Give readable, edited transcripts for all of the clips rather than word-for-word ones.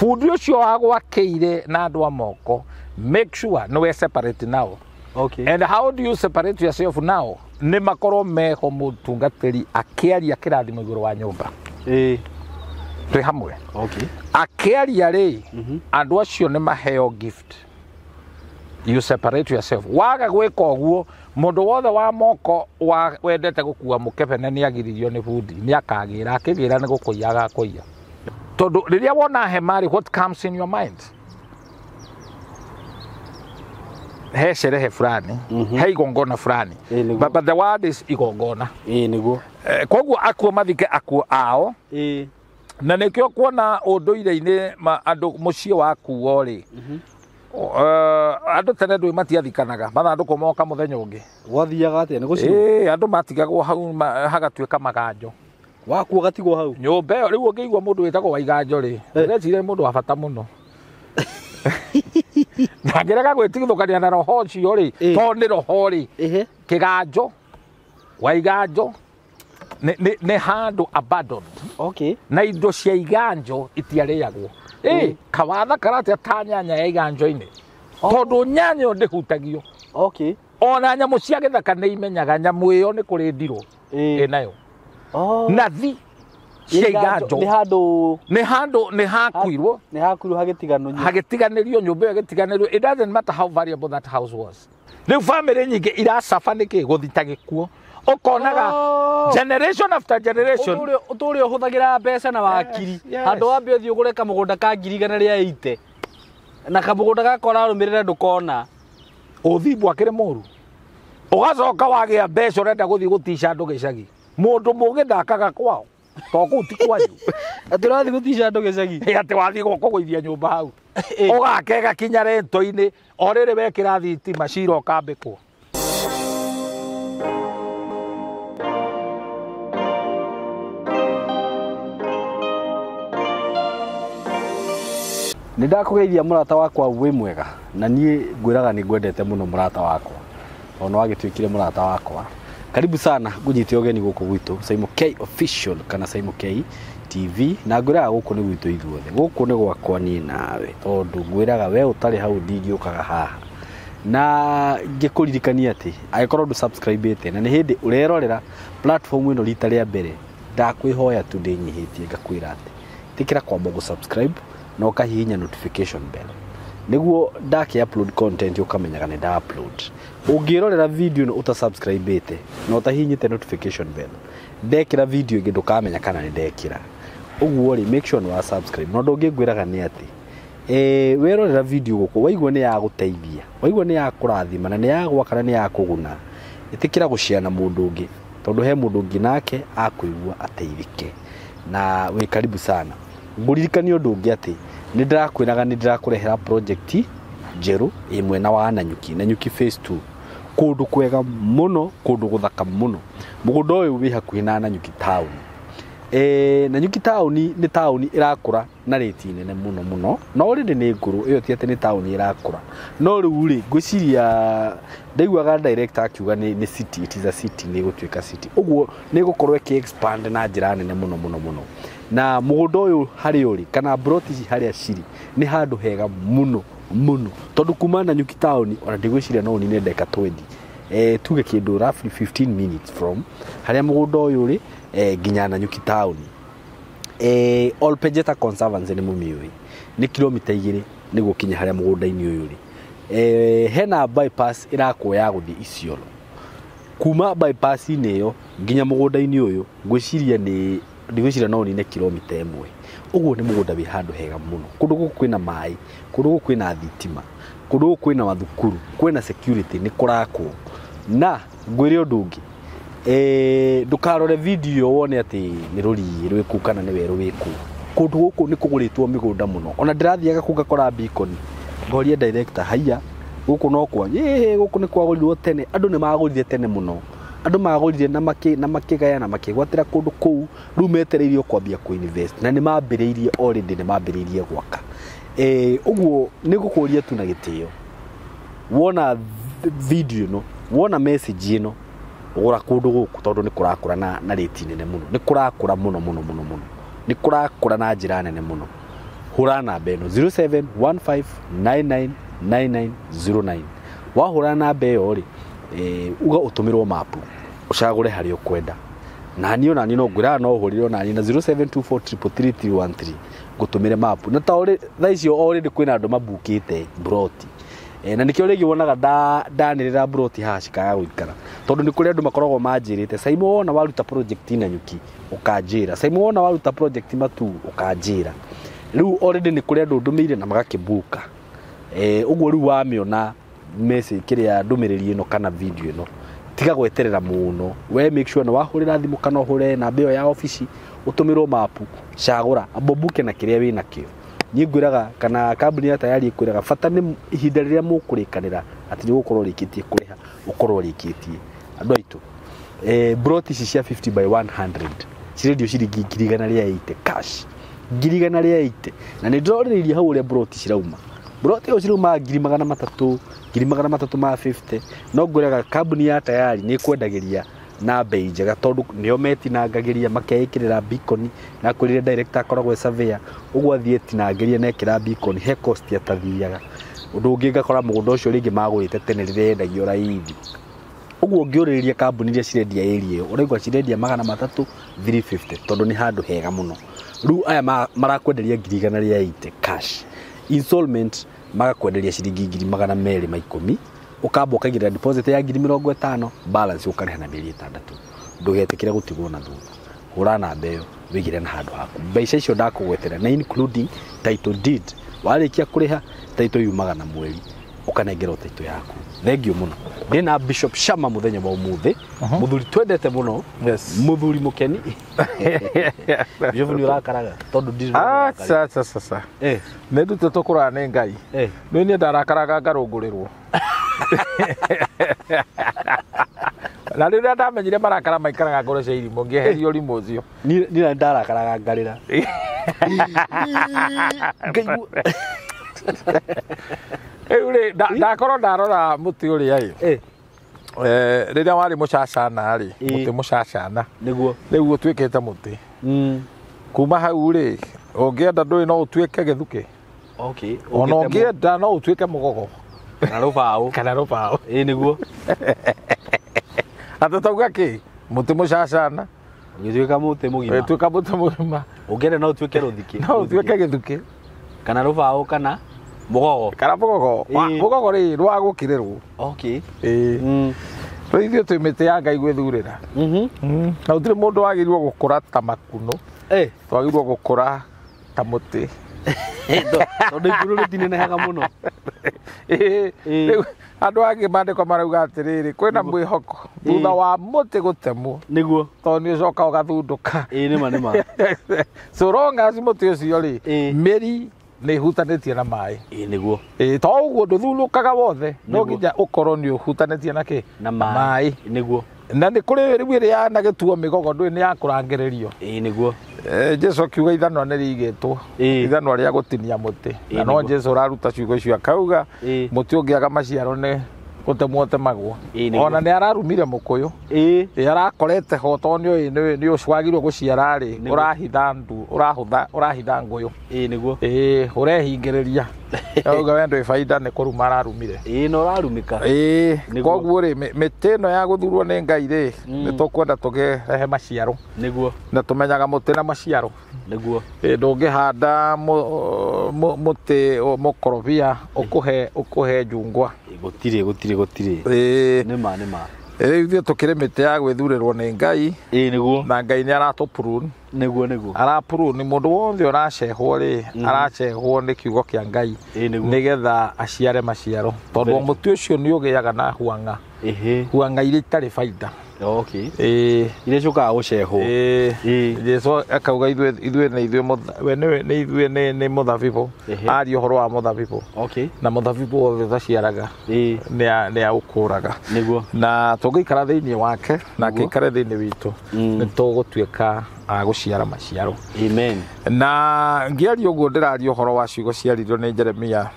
Bundi ũcio wagwakĩire na andũ a moko, make sure nĩwe separate nao. Okay. And how do you separate yourself now? Nĩ makorwo meho mũtungatĩri akĩaria kĩrathimo igũrũ wa nyũmba. Ĩĩ. Twĩ hamwe. Okay. Akĩaria rĩ, andũ acio nĩ maheo gift. You separate yourself. Waga gwĩka ũguo, mũndũ wothe wa moko wa wendete gũkua mũkebe na nĩ agiririo nĩ bundi, nĩ akagĩra, akĩgĩra nĩ gũkũiya agakũiya. Tondũ rĩrĩa wona hema rĩ, what comes in your mind? He sherehe fulani, he igongona fulani. Ĩĩ, nĩguo. But the word is igongona. Ĩĩ, nĩguo. Koguo akuo mathike akuo ao. Ĩĩ. Na nĩkĩo kuona ũndũire-inĩ andũ mũciĩ wakuo rĩ, andũ tene ndũĩ matiathikanaga, mathandũkũ moka mũthenya ũngĩ. Gwathiaga atĩa? Nĩ gũcinwo? Ĩĩ, andũ matigagwo hau hagatuĩka maganjo. Wakuo gatigwo hau? Nyũmba ĩyo, rĩu ũngĩigua mũndũ wĩtagwo Waiganjo rĩ, ndĩreciria nĩ mũndũ wa bata mũno. Ndangĩrega gwĩtigithũkania na roho ũcio rĩ, tondũ nĩ roho rĩ. Kĩganjo, Waiganjo, nĩ handũ abandoned. Okay. Na indo cia iganjo itiarĩagwo. Kawatha karatia ta nyanya ya iganjo-inĩ. Tondũ nyanya ĩyo ndĩhutagio. Okay. Ona nyamũ cia gĩthaka nĩ imenyaga nyamũ ĩyo nĩ kũrĩ ndirũ. Ĩnayo. Nathi cia iganjo. Nĩ handũ Nĩ handũ nĩ hakuirwo. Nĩ hakuirwo hagĩtiganĩrio. Hagĩtiganĩrio, nyũmba ĩyo ĩgĩtiganĩrio. It doesn't matter how valuable that house was. Rĩu family nyingĩ iracaba nĩkĩ gũthita gĩkuo. Ũkonaga generation after generation. Ũtũũre ũhũthagĩra mbeca na wakiri. Yes, yes. Handũ wambe ũthiĩ ũgũre kamũgũnda ka ngiri igana rĩa ite. Na kamũgũnda gaka ũrarũmĩrĩra ndũkona. Ũthimbu akĩrĩ mũru. Ũgacoka wagĩa mbeca ũrenda gũthiĩ gũtica andũ gĩcagi. Mũndũ mũgĩ ndakaga kwao. To kũu ti kwanyu. Atĩ ũrathiĩ gũtica andũ gĩcagi? Ĩ, atĩ wathiĩ kũgũithia nyũmba hau. Ũgakega kinya rento-inĩ, o rĩrĩ wekĩra thitima cira ũkambĩkwo. Nĩ ndakũgeithia mũrata wakwa wĩ mwega, na niĩ ngwĩraga nĩ ngwendete mũno mũrata wakwa, tondũ nĩ wagĩtuĩkire mũrata wakwa. Karibu sana, ngũnyite ũgeni gũkũ gwitũ Saimo K Official kana Saimo K TV, na ngwĩraga gũkũ nĩ gwitũ ithuothe, gũkũ nĩ gwakwa niĩ nawe, tondũ ngwĩraga we ũtarĩ hau ndingĩũkaga haha. Na ngĩkũririkania atĩ angĩkorwo ndũ subscribe-ĩte na nĩ hĩndĩ ũrerorera platform ĩno rita rĩa mbere, ndakwĩhoya tu ndĩnyihĩtie ngakwĩra atĩ ĩtĩkĩra kwamba gũ-subscribe na ũkahihinya notification bell nĩguo ndakĩ upload content ũkamenyaga nĩ nda upload. Ũngĩrorera video ĩno ũtasubscribe-ĩte na ũtahihinyĩte notification bell, ndekĩra video ĩngĩ ndũkamenya kana nĩ ndekĩra. Ũguo rĩ, make sure nĩ wa subscribe. Na ũndũ ũngĩ ngwĩraga nĩ atĩ, werorera video gũkũ waigua nĩ ya gũteithia, waigua nĩ ya kũrathima na nĩ ya gwaka na nĩ ya kũguna, ĩtĩkĩra gũshare na mũndũ ũngĩ, tondũ he mũndũ ũngĩ nake akũigua ateithĩke. Na wĩ karibu sana. Ngũririkanie ũndũ ũngĩ atĩ nĩ ndĩrakwĩraga nĩ ndĩrakũrehera project njerũ ĩ mwena wa Nanyuki, Nanyuki phase 2, kũndũ kwega mũno, kũndũ gũthaka mũno. Mũgũnda ũyũ wĩ hakuhĩ na Nanyuki town. Nanyuki town nĩ town ĩrakũra na rate nene mũno mũno, na already nĩ ngũrũ, ĩyo ti atĩ nĩ town ĩrakũra. No rĩu rĩ, ngwĩciria ndaiguaga director akiuga nĩ city, it is a city, nĩ ĩgũtuĩka city. Ũguo nĩ ĩgũkorwo ĩkĩ expand na njĩra nene mũno mũno mũno. Na mũgũnda ũyũ harĩa ũrĩ, kana plot ici harĩa cirĩ, nĩ handũ hega mũno mũno, tondũ kuma Nanyuki town ona ndigwĩciria no ũnine ndagĩka 20. Tuge kĩndũ roughly 15 minutes from harĩa mũgũnda ũyũ ũrĩ, nginya Nanyuki town. Olpejeta Conservancy nĩ mũmĩũĩ, nĩ kilomita igĩrĩ nĩguo ũkinye harĩa mũgũnda-inĩ ũyũ ũrĩ. Hena bypass ĩrakwo ya gũthiĩ Isiolo. Kuma bypass-inĩ ĩyo nginya mũgũnda-inĩ ũyũ, ngwĩciria nĩ ndigwĩciria no ũnine kilomita ĩmwe. Ũguo nĩ mũgũnda wĩ handũ hega mũno. Kũndũ gũkũ kwĩna maĩ, kũndũ gũkũ kwĩna thitima, kũndũ gũkũ kwĩna mathukuru, kwĩna security, nĩ kũrakwo. Na ngwĩre ũndũ ũngĩ, ndũkarore video wone atĩ nĩ rũriĩ rwĩ kũu kana nĩ werũ wĩ kũu. Kũndũ gũkũ nĩ kũgũrĩtwo mĩgũnda mũno. Ona ndĩrathiaga kũu ngakora beacon, ngoria director, haiya, gũkũ no kwa, ĩĩ, gũkũ nĩ kwagũrirwo tene. Andũ nĩ magũrire tene mũno. Andũ magũrire na makĩgaya na makĩgwatĩra kũndũ kũu, rĩu metereirio kwambia kũ-invest. Na nĩ mambĩrĩirie already, nĩ mambĩrĩirie gwaka. Ũguo nĩ ngũkũria tu na gĩtĩo. Wona video ĩno, wona message ĩno, gũra kũndũ gũkũ tondũ nĩ kũrakũra na rate nene mũno. Nĩ kũrakũra mũno mũno mũno mũno. Nĩ kũrakũra na njĩra nene mũno. Hũra namba ĩno 0715999909. Wahũra namba ĩyo rĩ, uga ũtũmĩrwo mapu, ũcagũre harĩa ũkwenda. Na niĩ ona niĩ no ngwĩraga no ũhũrĩre ona niĩ na 0724333313 ngũtũmĩre mapu. Na ta ũrĩ thaa icio already kwĩna andũ mabukĩte broti. Na nĩkĩo rĩngĩ wonaga ndanĩrĩra broti haha cikaga gũikara, tondũ nĩ kũrĩ andũ makoragwo manjĩrĩte, Saimo wona waruta project na nyuki ũkanjĩra, Saimo wona waruta project matu ũkanjĩra. Rĩu already nĩ kũrĩ andũ ndũmĩire na magakĩbuka. Ũguo rĩu wamĩona message kĩrĩa ndũmĩrĩri ĩno kana video ĩno, tiga gweterera mũno, we make sure nĩ wahũrĩra thimũ kana ũhũre namba ĩyo ya obici ũtũmĩrwo mapu, cagũra amba ũbuke na kĩrĩa wĩnakĩo. Niĩ ngwĩraga kana kambuni ya Tayari ĩkwĩraga bata nĩ ihinda rĩrĩa mũkũrĩkanĩra atĩ nĩ ũgũkorwo ũrĩkĩtie kũrĩha, ũkorwo ũrĩkĩtie. Andũ aitũ, broti ici cia 50 by 100 cirendio ciringi 180,000 cash, 180,000. Na nĩ ndĩrorĩrĩirie hau ũrĩa broti cirauma. Broti ĩyo cirauma 300,000, 350,000. No ngwĩraga kambuni ya Tayari nĩ ĩkwendagĩria na bei njega, tondũ nĩo metinangagĩria makeĩkĩrĩra beacon, na kwĩrire director akoragwo e surveyor, ũguo athiĩ etinangĩria na ekĩra beacon, he cost atathiaga. Ũndũ ũngĩ ngakora mũgũnda ũcio rĩngĩ magũrĩte tene rĩrĩa yendagio raithi. Ũguo ũngĩũrĩrĩria kambuni iria cirendia area ĩyo, ũraigua cirendia 300, 350, tondũ nĩ handũ hega mũno. Rĩu aya marakwenderia 180,000 cash. Installment magakwenderia ciringi 210,000, ũkamba ũkaigĩrĩra deposit ya 50,000, balance ũkarĩha na mĩeri 6. Ndũgetĩkĩre gũtigwo na thutha. Hũra namba ĩyo wĩigĩre na handũ haku. Mbeca icio ndakũgwetera na including title deed. Warĩkia kũrĩha title yumaga na mweri, ũkanengerwo title yaku. Thank you mũno. Ndĩna Bishop Shama mũthenya wa ũmũthĩ, mũthuri twendete mũno, Yes. mũthuri mũkeni. Bishop nĩ ũrakaraga tondũ ndirĩ Aca aca aca. Nĩ ndutĩtwo kũraya nĩ Ngai. Nĩ niĩ ndarakaraga ngarũngũrĩrwo. Na rĩrĩa ndamenyire marakara maikaraga ngoro cia irimũ, ngĩeheria ũrimũ ũcio. Niĩ na ndarakaraga ngarĩra. Ngaigua. Rĩu rĩ, ndakorwo ndarora mũtĩ ũrĩa ĩ. Rĩrĩa warĩ mũcacana rĩ, mũtĩ mũcacana. Nĩguo. Rĩu ũtuĩkĩte mũtĩ. Kuma hau rĩ, ũngĩenda ndũĩ no ũtuĩke gĩthukĩ. Okay. Ona ũngĩenda no ũtuĩke mũgogo. Kana rũbaũ. Kana rũbaũ. Ĩĩ nĩguo. Atĩ tauga kĩ? Mũtĩ mũcacana. Ũgĩtuĩka mũtĩ mũgima. Ũgĩtuĩka mũtĩ mũgima. Ũngĩenda no ũtuĩke rũthikĩ. No ũtuĩke gĩthukĩ. Kana rũbaũ kana mũgogo. Kana mũgogo. Mũgogo rĩ, rwa gũkirĩrwo. Okay. Ĩĩ. Rĩu ithuĩ twĩ mĩtĩ ya Ngai gwĩthurĩra. Na gũtirĩ mũndũ wagĩrĩirwo gũkũra ta makunũ. Twagĩrĩirwo gũkũra ta mũtĩ. Tondũ igũrũ rĩtinenehaga mũno. Rĩu andũ angĩ maandĩko marauga atĩrĩrĩ, kwĩna mwĩhoko thutha wa mũtĩ gũtemwo. Nĩguo. Tondũ nĩ ũcoka ũgathundũka. Ĩĩ nĩma nĩma. So long as mũtĩ ũcio rĩ, mĩri nĩ ĩhutanĩtie na maĩ. Ĩĩ nĩguo. Ĩĩ to ũguo ndũthundũkaga wothe, no nginya ũkorwo nĩ ũhutanĩtie na kĩ? Na maĩ. Nĩguo. Na nĩ kũrĩ rĩu ĩrĩa yanagĩtuo mĩgogo ndũĩ nĩ ya kũrangĩrĩrio. Ĩĩ nĩguo. Jesu akiuga ithanwa nĩ rĩigĩtwo, ithanwa rĩa gũtinia mũtĩ. Na no Jesu ũraruta ciugo icio akauga mũtĩ ũngĩaga maciaro nĩ gũtemwo ũtemagwo. Ona nĩ ararumire mũkũyũ. Ĩĩ arakorete ho tondũ nĩ nĩ ũcwagirwo gũciara rĩ, ũrahitha ndu, ũrahũtha, ũrahitha ngũyũ. Ĩĩ nĩguo. Ĩĩ ũrehingĩrĩria. Auga we ndwĩ baida nĩ kũruma ararumire. Ĩĩ na ũrarumĩka. Ĩĩ koguo rĩ, mĩtĩ ĩno ya gũthurwo nĩ Ngai rĩ, nĩ tũkwenda tũkĩrehe maciaro. Nĩguo. Na tũmenyaga mũtĩ na maciaro. Nĩguo. Ĩĩ ndũngĩhanda mũtĩ mũkorobia ũkũhe njungwa. Gũtirĩ gũtirĩ gũtirĩ. Ĩĩ. Nĩma nĩma. Rĩu ithuĩ tũkĩrĩ mĩtĩ ya gwĩthurĩrwo nĩ Ngai. Ĩĩ nĩguo. Na Ngai nĩ aratũ-prune. Nĩguo nĩguo. Ara-prune mũndũ wothe ũracehwo rĩ, aracehwo nĩ kiugo kĩa Ngai. Ĩĩ nĩguo. Nĩgetha aciare maciaro. Tondũ mũtĩ ũcio nĩ ũgĩaga na huanga. Huanga iria itarĩ baida. Okay. Ĩĩ. Iria ciũkaga gũcehwo. Ĩĩ. Jesu akauga ithuĩ nĩ ithuĩ we nĩ ithuĩ nĩ mũthabibũ. Aria ũhoro wa mũthabibũ. Okay. Na mũthabibũ wothe ũtaciaraga. Nĩ aũkũraga. Nĩguo. Na tũngĩikara thĩinĩ wake na akĩikare thĩinĩ witũ, nĩ tũgũtuĩka a gũciara maciaro. Amen. Na ngĩaria ũguo ndĩraria ũhoro wa ciugo ciaririo nĩ Jeremia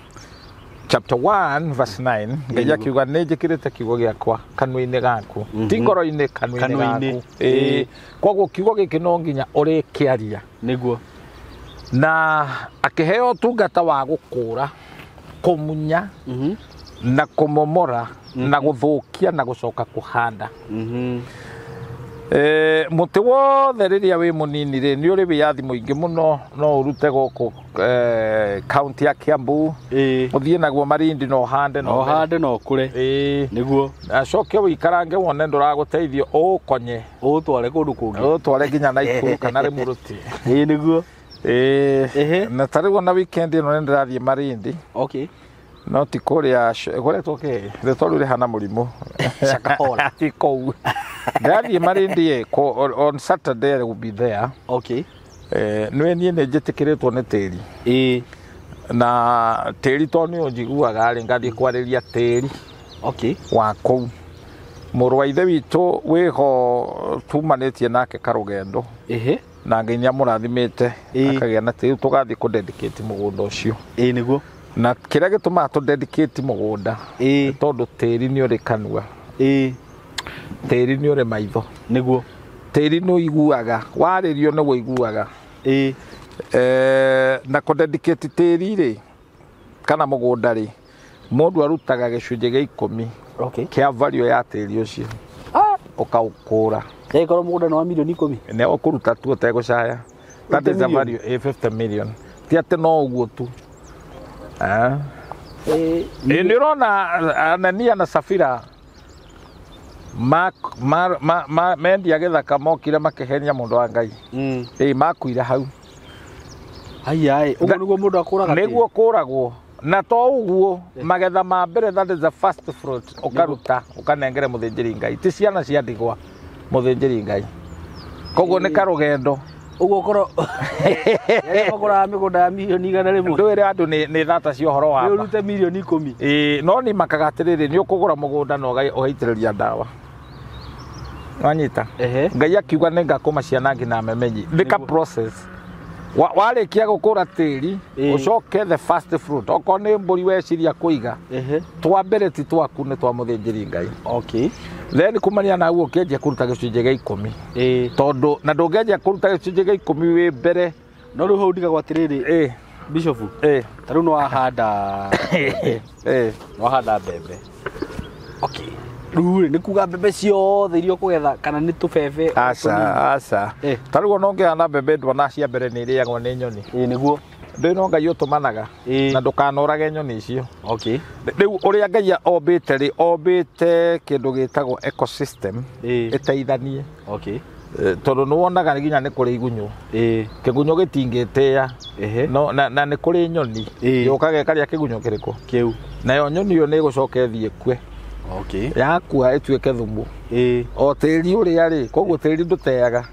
chapter 1 verse 9. Ngai akiuga nĩ njĩkĩrĩte kiugo gĩakwa kanua-inĩ gaku, ti ngoro-inĩ, kanua-inĩ gaku. Ĩĩ koguo kiugo gĩkĩ no nginya ũrĩkĩaria. Nĩguo. Na akĩheo ũtungata wa gũkũra, kũmunya, na kũmomora, na gũthũkia, na gũcoka kũhanda. Mũtĩ wothe rĩrĩa wĩ mũnini rĩ, nĩ ũrĩ wĩyathi mũingĩ mũno, no ũrute gũkũ kaunti ya Kiambu, ũthiĩ naguo Malindi na ũhande na no hande no kũre. Nĩguo. Acoke ũikarange wone ndũragũteithio, ũũkonye, ũtware kũndũ kũngĩ, ũtware nginya Naikuru kana Rĩmũrũti. Ĩĩ nĩguo. Na ta rĩu ona weekend ĩno nĩ ndĩrathiĩ Malindi. No ti kũrĩa kũretwo kĩ rĩtwa rĩu rĩhana mũrimũ. Shakahola. Ti kũu ndĩrathiĩ Malindi on Saturday I will be there. Nĩ niĩ nĩ njĩtĩkĩrĩtwo nĩ tĩri. Na tĩri to nĩ ũnjiguaga rĩ, ngathiĩ kwarĩria tĩri wa kũu. Mũrũ wa ithe witũ wĩho tumanĩtie nake karũgendo. Na Ngai nĩ amũrathimĩte akagĩa na tĩri, tũgathiĩ kũ dedicate mũgũnda ũcio. Ĩĩ nĩguo. Na kĩrĩa gĩtũmaga tũ dedicate mũgũnda tondũ tĩri nĩ ũrĩ kanua. Tĩri nĩ ũrĩ maitho. Nĩguo. Tĩri nĩ ũiguaga, warĩrio nĩ ũiguaga. Na kũ dedicate tĩri rĩ, kana mũgũnda rĩ, mũndũ arutaga gĩcunjĩ gĩa 10 kĩa value ya tĩri ũcio. Ũkaũkũra. Ĩkorwo mũgũnda nĩ wa mirioni 10. Nĩ ũkũruta tu ũtegũcaya. That is the value, 50 million. Ti atĩ no ũguo tu. Nĩ ũrona Anania na Safira mendia gĩthaka, mokire makĩhenia mũndũ wa Ngai. Makuire hau. Haya, ũguo nĩguo mũndũ akũraga. Nĩguo kũragwo. Na to ũguo, magetha ma mbere, that is the first fruit, ũkaruta ũkanengere mũthĩnjĩri Ngai, ti ciana cia ndigwa, mũthĩnjĩri Ngai. Koguo nĩ karũgendo. Ũguo korwo makũraga mĩgũnda ya mirioni 100. Ndwĩre andũ nĩ thata cia ũhoro wa ma. Ũrute mirioni 10. Ĩĩ, no nĩ makaga atĩrĩrĩ, nĩ ũkũgũra mũgũnda na ũgaitĩrĩria ndawa. Wanyita? Ngai akiuga nĩ ngakũma ciana nginya memenyi. Nĩ ka process. Warĩkia gũkũra tĩri, ũcoke the first fruit. Okorwo nĩ mbũri weciria kũiga, twa mbere ti twaku, nĩ twa mũthĩnjĩri Ngai. Then kumania na hau ũkĩanjia kũruta gĩcunjĩ gĩa 10. Tondũ na ndũngĩanjia kũruta gĩcunjĩ gĩa 10 wĩ mbere. No rĩu hau ndigagwo atĩrĩrĩ, Bishop, ta rĩu nĩ wahanda nĩ wahanda mbembe. Rĩu rĩ, nĩ kuga mbembe ciothe iria ũkũgetha kana nĩ tũbebe? Aca, aca. Ta rĩu ona ũngĩhanda mbembe, ndwona cia mbere nĩ irĩagwo nĩ nyoni. Ĩĩ nĩguo. Ndũĩ no Ngai ũtũmanaga. Na ndũkanorage nyoni icio. Rĩu ũrĩa Ngai ombĩte rĩ, ombĩte kĩndũ gĩtagwo ecosystem ĩteithanie. Tondũ nĩ wonaga nginya nĩ kũrĩ igunyũ. Kĩgunyũ gĩtingĩtĩa. No na nĩ kũrĩ nyoni. Yũkaga ĩkarĩa kĩgunyũ kĩrĩkũ? Kĩu. Nayo nyoni ĩyo nĩ ĩgũcoka ĩthiĩ ĩkue. Yakua ĩtuĩke thumu. O tĩri ũrĩa rĩ, koguo tĩri ndũteaga.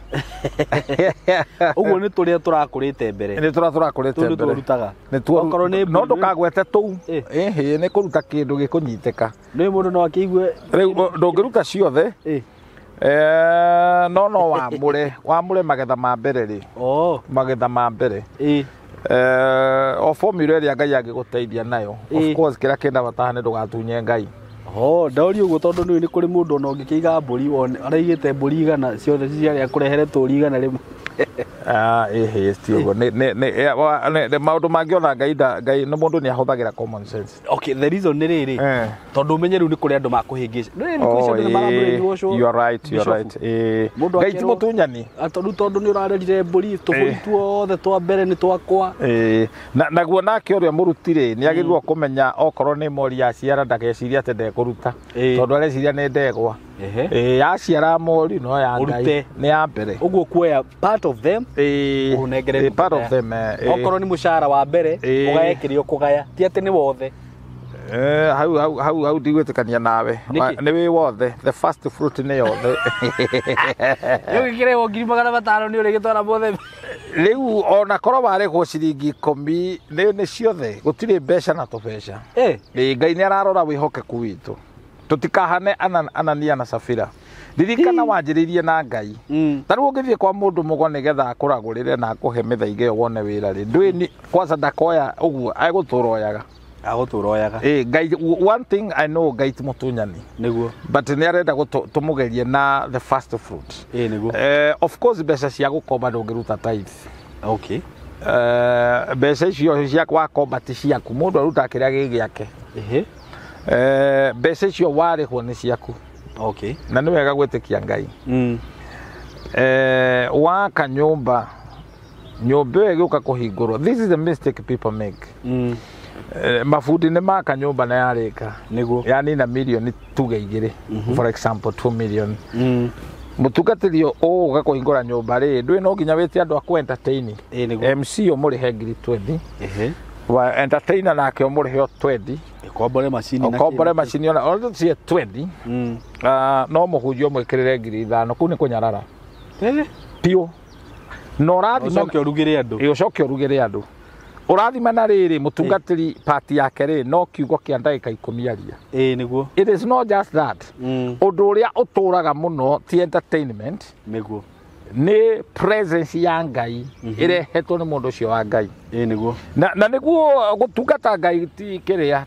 Ũguo nĩ tũrĩa tũrakũrĩte mbere. Nĩ tũrĩa tũrakũrĩte mbere. Tũu nĩtũrutaga. Okorwo nĩ no ndũkagwete tũu. Ĩhĩ, nĩ kũruta kĩndũ gĩkũnyitĩka. Nĩ mũndũ no akĩigue. Rĩu ndũngĩruta ciothe. No no wamũre, wamũre magetha ma mbere rĩ. Magetha ma mbere. O formula ĩrĩa Ngai angĩgũteithia nayo. Of course kĩrĩa kĩna bata nĩ ndũgatunye Ngai. Ndaũria ũguo tondũ nĩ kũrĩ mũndũ ona ũngĩkĩiga mbũri wone araigĩte mbũri 100 ciothe ciarĩa kũrehere tũri 100. Ĩhĩ, ti ũguo. Nĩ maũndũ mangĩ ona Ngai Ngai nĩ mũndũ nĩ ahũthagĩra common sense. The reason nĩ rĩrĩ, tondũ ũmenye rĩu nĩ kũrĩ andũ makũhĩngĩca. Nĩ rĩu kũrĩ andũ mara-brainwash. You are right, you are right. Ngai ti mũtunyani. Tondũ nĩ ũrarerire mbũri, tũbũri tuothe twa mbere nĩ twakwa. Naguo nake ũrĩa mũruti rĩ, nĩ agĩrĩirwo kũmenya okorwo nĩ mori yaciara ndagecirie atĩ ndekũruta. Tondũ areciria nĩ ndegwa. Yaciara mori no ya Ngai nĩ ya mbere. Ũguo kuoya part of them, ũnengere part of them. Okorwo nĩ mũcara wa mbere, ũgae kĩrĩa ũkũgaya, ti atĩ nĩ wothe. Hau hau hau hau ndigwĩtĩkania nawe. Nĩ wĩ wothe, the first fruit nĩ yothe. Rĩu gĩkĩrehwo 500,000 nĩ ũrĩgĩtwara mothe. Rĩu ona korwo warĩhwo ciringi 10 nĩ ciothe, gũtirĩ mbeca na tũbeca. Ngai nĩ ararora wĩhokeku witũ. Tũtikahane Anania na Safira. Ririkana wanjĩrĩirie na Ngai. Ta rĩu ũngĩthiĩ kwa mũndũ mũgo nĩgetha akũragũrĩre na akũhe mĩthaiga ĩyo wone wĩra rĩ, ndũĩ kwanza ndakoya ũguo, egũtũra oyaga. Agũtũra oyaga. Ngai, one thing I know, Ngai ti mũtunyani. Nĩguo. But nĩ arenda tũmũgerie na the first fruit. Nĩguo. Of course mbeca cia gũkomba ndũngĩruta tithe. Mbeca icio cia wakomba ti ciaku, mũndũ arutaga kĩrĩa gĩ gĩake. Mbeca icio warĩhwo nĩ ciaku. Na nĩ wega gwĩtĩkia Ngai. Waka nyũmba, nyũmba ĩyo ĩgĩũka kũhingũrwo, this is the mistake people make. Mabundi nĩ maka nyũmba na yarĩka, yanina milioni tuge 2, for example 2 million. Mũtungatĩri ũgũka kũhingũra nyũmba rĩ, ndũĩ no nginya wĩte andũ a kũ entertain. Ĩĩ nĩguo. MC ũmũrĩhe ngiri 20, wa entertainer nake ũmũrĩhe o 20, Ũkombore macini na ũkombore kĩ- macini ona ona cie 20. No mũhunjia ũmwĩkĩrĩre ngiri 5, kũu nĩ kũnyarara piũ. Na ũrathima Ũcoke ũrugĩre andũ. Ĩ, ũcoke ũrugĩre andũ. Ũrathima na rĩrĩ, mũtungatĩri pati yake rĩ, no kiugo kĩa ndagĩka 10 aria. Ĩĩ nĩguo. It is not just that. Ũndũ ũrĩa ũtũraga mũno ti entertainment, Nĩguo. nĩ presence ya Ngai ĩrehetwo nĩ mũndũ ũcio wa Ngai. Ĩĩ nĩguo. Na nĩguo gũtungata Ngai ti kĩrĩa,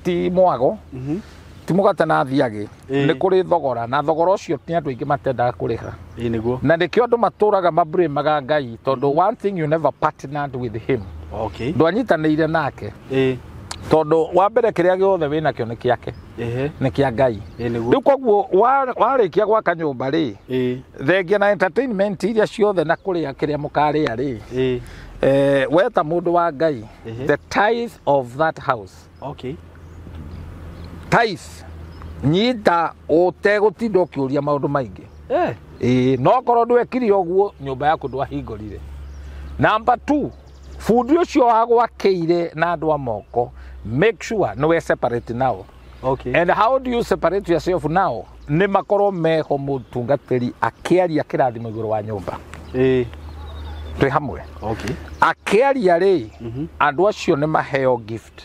ti mwago, ti mũgate na thiagĩ. Nĩ kũrĩ thogora, na thogora ũcio nĩ andũ aingĩ matendaga kũrĩha. Ĩĩ nĩguo. Na nĩkĩo andũ matũraga mabrĩmaga Ngai, tondũ one thing, you never partnered with him. Ndwanyitanĩire nake. Tondũ wa mbere, kĩrĩa gĩothe wĩnakĩo nĩ kĩake, nĩ kĩa Ngai. Ĩĩ nĩguo. Rĩu koguo warĩkia gwaka nyũmba rĩ, thengia na entertainment iria ciothe na kũrĩa kĩrĩa mũkarĩa rĩ, weta mũndũ wa Ngai, the tithe of that house. Tithe nyita ũtegũtinda ũkĩũria maũndũ maingĩ. Ĩĩ, no korwo ndwekire ũguo, nyũmba yaku ndwahingũrire. Number 2, bundi ũcio wagwakĩire na andũ a moko, make sure nĩ we separate nao. And how do you separate yourself now? Nĩ makorwo meho mũtungatĩri akĩaria kĩrathimo igũrũ wa nyũmba. Twĩ hamwe? Akĩaria rĩ, andũ acio nĩ maheo gift.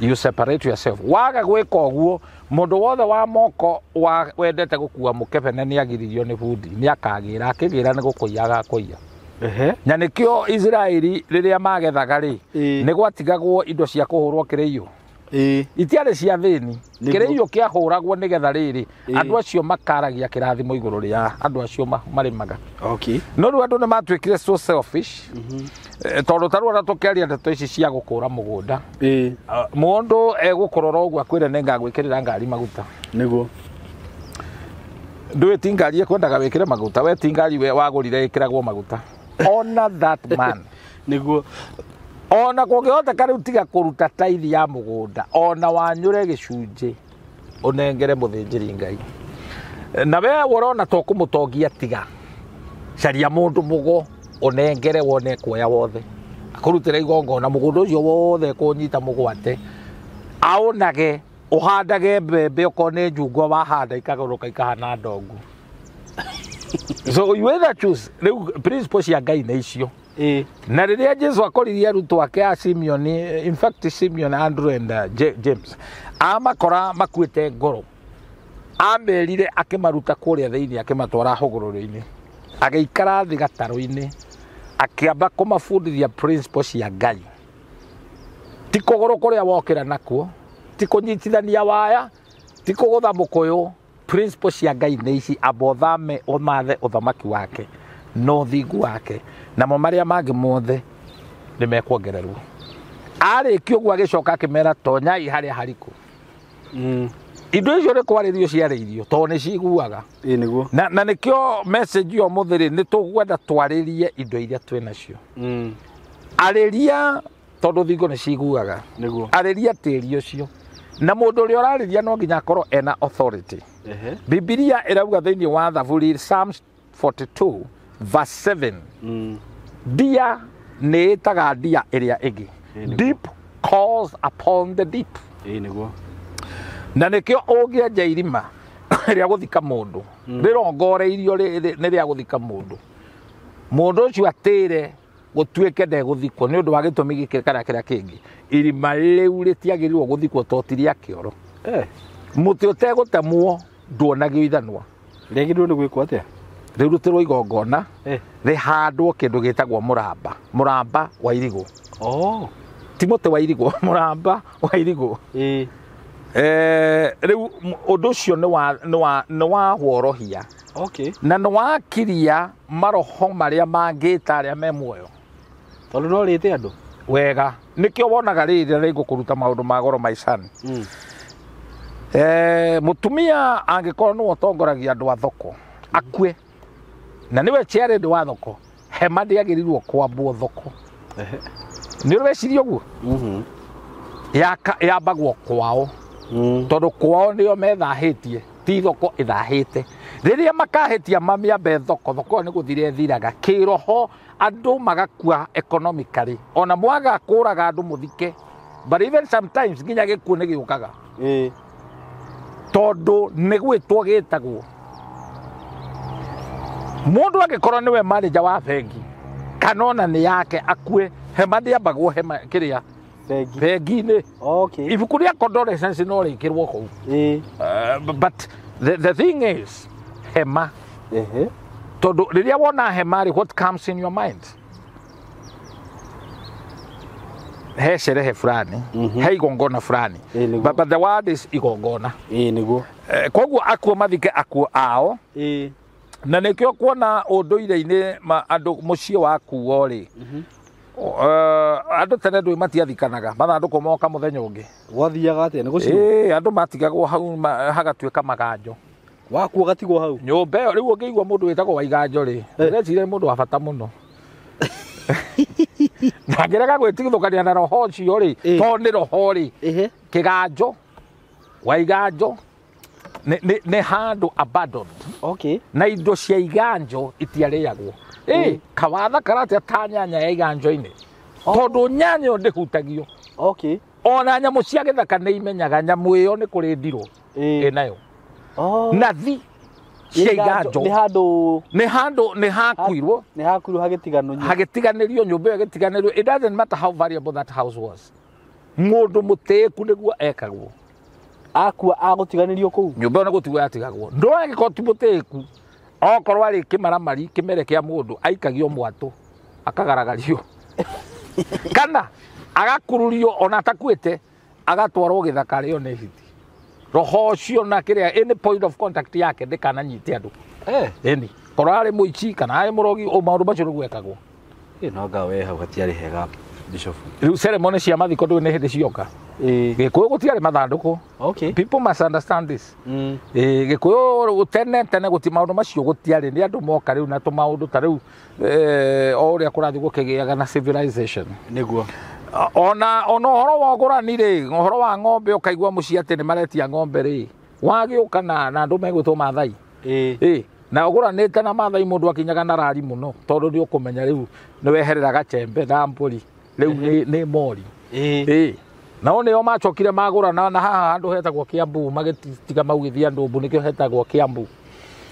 You separate yourself. Waga gwĩka ũguo, mũndũ wothe wa moko wa wendete gũkua mũkebe nĩ agiririo nĩ bundi, nĩ akagĩra, akĩgĩra nĩ gũkũiya agakũiya. Na nĩkĩo Isiraeli rĩrĩa magethaga rĩ, nĩ gwatigagwo indo cia kũhũrwo kĩrĩiyo. Itiarĩ cia thĩni. Kĩrĩiyo kĩahũragwo nĩgetha rĩrĩ, andũ acio makaragia kĩrathimo igũrũ rĩa andũ acio marĩmaga. No rĩu andũ nĩ matuĩkire so selfish. Tondũ ta rĩu ona tũkĩaria ndeto ici cia gũkũra mũgũnda, mũndũ egũkũrora ũguo akwĩre nĩ ngagwĩkĩrĩra ngari maguta. Ndũĩ ti ngari ĩkwendaga wĩkĩre maguta, we ti ngari we wagũrire ĩkĩragwo maguta. Honor that man. Ona kũngĩhoteka rĩu tiga kũruta taithi ya mũgũnda, ona wanyũre gĩcunjĩ ũnengere mũthĩnjĩri Ngai. Na we ũrona to kũmũtongia, tiga caria mũndũ mũgo ũnengere wone kuoya wothe, akũrutĩre igongona mũgũnda ũcio wothe kũnyita mũgwate, aũnage, ũhandage mbembe, okorwo nĩ njungwa wahanda ikagũrũka ikahana ndongu. So you either choose. Rĩu principle cia Ngai nĩ icio. Na rĩrĩa Jesu akoririe arutwo ake a Simeon, in fact Simeon, Andrew and James, amakora makuĩte ngoro, amerire akĩmaruta kũrĩa thĩinĩ, akĩmatwara hũgũrũrũ-inĩ, agĩikara thĩ gatarũ-inĩ, akĩamba kũmabundithia principle cia Ngai. Ti kũgũrũ kũrĩa wokĩra nakuo, ti kũnyitithania waya, ti kũgũtha mũkũyũ. Principle cia Ngai nĩ ici: amba ũthame, ũmathe ũthamaki wake na ũthingu wake, namo marĩa mangĩ mothe nĩ mekuongererwo. Arĩkia ũguo agĩcoka akĩmera, tonyai harĩa hariku. Indo icio nĩ kwarĩrio ciarĩirio tondũ nĩ ciguaga. Ĩĩ nĩguo. Na nĩkĩo message ĩyo mũthĩ rĩ, nĩ tũgwenda twarĩrie indo iria twĩ nacio. Arĩria tondũ thingo nĩ ciguaga. Arĩria tĩri ũcio, na mũndũ ũrĩa ũrarĩria no nginya akorwo ena authority. Bibilia ĩrauga thĩinĩ wa Thaburi, Psalms 42 verse 7, ndia nĩ ĩtaga ndia ĩrĩa ĩngĩ. Ĩĩ nĩguo. Deep calls upon the deep. Ĩĩ nĩguo. Na nĩkĩo ũngĩenja irima rĩa gũthika mũndũ, rĩrongoreirio nĩ rĩa gũthika mũndũ, mũndũ ũcio atĩre gũtuĩke ndegũthikwo nĩ ũndũ wa gĩtũmi gĩkĩ kana kĩrĩa kĩngĩ, irima rĩu rĩtiagĩrĩirwo gũthikwo to ti rĩa kĩoro. Mũtĩ ũtegũtemwo nduonagio ithanwa. Rĩagĩrĩirwo nĩ gwĩkwo atĩa? Rĩrutĩrwo igongona, rĩhandwo kĩndũ gĩtagwo mũramba, mũramba wa irigũ. Ti mũtĩ wa irigũ, mũramba wa irigũ. Rĩu ũndũ ũcio nĩ wa worohia. Na nĩ wakiria maroho marĩa mangĩta arĩa me muoyo. Tondũ no rĩte andũ. Wega nĩkĩo wonaga rĩrĩ rĩngũ kũruta maũndũ ma goro maicani. Mũtumia angĩkorwo nĩwe ũtongoragia andũ a thoko akue na nĩwe chairlady wa thoko, hema ndĩagĩrĩirwo kwambwo thoko. Nĩ ũreciria ũguo? Yambagwo kwao. Tondũ kwao nĩo methahĩtie, ti thoko ĩthahĩte. Rĩrĩa makahĩtia mamĩambe thoko, thoko ĩyo nĩ gũthira ĩthiraga. Kĩroho andũ magakua economically, ona mwaga kũraga andũ mũthike, but even sometimes nginya gĩkuũ nĩ gĩũkaga. Tondũ nĩ gwĩtwo gĩtagwo. Mũndũ angĩkorwo nĩwe manager wa bengi kana ona nĩ yake akue, hema ndĩambagwo hema kĩrĩa Bengi. Bengi-inĩ. Okay. Ibuku rĩa condolence no rĩkĩrwo kũu. But the thing is hema. Tondũ rĩrĩa wona hema rĩ, what comes in your mind? He sherehe fulani, he igongona fulani. But the word is igongona. Nĩguo. Koguo akuo mathike akuo ao. Na nĩkĩo kuona ũndũire-inĩ andũ mũciĩ wakuo rĩ, andũ tene ndũĩ matiathikanaga, mathandũkũ moka mũthenya ũngĩ. Gwathiaga atĩa? Nĩ gũcinwo? Andũ matigagwo hau hagatuĩka maganjo. Wakuo gatigwo hau? Nyũmba ĩyo rĩu ũngĩigua mũndũ wĩtagwo Waiganjo rĩ, ndĩreciria nĩ mũndũ wa bata mũno. Na ngĩrega gwĩtigithũkania na roho ũcio rĩ, tondũ nĩ roho rĩ, kĩganjo, Waiganjo, nĩ handũ abandoned. Okay. Na indo cia iganjo itiarĩagwo. Kawatha karatia ta nyanya ya iganjo-inĩ. Tondũ nyanya ĩyo ndĩhutagio. Okay. Ona nyamũ cia gĩthaka nĩ imenyaga nyamũ ĩyo nĩ kũrĩ ndirũ ĩnayo. Nathi cia iganjo. Nĩ handũ Nĩ handũ nĩ hakuirwo. Nĩ hakuirwo hagĩtiganĩrio. Hagĩtiganĩrio, nyũmba ĩyo ĩgĩtiganĩrio. It doesn't matter how valuable that house was. Mũndũ mũtĩĩku nĩguo ekagwo. Akua agũtiganĩrio kũu? Nyũmba ĩyo nĩ gũtigwo yatigagwo. No angĩkorwo ti mũtĩĩku, okorwo arĩ kĩmaramari, kĩmere kĩa mũndũ, aikagio mwatũ, akagaragario. Kana agakururio ona atakuĩte, agatwarwo gĩthaka rĩo nĩ hiti. Roho ũcio na kĩrĩa, any point of contact yake ndĩkananyite andũ. Ĩni, korwo arĩ mũici kana arĩ mũrogi, o maũndũ macio nĩguo ekagwo. No anga we hau hatiarĩ hega, Bishop. Rĩu ceremony cia mathiko ndũĩ nĩ hĩndĩ cioka. Gĩkũyũ gũtiarĩ mathandũkũ. Okay. People must understand this. Gĩkũyũ tene tene gũti maũndũ macio gũtiarĩ, nĩ andũ moka rĩu na tũmaũndũ ta rĩu, o ũrĩa kũrathiĩ gũkĩgĩaga na civilization. Nĩguo. Ona ũhoro wa ũgũrani rĩ, ũhoro wa ng'ombe ũkaigua mũciĩ atĩ nĩ maretia ng'ombe rĩ, wagĩũka na andũ megwĩtwo Maathai. Na ũgũranĩte na Maathai mũndũ akinyaga na rari mũno, tondũ nĩ ũkũmenya rĩu nĩ weherera gachembe na mbũri, rĩu nĩ mori. Nao nĩo macokire magũrana na haha handũ hetagwo Kiambu, magĩtiga maugithia andũ mbu, nĩkĩo hetagwo Kiambu.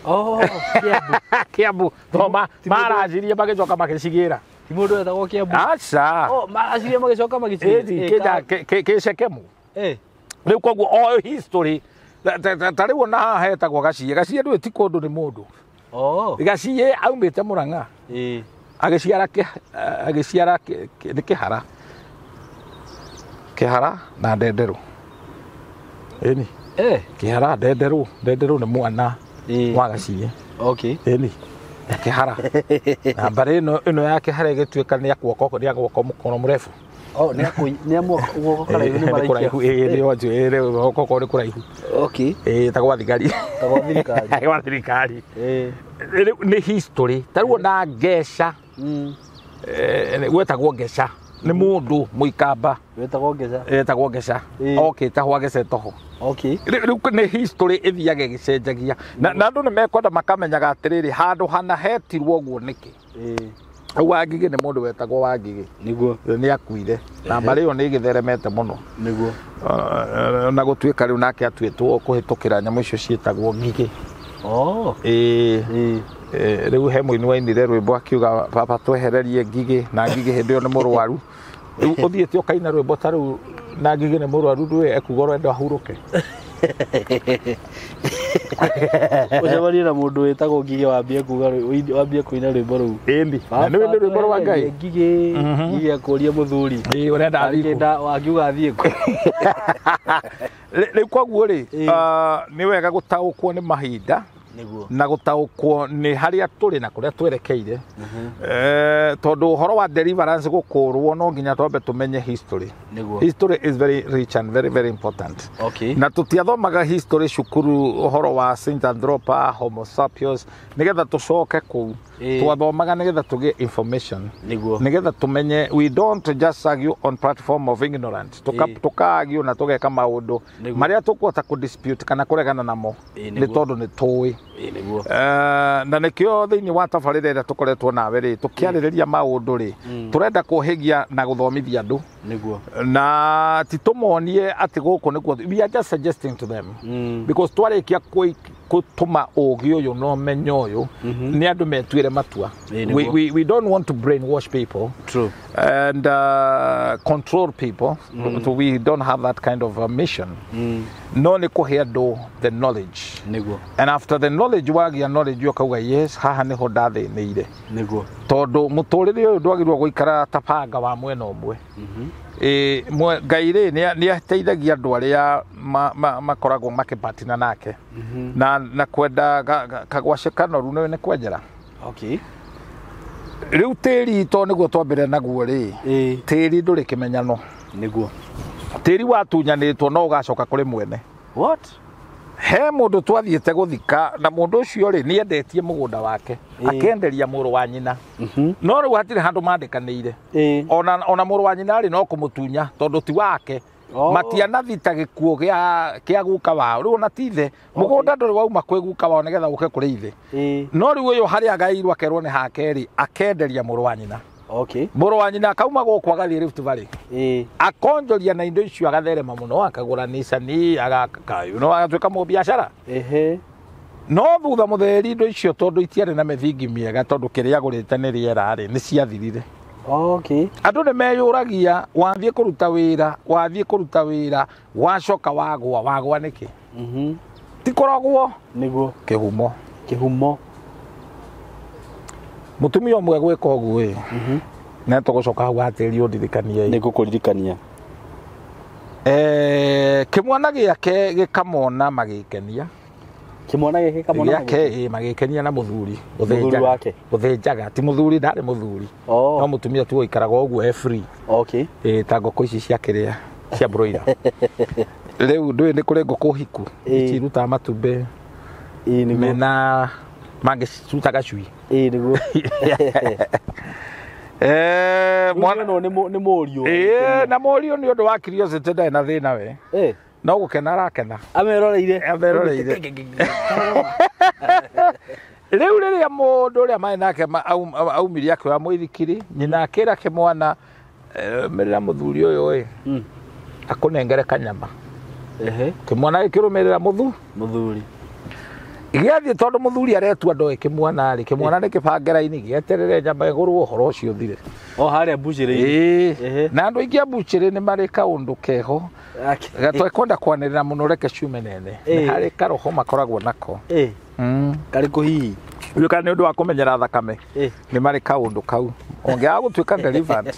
Oh, Kiambu. Kiambu. To maracirie magĩcoka magĩcigĩra. Ti mũndũ wetagwo Kiambu. Aca. Oh, maracirie magĩcoka magĩcigĩra. Kĩcekemu. Rĩu koguo o history ta rĩu ona haha hetagwo Gaciĩ. Gaciĩ ndũĩ ti kũndũ nĩ mũndũ. Gaciĩ aumĩte Mũrang'a. Agĩciara agĩciara nĩ Kĩhara. Kĩhara na Ndenderũ. Ĩni. Kĩhara, Ndenderũ. Ndenderũ nĩ mwana wa Gaciĩ. Okay. Ĩni. Kĩhara. Na mbarĩ ĩno ya Kĩhara ĩgĩtuĩka nĩ ya guoko, nĩ ya guoko mũkono mũrefu. Oh, nĩ ya nĩ ya guoko karaihu nĩ Nĩ maraikia. kũraihu, nĩ wanjũ, nĩ guoko korwo nĩ kũraihu. Okay. Ta gwa thigari. Ta gwa thirikari. Gwa thirikari. Rĩu nĩ history. Ta rĩu ona Ngeca. Gwetagwo Ngeca. Nĩ mũndũ mũikamba. Wetagwo Ngeca. Wetagwo Ngeca. Okĩte hwa Gece toho. Okay. Rĩu nĩ history ĩthiaga ĩgĩcenjagia. Na andũ nĩ mekwenda makamenyaga atĩrĩrĩ, handũ hana hetirwo ũguo nĩkĩ? Rĩu Wangigĩ nĩ mũndũ wetagwo Wangigĩ. Nĩguo. Nĩ akuire. Na mbarĩ ĩyo nĩ ĩgĩtheremete mũno. Nĩguo. Na gũtuĩka rĩu nake atuĩtwo kũhĩtũkĩra nyamũ icio ciĩtagwo ngigĩ. Rĩu he mũini wainire rwĩmbo akiuga baba twehererie ngigĩ, na ngigĩ hĩndĩ ĩyo nĩ mũrwaru. Rĩu ũthiĩte ũkaina rwĩmbo ta rũu na ngigĩ nĩ mũrwaru, ndũĩ ekuga ũrenda ahurũke. Ũcemanie na mũndũ wĩtagwo Ngigĩ wambie kuga wambie kũina rwĩmbo rũu. Ĩni. Na nĩ wĩndĩ rwĩmbo rwa Ngai. Ngigĩ, Ngigĩ akũria mũthuri. Ũrenda athiĩ kũ? Akĩenda wakiuga athiĩ kũ? Rĩu koguo rĩ, nĩ wega gũtaũkwo nĩ mahinda. Nĩguo. Na gũtaũkwo nĩ harĩa tũrĩ na kũrĩa twerekeire. Tondũ ũhoro wa deliverance gũkũrwo no nginya twambe tũmenye history. Nĩguo. History is very rich and very very important. Okay. Na tũtiathomaga history cukuru ũhoro wa Sahelanthropus, Homo sapiens nĩgetha tũcoke kũu. Ĩĩ. Twathomaga nĩgetha tũgĩe information. Nĩguo. Nĩgetha tũmenye we don't just argue on platform of ignorance. Tuka Ĩĩ. Tuka-argue na tũgeka maũndũ Nĩguo. marĩa tũkũhota kũ-dispute kana kũregana namo Ĩĩ, nĩ nĩguo. tondũ nĩ tũĩ. Ĩĩ, nĩguo. Na nĩkĩo thĩinĩ wa tabarĩra ĩrĩa tũkoretwo nawe rĩ tũkĩarĩrĩria maũndũ rĩ tũrenda kũhĩgia na gũthomithia andũ Nĩguo. Na ti tũmonie atĩ gũkũ nĩkuo. We are just suggesting to them because twarĩkia gũtũma ũgĩ ũyũ na ũmenyo ũyũ nĩ andũ metuĩre matua. Ĩĩ, nĩguo. We don't want to brainwash people True. and control people. So we don't have that kind of a mission. No nĩ kũhe andũ the knowledge. Nĩguo. And after the knowledge, wagĩa knowledge ũkauga, "Yes, haha nĩho ndathĩnĩire." Nĩguo. Tondũ mũtũrĩre ũyũ ndwagĩrĩirwo gũikara ta banga wa mwena ũmwe. Ĩ, Ngai rĩ nĩ ateithagia andũ arĩa makoragwo makĩpatina nake na kwenda kagwacĩ kanoru nĩ kwenjera. Okay. Rĩu tĩri to nĩguo twambĩre naguo rĩ, Ĩĩ. tĩri ndũrĩ kĩmenyano. Nĩguo. Tĩri watunyanĩtwo no ũgacoka kũrĩ mwene. What? He mũndũ twathiĩte gũthika na mũndũ ũcio rĩ nĩ endetie mũgũnda wake, akenderia mũrũ wa nyina, no rĩu hatirĩ handũ mandĩkanĩire. Ona mũrũ wa nyina rĩ no kũmũtunya tondũ ti wake. Oh. Matianathita gĩkuũ gĩa guka wao rĩu ona ti ithe mũgũnda ndũrĩ wauma kwĩ guka wao nĩgetha ũke kũrĩ ithe. No rĩu ũyũ harĩa agairwo akerwo nĩ hake rĩ akenderia mũrũ wa nyina. Okay. Mũrũ wa nyina akauma gũkũ agathiĩ Rift Valley, Ĩĩ. akonjoria na indo icio agatherema mũno, akagũra Nissan, agaka no agatuĩka mũbiacara. No thutha mũtheri indo icio tondũ itiarĩ na mĩthingi mĩega tondũ kĩrĩa agũrĩte nĩ rĩera rĩ nĩ ciathirire. Okay. Andũ nĩ meyũragia, wathiĩ kũruta wĩra, wathiĩ kũruta wĩra, wacoka wagwa, wagwa nĩkĩ? Ti kũrogwo. Nĩguo. Kĩhumo. Kĩhumo. Mũtumia ũmwe gwĩka ũguo ĩ na tũgũcoka hau hatĩri ũndirikanie ĩ. Nĩngũkũririkania. Kĩmwana gĩake gĩkamona magĩkenia. Kĩmwana gĩkĩ kamwana? Gĩake ĩ magĩkenia na mũthuri. Mũthuri Ũthĩnjaga. wake? Ũthĩnjaga, ti mũthuri, ndarĩ mũthuri. Oh. No mũtumia tu ũikaraga ũguo e free. Okay. Ĩ ta ngũkũ ici cia kĩrĩa cia broiler rĩu ndũĩ nĩ kũrĩ ngũkũ hiku Ĩ. ici irutaga matumbĩ Ĩĩ, nĩguo. mena mangĩciruta gacui. Ĩĩ, nĩguo. Mwana Ĩno nĩ mũriũ. Ĩ, na mũriũ nĩ ũndũ wa curiosity ndarĩ na thĩna we. No gũkena arakena. Ameroreire. Ameroreire. Rĩu rĩrĩa mũndũ ũrĩa marĩ nake aumire akĩoya mũithikiri, nyina akĩra kĩmwana, "Mĩrĩra mũthuri ũyũ ĩ akũnengere kanyama." Kĩmwana gĩkĩrũmĩrĩra mũthu Mũthuri. Gĩathiĩ tondũ mũthuri aretua ndoĩ kĩmwana rĩ, kĩmwana nĩ kĩbange raini gĩeterere nyama ĩgũrwo ũhoro ũcio ũthire. O harĩa mbucĩrĩ-inĩ. Ĩĩ. Ehe. Na andũ aingĩ a mbucĩrĩ nĩ marĩ kaũndũ keho gatwekwenda kwanĩrĩra mũno, reke ciume nene. Nĩ harĩ karoho makoragwo nako. Karĩkũ hihi? Rĩu kana nĩ ũndũ wa kũmenyera thakame. Ĩ. Nĩ marĩ kaũndũ kau ũngĩaga gũtuĩka delivered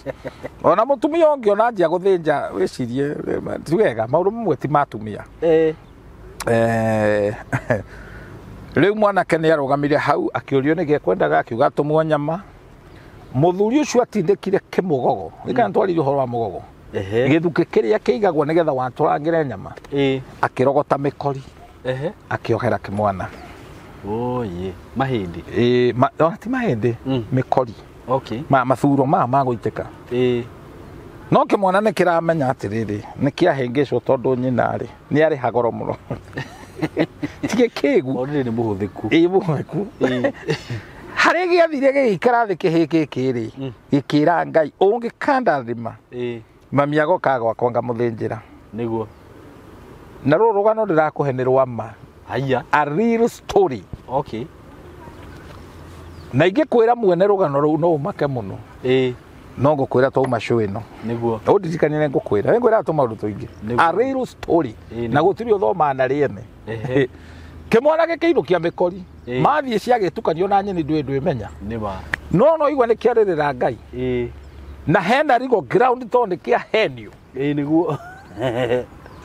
ona mũtumia ũngĩ ona anjia gũthĩnja wĩcirie ti wega, maũndũ mamwe ti ma atumia. Rĩu mwanake nĩ arũgamire hau akĩũrio nĩkĩ ekwendaga, akiuga atũmwo nyama. Mũthuri ũcio atindĩkire kĩmũgogo nĩkana twaririe ũhoro wa mũgogo, gĩthukĩ kĩrĩa kĩigagwo nĩgetha watũrangĩre nyama, akĩrogota mĩkori, akĩohera kĩmwana. Oye, mahĩndĩ. Ĩ, ona ti mahĩndĩ, mĩkori. Okay. Mathuro ma gũitĩka. No kĩmwana nĩ kĩramenya atĩrĩrĩ nĩ kĩahĩngĩcwo tondũ nyina rĩ nĩ arĩ goro mũno, ti gĩkĩgu. Mũndũ nĩ mũhũthĩku. Ĩ, mũhũthĩku. Harĩ gĩathire gĩgĩikara thĩ kĩhĩ gĩkĩ rĩ gĩkĩra Ngai ũngĩkandathima mami agoka gwakwa ngamũthĩnjĩra. Nĩguo. Na rũrũ rũgano ndĩrakũhe nĩ rwa ma. Haya. A real story. Okay. Na ingĩkwĩra mwene rũgano rũu no ũmake mũno. Ĩ. No ngũkwĩra twauma show ĩno. Nĩguo. Ũndirikanie nĩ ngũkwĩra, nĩ ngwĩraga tũmaũndũ tũingĩ. Nĩguo. A real story. Ĩ, Na nĩguo. gũtirĩ ũthomaga na rĩene. Ehe. Kĩmwana gĩkĩinũkia mĩkori, Ĩ. mathiĩ ciagĩtukanio na nyeni ndwĩ ndwĩmenya. Nĩ ma. No igua nĩ kĩarĩrĩra Ngai Ĩ. na hena rigo ground tondũ nĩ kĩahenio. Ĩ, nĩguo.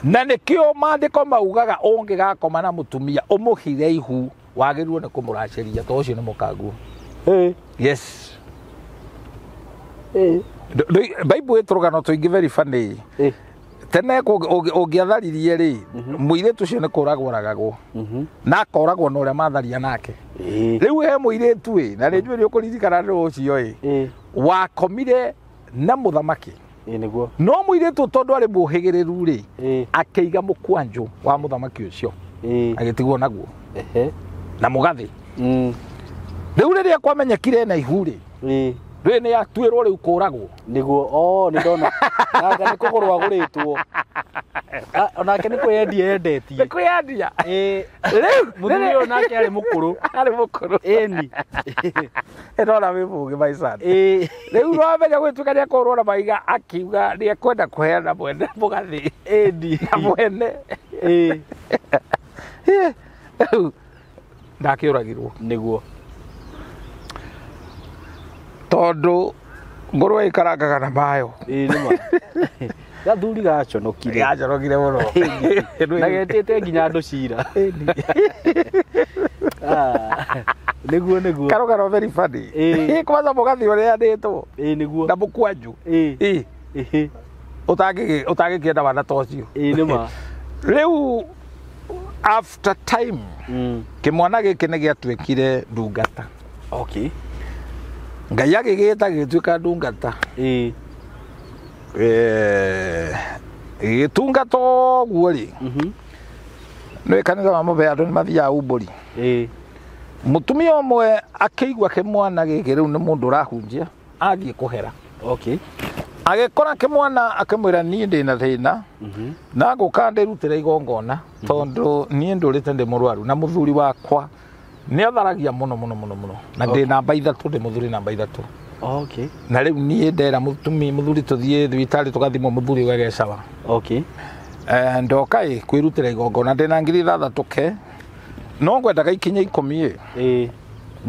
Na nĩkĩo maandĩko maugaga ũngĩgakoma na mũtumia ũmũhire ihu. Wagĩrĩirwo nĩ kũmũracĩria tondũ ũcio nĩ mũkanguo. Yes. Bible ĩ tũrũgano tũingĩ very funny. Tene ũngĩatharirie rĩ, mũirĩtu ũcio nĩ kũragwo oragagwo. Na akoragwo na ũrĩa matharia nake. Rĩu he mũirĩtu ĩ, na nĩ njũĩ nĩ ũkũririkana nĩ ũcio ĩ, wakomire na mũthamaki. Nĩguo. No mũirĩtu tondũ arĩ mũhĩgĩrĩru rĩ, akĩiga mũkwanjũ wa mũthamaki ũcio. Agĩtigwo naguo. Na mũgathĩ. Rĩu rĩrĩa kwamenyekire na ihu rĩ, rĩu nĩ atuĩrwo rĩu kũragwo. Nĩguo. Oh, nĩ ndona. Nanga nĩ kũgũrwo agũrĩtwo. Onake nĩ kwĩyendia endetie. Nĩ kwĩyendia. Rĩu mũthuri ũyũ nake arĩ mũkũrũ. Arĩ mũkũrũ. Ĩni. Ĩrona wĩ mũũgĩ my son. Rĩu wamenya gwĩtuĩka nĩ akũrwo na maiga akiuga nĩ ekwenda kũheana mwene mũgathĩ. Ĩni. Na mwene. Rĩu ndakĩũragirwo. Nĩguo. Tondũ ngũrwe ĩkarangaga na mayo. Ĩĩ nĩ ma. Gathuri gaconokire. Gaconokire mũno. Na getĩte nginya andũ cira. Nĩguo nĩguo. Karũgano very funny. Kwanza mũgathĩ ũrĩa andĩtwo. Ĩĩ nĩguo. Na mũkwanjũ. Ĩĩ. Ũtangĩkĩenda wana ta ũcio. Ĩĩ nĩ ma. Rĩu after time kĩmwana gĩkĩ nĩ gĩatuĩkire ndungata. Okay. Ngai agĩgĩta gĩgĩtuĩka ndungata. Gĩgĩtungata ũguo rĩ, nĩ kanitha wa mũbea andũ nĩ mathiaga umbũri. Mũtumia ũmwe akĩigua kĩmwana gĩkĩ rĩu nĩ mũndũ ũrahunjia, athiĩ kũhera. Okay. Agĩkora kĩmwana akĩmwĩra niĩ ndĩna thĩna na ngũka ndĩrutĩre igongona tondũ niĩ ndũrĩte ndĩ mũrwaru na mũthuri wakwa nĩ atharagia mũno mũno mũno mũno na ndĩ namba 3 ndĩ mũthuri namba 3. Okay. Na rĩu niĩ ndera mũtumia mũthuri tũthiĩ thibitarĩ tũgathimwo mũthuri ũgage sawa. Okay. Ndoka ĩ kwĩrutĩra igongona ndĩna 6,000 ke no ngwendaga ikinye 10 ĩ.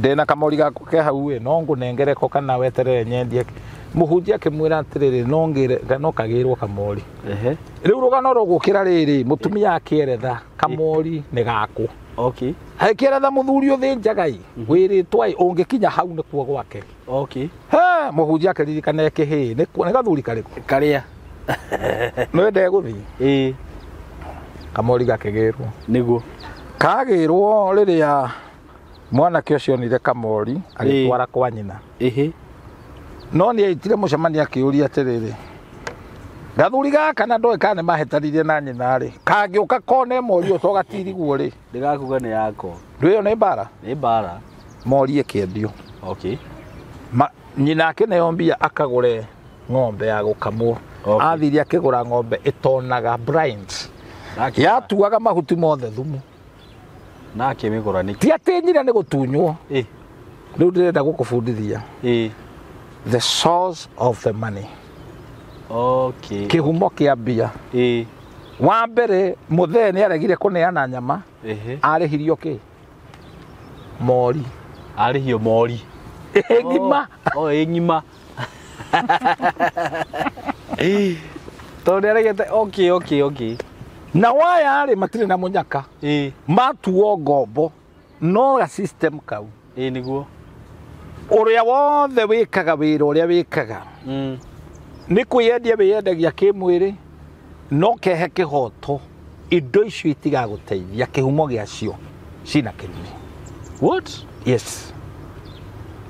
Ndĩna kamori gakwa ke hau ĩ no ngũnengereko kana weterere nyendie. Mũhunjia akĩmwĩra atĩrĩrĩ no ngĩre no kagĩrwo kamori. Rĩu rũgano rũgũkĩra rĩrĩ mũtumia akĩeretha kamori nĩ gakwo. Okay. Akĩeretha mũthuri ũthĩnjaga ĩ wĩrĩtwo ĩ ũngĩkinya hau nĩkuo gwake. Okay. He mũhunjia akĩririkana kĩhĩ nĩ gathuri karĩkũ? Karĩa. Nĩ ndegũthiĩ. Kamori gakĩgĩrwo. Nĩguo. Kagĩrwo rĩrĩa mwanake ũcio onire kamori agĩtwara kwa nyina. No nĩ aitire mũcemanio akĩũria atĩrĩrĩ, gathuri gaka na ndoĩ kana nĩ mahĩtanirie na nyina rĩ, kangĩũka kone mori ũcio gatiriguo rĩ, ndĩgakuga nĩ yako. Ndũ ĩyo nĩ mbara? Nĩ mbara. Mori ĩkĩendio. Okay. Nyina akĩneo mbia akagũre ng'ombe ya gũkamwo. Okay. Athire akĩgũra ng'ombe ĩtonaga blind. Yatuaga mahuti mothe thumu. Na akĩmĩgũra nĩkĩ? Ti atĩ nyina nĩ gũtunywo. Rĩu ndĩrenda gũkũbundithia. The source of the money. Okay. Kĩhumo kĩa mbia. Wa mbere mũthee nĩ aregire kũneana nyama. Arĩhirio kĩ? Mori. Arĩhio mori. Ng'ima. Oh, ng'ima. Tondũ nĩ aregete. Okay, okay, okay. Na waya rĩ matirĩ na mũnyaka. Matuo ngombo no ga system kau. Nĩguo. Ũrĩa wothe wĩkaga wĩra ũrĩa wĩkaga. Nĩ kwĩyendia wĩyendagia kĩmwĩrĩ no kehe kĩhoto indo icio itigagũteithia kĩhumo gĩacio cina kĩrumi. What? Yes.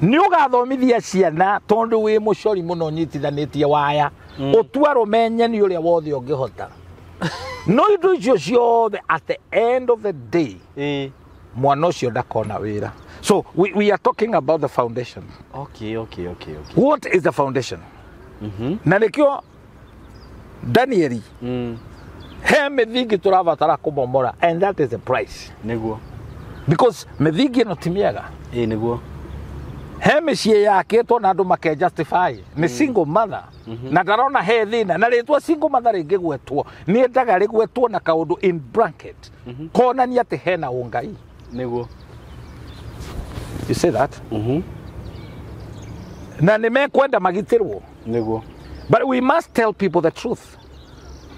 Nĩ ũgathomithia ciana tondũ wĩ mũcori mũno ũnyitithanĩtie waya. Ũtue arũme nyeni ũrĩa wothe ũngĩhota. No indo icio ciothe at the end of the day mwana ũcio ndakona wĩra. So we are talking about the foundation. Okay, okay, okay, okay. What is the foundation? Na nĩkĩo Danieli he mĩthingi tũrabatara kũmomora and that is the price. Nĩguo. Because mĩthingi ĩno ti mĩega. Nĩguo. He mĩciĩ yakĩtwo na andũ make justify nĩ single mother. Na ndarona he thĩna na rĩtwa single mother rĩngĩgwetwo nĩ endaga rĩgwetwo na kaũndũ in bracket konania atĩ hena ũngai. Nĩguo. You say that? Na nĩ mekwenda magitĩrwo. Nĩguo. But we must tell people the truth.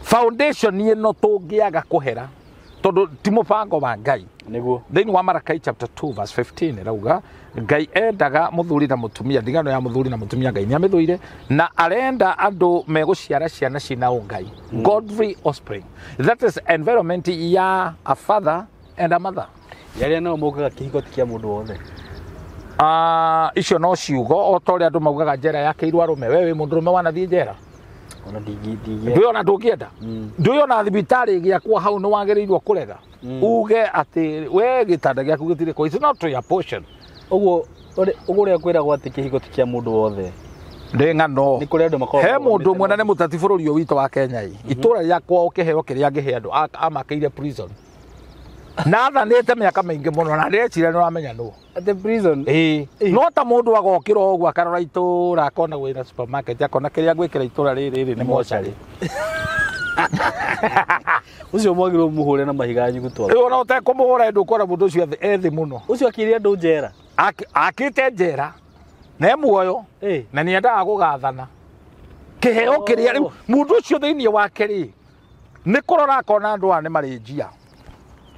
Foundation ĩno tũngĩaga kũhera Tondũ ti mũbango wa Ngai. Nĩguo. Thĩinĩ wa Marakai chapter 2 verse 15 ĩrauga Ngai endaga mũthuri na mũtumia, ndigano ya mũthuri na mũtumia Ngai nĩamĩthũire, na arenda andũ megũciara ciana cina ũngai, godly offspring. That is environment ya a father and a mother. Yarĩa nao mokaga kĩhiko ti kĩa mũndũ wothe. Icio no ciugo o ta ũrĩa andũ maugaga njera yakĩirwo arũme. We wĩ mũndũrũme wanathiĩ njera? Ona ndingĩ. Ndũĩ ona ndũngĩenda. Ndũĩ ona thibitarĩ ĩgĩakwo hau nĩ wagĩrĩirwo kũrega. Uge atĩ we gĩtanda gĩaku gĩtirĩ kũ. It's not your portion. Ũguo ũrĩa kwĩragwo atĩ kĩhiko ti kĩa mũndũ wothe. Ndĩ ng'ano. Nĩ kũrĩ andũ makoragwo He mũndũ ũmwe na marũgamĩte nĩ mũteti bũrũri ũyũ witũ wa Kenya ĩ. Itũra rĩa kwao kĩheo kĩrĩa angĩhe andũ amakĩire prison. Na athanĩte mĩaka mĩingĩ mũno na ndĩreciria nĩ ũramenya nũ. Atĩ prison. Ĩĩ. No ta mũndũ agokĩra ũguo akarora itũra akona wĩna supermarket akona kĩrĩa ngwĩkĩra itũra rĩrĩ rĩ nĩ mocarĩ. Ũcio mwagĩrĩirwo mũhũre na mahiga nyugutwa. Rĩu ona ũtekũmũhũra ndũkuona mũndũ ũcio e thĩ mũno. Ũcio akĩire andũ njera. Akĩte njera na e muoyo na nĩendaga gũgathana. Kĩheo kĩrĩa rĩu mũndũ ũcio thĩinĩ wake rĩ nĩ kũrora akona andũ aya nĩ marĩ njia.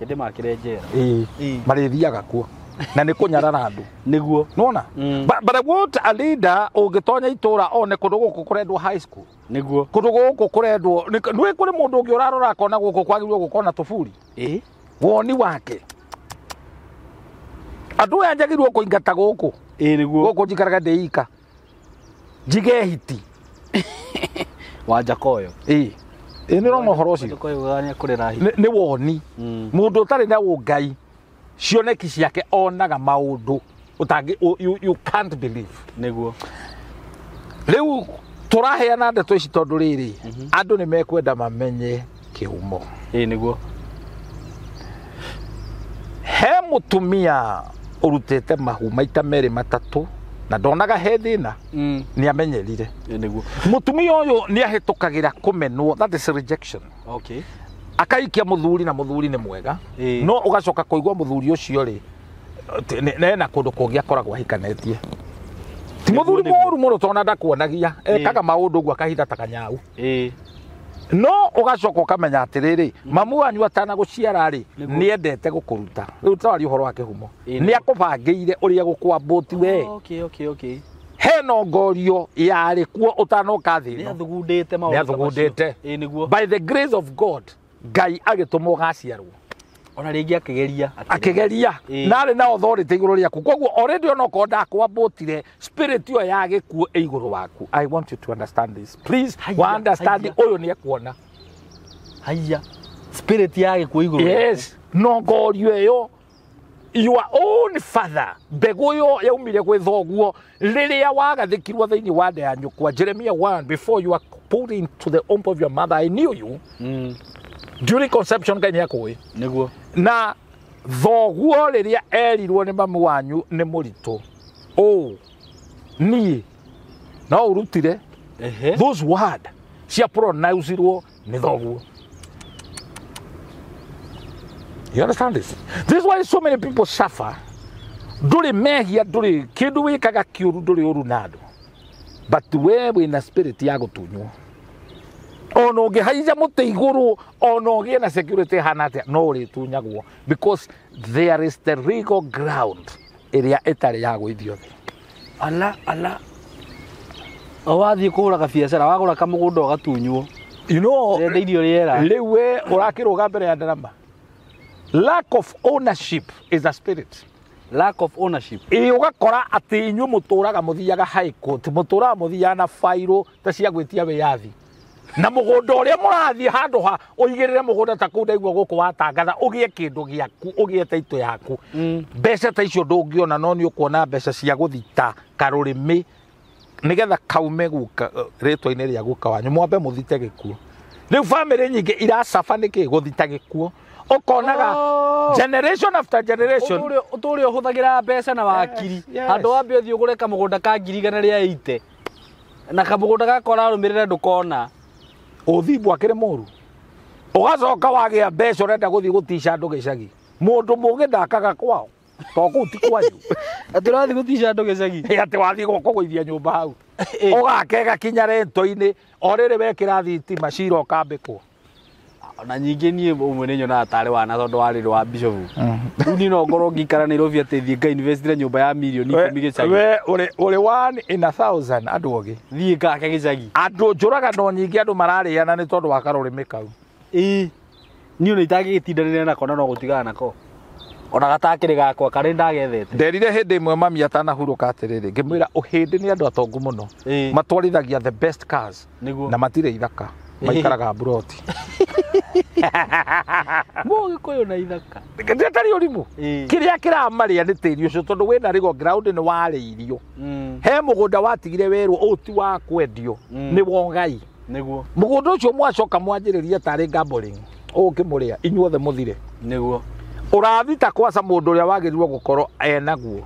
Kĩndĩ makĩre njera. Ĩĩ. Marĩthiaga kuo na nĩ kũnyarara andũ. Nĩguo. Nĩwona? But I want a leader ũngĩtonya itũra one kũndũ gũkũ kũrendwo high school. Nĩguo. Kũndũ gũkũ kũrendwo nĩ kũrĩ mũndũ ũngĩ ũrarora akona gũkũ kwagĩrĩirwo gũkorwo na tũburi. Woni wake. Andũ aya njagĩrĩirwo kũingata gũkũ. Nĩguo. Gũkũ njikaraga ndĩ ika. Njige hiti. Wa Njakoyo. Ĩĩ. Ĩĩ nĩ ũrona ũhoro ũcio. Njakoyo ugaga nĩ akũrera hiti. Nĩ woni. Mũndũ ũtarĩ na ũngai cioneki ciake onaga maũndũ ũtangĩ you can't believe. Nĩguo. Rĩu tũraheana ndeto ici tondũ rĩrĩ andũ nĩ mekwenda mamenye kĩhumo. Ĩĩ nĩguo. He mũtumia ũrutĩte mahu maita merĩ matatũ na ndonaga he thĩna nĩ amenyerire. Ĩĩ nĩguo. Mũtumia ũyũ nĩ ahĩtũkagĩra kũmenwo, that is rejection. Okay. Akaikia mũthuri na mũthuri nĩ mwega. No ũgacoka kũigua mũthuri ũcio rĩ nena kũndũ kũngĩ akoragwo ahikanĩtie. Ti mũthuri mũru mũno tondũ ndakuonagia ekaga maũndũ ũguo akahinda ta kanyau. No ũgacoka ũkamenya atĩrĩrĩ mamu wanyu atanagũciara rĩ nĩendete gũkũruta. Rĩu twaria ũhoro wa kĩhumo. Nĩ akũbangĩire ũrĩa gũkwambũti we. Okay, okay, okay. He nongorio yarĩ kuo ũtanoka thĩ ĩno. Nĩathugundĩte maũndũ ta macio. Nĩathugundĩte. Ĩĩ nĩguo. By the grace of God Ngai agĩtũma ũgaciarwo. Ona rĩngĩ akĩgeria. Akĩgeria. Na arĩ na authority igũrũ rĩaku. Koguo already onokorwo ndakwambũtire spirit ĩyo ya gĩkuũ ĩ igũrũ waku. I want you to understand this. Please, wa understand ũyũ nĩ ekuona. Haiya. Spirit ya gĩkuũ igũrũ. Yes. Nongorio ĩyo your own father mbegũ ĩyo yaumire gwĩ thoguo rĩrĩa wagathĩkirwo thĩinĩ wa nda ya nyũkwa. Jeremiah 1, before you are put into the womb of your mother I knew you. During conception Ngai nĩakũĩ. Nĩguo. Na thoguo rĩrĩa erirwo nĩ mamu wanyu nĩ mũritũ niĩ no ũrutire those word cia pronounce-irwo nĩ thoguo. You understand this? This is why so many people suffer. Ndũrĩ mehia, ndũrĩ kĩndũ wĩkaga kĩũru, ndũrĩ ũru na andũ. But we wĩna spirit ya gũtunywo. Ona ũngĩhaica mũtĩ igũrũ, ona ũgĩe na security hana atĩa, no ũrĩtunyagwo. Because there is the legal ground ĩrĩa ĩtarĩ ya gũithio thĩ. Ala, ala. O wathiĩ kũgũra kabiacara, wagũra kamũgũnda ũgatunywo. You know, Ũrenda irio rĩera. Rĩu we ũrakĩrũga mbere ya ndarama. Lack of ownership is a spirit. Lack of ownership. Ĩ ũgakora atĩ inyuĩ mũtũraga mũthiaga high court, mũtũraga mũthiaga na bairũ ta cia gwĩtia wĩyathi. Na mũgũnda ũrĩa mũrathiĩ handũ ha ũigĩrĩre mũgũnda ta kũu ndaigua gũkũ watangatha ũgĩe kĩndũ gĩaku, ũgĩe taitũ yaku. Mbeca ta icio ndũngĩona no nĩ ũkuona mbeca cia gũthita karũrĩmĩ nĩgetha kaume guka rĩtwa-inĩ rĩa guka wanyu mwambe mũthite gĩkuũ. Rĩu bamĩrĩ nyingĩ iracaba nĩkĩ gũthita gĩkuũ. Ũkonaga generation after generation Ũtũũre ũhũthagĩra mbeca na wakiri. Handũ wambe ũthiĩ ũgũre kamũgũnda ka ngiri igana rĩa 80 na kamũgũnda gaka ũrarũmĩrĩra ndũkona. Ũthimbu akĩrĩ mũru. Ũgacoka wagĩa mbeca ũrenda gũthiĩ gũtica andũ gĩcagi. Mũndũ mũũgĩ ndakaga kwao. To kũu ti kwanyu. Atĩ ũrathiĩ gũtica andũ gĩcagi? Ĩ, atĩ wathiĩ kũgũithia nyũmba hau. Ũgakega kinya rento-inĩ, o rĩrĩ wekĩra thitima cira ũkambĩkwo. Ona nyingĩ niĩ ũmwe nĩ nyonaga tarĩ wana tondũ warĩ wa bishop. Rĩu niĩ no ngorwo ngĩikara Nairobi atĩ thiĩ nga invest na nyũmba ya mirioni 10 gĩcagi. We ũrĩ one in a thousand andũ ogĩ. Thiĩ ngake gĩcagi. Andũ njũragano nyingĩ andũ mararĩana nĩ tondũ wa karũrĩmĩ kau. Ĩĩ. Niĩ ona itangĩgĩtindanĩra nako na no gũtigana nako. Ona gatakĩrĩ gakwa karĩ ndagethete. Nderire hĩndĩ ĩmwe mami atanahurũka atĩrĩrĩ, ngĩmwĩra ũhĩndĩ nĩ andũ atongu mũno. Matwarithagia the best cars. Nĩguo. Na matirĩ ithaka. Maikaraga mburoti. Mũgĩkũyũ na ithaka. Ndĩtarĩ ũrimũ. Kĩrĩa kĩramarĩa nĩ tĩri ũcio tondũ wĩna rĩgo ground nĩ warĩirio. He mũgũnda watigire werwo ũũ ti wa kwendio. Nĩ wogai. Nĩguo. Mũgũnda ũcio mwacoka mwanjĩrĩria tarĩ gambling. Ũũ ũkĩmũrĩa inyuothe mũthire. Nĩguo. Ũrathita kwaca mũndũ ũrĩa wagĩrĩirwo gũkorwo enaguo.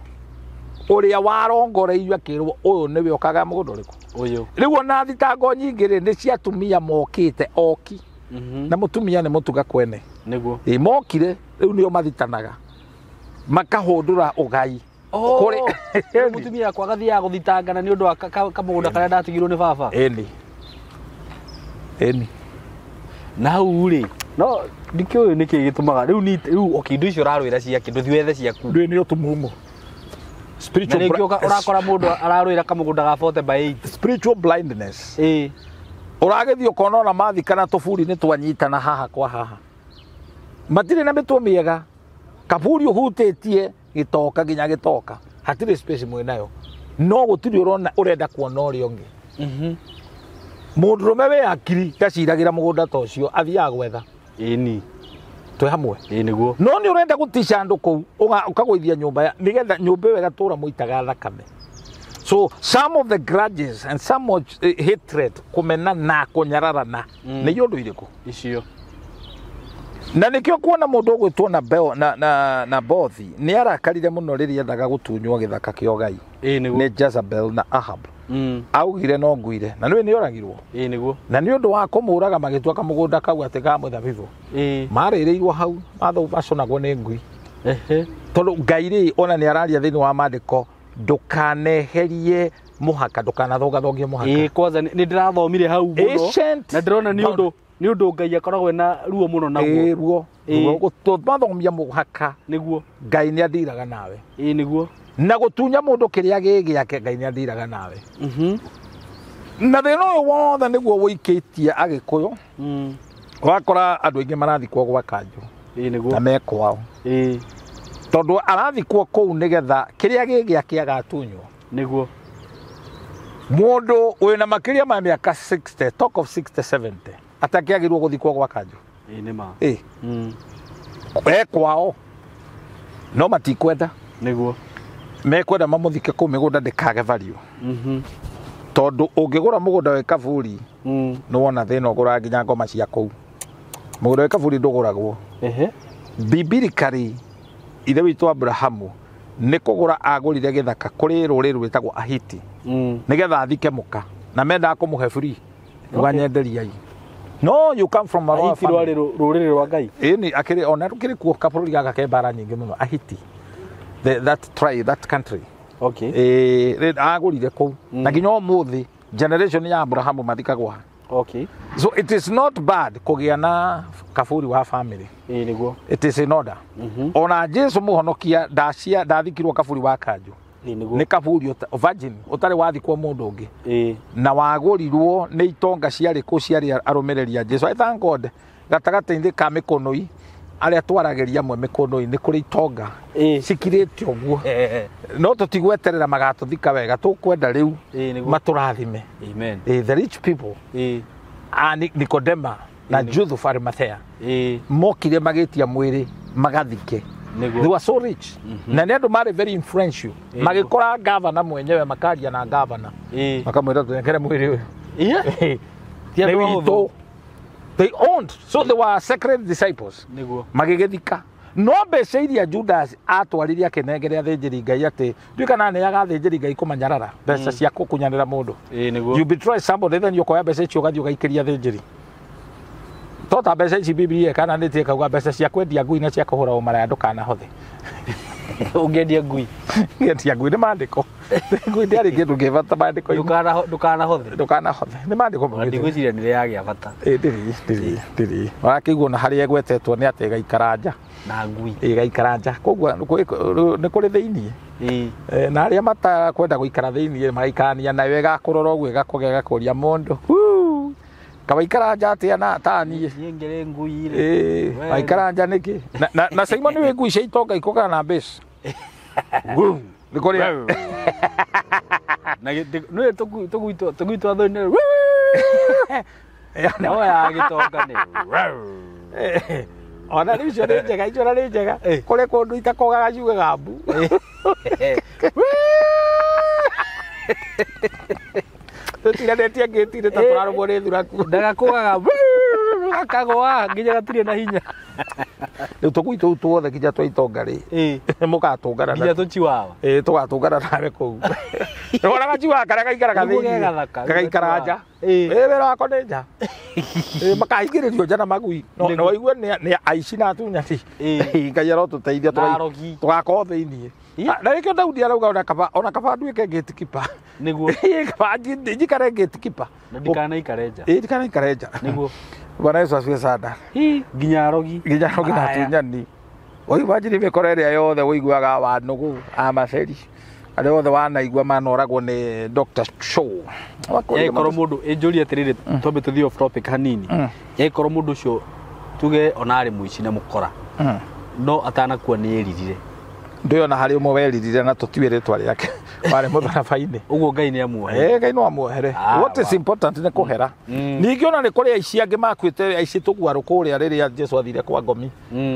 Ũrĩa warongoreirio akĩrwo ũyũ nĩwe ũkagaya mũgũnda ũrĩkũ. Ũyũ. Rĩu ona thitango nyingĩ rĩ nĩ cia atumia mokĩte oki. Na mũtumia nĩ mũtuga kwene. Nĩguo. Ĩ mokire rĩu nĩo mathitanaga. Makahũndũra ũgai. Kũrĩ Mũtumia akwa agathiaga gũthitangana nĩ ũndũ wa kamũgũnda karĩa ndatigirwo nĩ baba. Ĩni. Ĩni. Na hau rĩ no ndikĩũĩ nĩkĩ gĩtũmaga rĩu ni rĩu okay indo icio ũrarwĩra ciake ndũthiĩ wethe ciaku. Ndũĩ nĩ ũtumumu. Na rĩngĩ ũrakora mũndũ ararwĩra kamũgũnda ga 40 by 8. Spiritual blindness. Ĩĩ. Ũragĩthiĩ ũkona ona mathikana tũburi nĩ twanyitana haha kwa haha. Matirĩ na mĩtwe mĩega. Kaburi ũhutĩtie gĩtoka nginya gĩtoka. Hatirĩ space mwĩnayo. No gũtirĩ ũrona ũrenda kuona ũrĩa ũngĩ. Mũndũrũme wĩ hakiri ndaciragĩra mũgũnda ta ũcio athiaga gwetha. Ĩni. Twĩ hamwe. Ĩĩ nĩguo. No nĩ ũrenda gũtica andũ kũu ũkagũithia nyũmba ya nĩgetha nyũmba ĩyo ĩgatũra mũitaga thakame. So some of the grudges and some of hatred kũmena na kũnyararana nĩ ũndũ irĩkũ? Icio. Na nĩkĩo kuona mũndũ ũgwĩtwo na Nabothi nĩ arakarire mũno rĩrĩa endaga gũtunywo gĩthaka kĩa ũgai. Ĩĩ nĩguo. Nĩ Jezebel na Ahab. Augire no nguire na nĩwe nĩ oragirwo. Ĩĩ nĩguo. Na nĩ ũndũ wa kũmũraga magĩtua kamũgũnda kau atĩ ka mũthabibũ. Ĩĩ. Marĩrĩirwo hau maconagwo nĩ ngui. Ehe. Tondũ Ngai rĩ ona nĩ araria thĩinĩ wa maandĩko ndũkaneherie mũhaka ndũkanathongathongie mũhaka. Ĩĩ kwanza nĩ ndĩrathomire hau mũno. Na ndĩrona nĩ ũndũ nĩ ũndũ Ngai akoragwo na ruo mũno naguo. Ĩĩ ruo. Ruo gũthomia mũhaka. Nĩguo. Ngai nĩ andiraga nawe. Ĩĩ nĩguo. Na gũtunya mũndũ kĩrĩa gĩ gĩake Ngai nĩ andiraga nawe. Na thĩna ũyũ wothe nĩguo wũikĩtie Agĩkũyũ. Wakora andũ aingĩ marathikwo gwa kanjũ. Ĩĩ nĩguo. Na me kwao. Ĩĩ. Tondũ arathikwo kũu nĩgetha kĩrĩa gĩ gĩake agatunywo. Nĩguo. Mũndũ wĩna makĩria ma mĩaka 60, talk of 60 70, atakĩagĩrĩirwo gũthikwo gwa kanjũ. Ĩĩ nĩ ma. Ĩĩ. E kwao. No matikwenda. Nĩguo. Mekwenda mamũthike kũu mĩgũnda ndĩkage value. Tondũ ũngĩgũra mũgũnda wĩ kaburi nĩ wona thĩna ũgũraga nginya ngoma cia kũu. Mũgũnda wĩ kaburi ndũgũragwo. Ehe. Biblically ithe witũ Abrahamu nĩ kũgũra agũrire gĩthaka kũrĩ rũrĩrĩ rwĩtagwo Ahiti. Nĩgetha athike mũka na mendaga kũmũhe free. Ũganyenderia. No you come from a royal Ahiti family. rwarĩ rũrĩrĩ rwa Ngai. Ĩni akĩrĩ ona rũkĩrĩ kuo kabũrũri gaka ke mbara nyingĩ mũno Ahiti. That tribe, that country. Okay. Agũrire kũu. Na nginya ũmũthĩ generation ya Abrahamu mathikagwo ha. Okay. So it is not bad kũgĩa na kaburi wa family. Ĩĩ nĩguo. It is in order. Ona Jesu mũhonokia ndathikirwo kaburi wa kanjũ. Ĩĩ nĩguo. Nĩ kaburi virgin ũtarĩ wathikwo mũndũ ũngĩ. Ĩĩ. Na wagũrirwo nĩ itonga ciarĩ kũ ciarĩ arũmĩrĩri a Jesu. I thank God gatagatĩ-inĩ ka mĩkũnũi arĩa twaragĩria amwe mĩkũnũi nĩ kũrĩ itonga cikirĩte ũguo. No tũtigweterera magatũthika wega tũkwenda rĩu matũrathime. Amen. The rich people a Nikodema na Joseph Arimathea mokire magĩtia mwĩrĩ magathike. They were so rich. Na nĩ andũ marĩ very influential. Magĩkora gavana mwenyewe makaria na gavana. Makamwĩra tũnengere mwĩrĩ ũyũ. Nĩ witũ. They owned. So they were sacred disciples. Magĩgĩthika. No mbeca iria Judas atwarire akĩnengere athĩnjĩri Ngai atĩ ndiũĩ kana aneaga athĩnjĩri Ngai kũmanyarara mbeca cia gũkunyanĩra mũndũ. You betray somebody then ũkoya mbeca icio ũgathiĩ ũgaikĩria athĩnjĩri. To ta mbeca ici Biblia ĩkananĩtie ĩkauga mbeca cia kwendia ngui na cia kũhũra ũmaraya ndũkanahothe. Ũngĩendia ngui. Ngĩendia ngui nĩ maandĩko. Ngui ndĩarĩ kĩndũ kĩ bata maandĩko-inĩ. Ndũkanahothe. Ndũkanahothe. Nĩ maandĩko Na ndigwĩciria nĩ yagĩa bata. Ĩ ndĩrĩ ndĩrĩ ndĩrĩ. Ũrakĩigua ona harĩa ĩgwetetwo nĩ atĩ ĩgaikara nja. Na ngui. Ĩgaikara nja. Koguo nĩ kũrĩ thĩiniĩ. Na arĩa matakwenda gũikara thĩiniĩ magaikarania nayo ĩgakũrora ũguo ĩgakũgega ĩgakũria mũndũ. Kawaikara nja atĩa na ta niĩ. Niĩ ngĩrĩ ngui rĩ. Waikara nja nĩkĩ? Na Simon nĩ ngui cia itonga ikũgana na mbeca. Nĩ kũrĩa. Na nĩ tũgui twa thoni nĩ. No ya gĩtonga nĩ. Ona rĩu icio nĩ njega, icio nĩ njega. Kũrĩ kũndũ itakogaga ciugaga mbu. Tũtiganĩtie ngĩti-inĩ ta tũrarũmwo nĩ thuraku. Ndagakũgaga akagũa nginya gatirĩ na hinya. Rĩu tũgui tũu tuothe nginya twa itonga rĩ. Mũgatũngana nginya tũchiwawa. Tũgatũngana nawe kũu. Nĩwona gachiwawa karĩa gaikaraga thĩiniĩ. Gagaikara nja. Wĩra wako nĩ nja. Makahingĩrĩrio nja na magui. No waigue nĩ aici na atunyani. Ngai arotũteithia tũgakorwo thĩiniĩ. Na nĩkĩo Daudi arauga ona kaba nduĩke gatekeeper. Nĩguo. Kaba njikare gatekeeper. Na ndikanaikare nja. Ndikanaikare nja. Nĩguo. Bwana Yesu asifiwe sana. Nginya arogi. Nginya arogi na atunyani. Ũimagine mĩkora ĩrĩa yothe ũiguaga wa nũgũ a maceri. Arĩa othe wanaigua manoragwo nĩ Dr. Shaw. Yakorwo mũndũ ĩnjũrie atĩrĩrĩ twambe tũthiĩ off topic hanini. Yakorwo mũndũ ũcio tuge ona arĩ mũici na mũkora. No atanakua nĩ eririre. Ndĩona harĩ ũmwe weririre na tũtiũĩ rĩtwa rĩake. Warĩ mũtharaba-inĩ. Ũguo Ngai nĩ amuohere. Ngai no amuohere. What is important nĩ kũhera. Ningĩ ona nĩ kũrĩ aici angĩ makuĩte aici tũguarũ kũrĩa rĩrĩa Jesu athire kwa ngomi.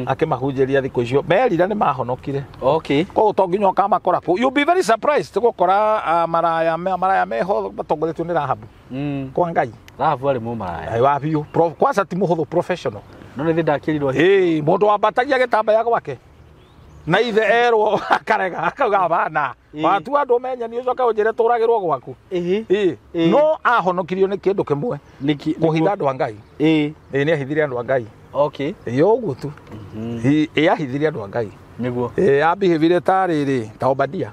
Akĩmahunjĩria thikũ icio. Merira nĩ mahonokire. Okay. Koguo to nginya ũkamakora kũu. You'll be very surprised gũkora maraya meho matongoretio nĩ Rahabu. Kwa Ngai. Rahabu arĩ mũmaraya. Wa biũ. Kwanza ti mũhũthũ professional. No nĩ ndakĩrirwo. Mũndũ wambatagia gĩtambaya gwake. Na ithe erwo akarega akauga bana watu andũ menyani ũcoke ũnjĩre tũragĩrwo gwaku. No ahonokirio nĩ kĩndũ kĩmwe. Kũhitha andũ a Ngai. Nĩ ahithire andũ a Ngai. Okay. Ũguo tu. Ahithire andũ a Ngai. Nĩguo. Ambihĩvire ta rĩrĩ ta Obadia.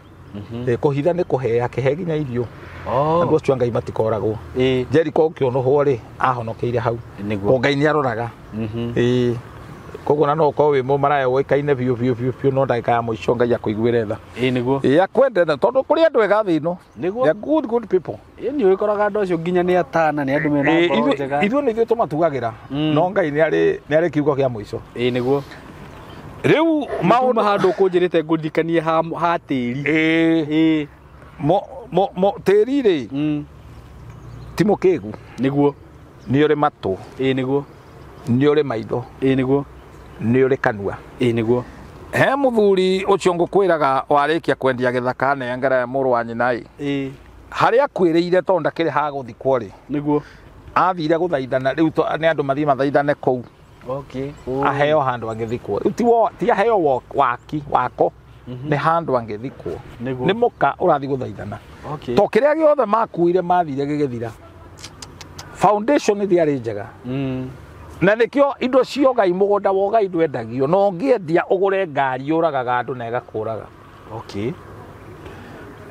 Kũhitha nĩ kũhe akĩhe nginya irio. Andũ acio a Ngai matikoragwo. Jeriko ũkĩũnũhwo rĩ ahonokeire hau. Nĩguo. Ngai nĩ aroraga. Koguo na no ũkorwo wĩ mũmaraya ũĩkaine biũ biũ biũ biũ no ndagĩka ya mũico Ngai akũiguĩre tha. Nĩguo. Akwende tondũ kũrĩ andũ ega thĩ ĩno. Nĩguo. They are good good people. Nĩ ũkoraga andũ acio nginya nĩ atana nĩ andũ mena ngoro njega. Ithuĩ nĩ ithuĩ tũmatugagĩra. No Ngai nĩ arĩ kiugo kĩa mũico. Nĩguo. Rĩu maũndũ handũ ũkũnjĩrĩte ngũririkanie ha tĩri. Tĩri rĩ ti mũkĩgu. Nĩguo. Nĩ ũrĩ matũ. Nĩguo. Nĩ ũrĩ maitho. Nĩguo. Nĩ ũrĩ kanua. Nĩguo. He mũthuri ũcio ngũkwĩraga warĩkia kwendia gĩthaka nengera mũrũ wa nyina ĩ. Harĩa akuĩrĩire tondũ ndakĩrĩ ha gũthikwo rĩ. Nĩguo. Athire gũthaithana rĩu nĩ andũ mathiĩ mathaithane kũu. Okay. Aheo handũ angĩthikwo. Rĩu ti aheo waki wako. Nĩ handũ angĩthikwo. Nĩguo. Nĩ mũka ũrathiĩ gũthaithana. Okay. To kĩrĩa gĩothe makuire mathire gĩgĩthira. Foundation ndĩarĩ njega. Na nĩkĩo indo cia ũgai mũgũnda wa ũgai ndwendagio no ũngĩendia ũgũre ngari ũragaga andũ na ĩgakũraga. Okay.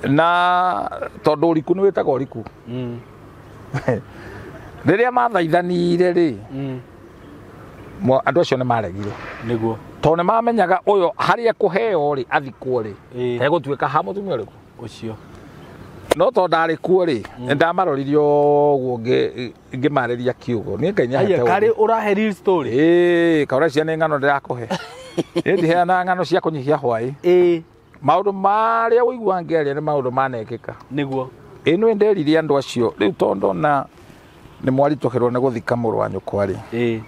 Na tondũ ũriku nĩ wĩtagwo ũriku. Rĩrĩa mathaithanire rĩ andũ acio nĩ maregire. Nĩguo. Tondũ nĩ mamenyaga ũyũ harĩa ekũheo rĩ athikwo rĩ hegũtuĩka ha mũtumia ũrĩkũ ũcio. No tondũ ndarĩ kuo rĩ nĩ ndamaroririe ũguo ngĩmarĩria kiugo. Niĩ Ngai nĩahete ũũgĩ. Karĩ ũrahe real story. Kaũra cia nĩ ng'ano ndĩrakũhe. Niĩ ndiheanaga ng'ano cia kũnyihia hwaĩ. Maũndũ marĩa ũiguaga ngĩaria nĩ maũndũ manekĩka. Nĩguo. Nĩ nderire andũ acio rĩu tondũ na nĩ mwaritũhĩrwo nĩ gũthika mũrũ wa nyũkwa rĩ.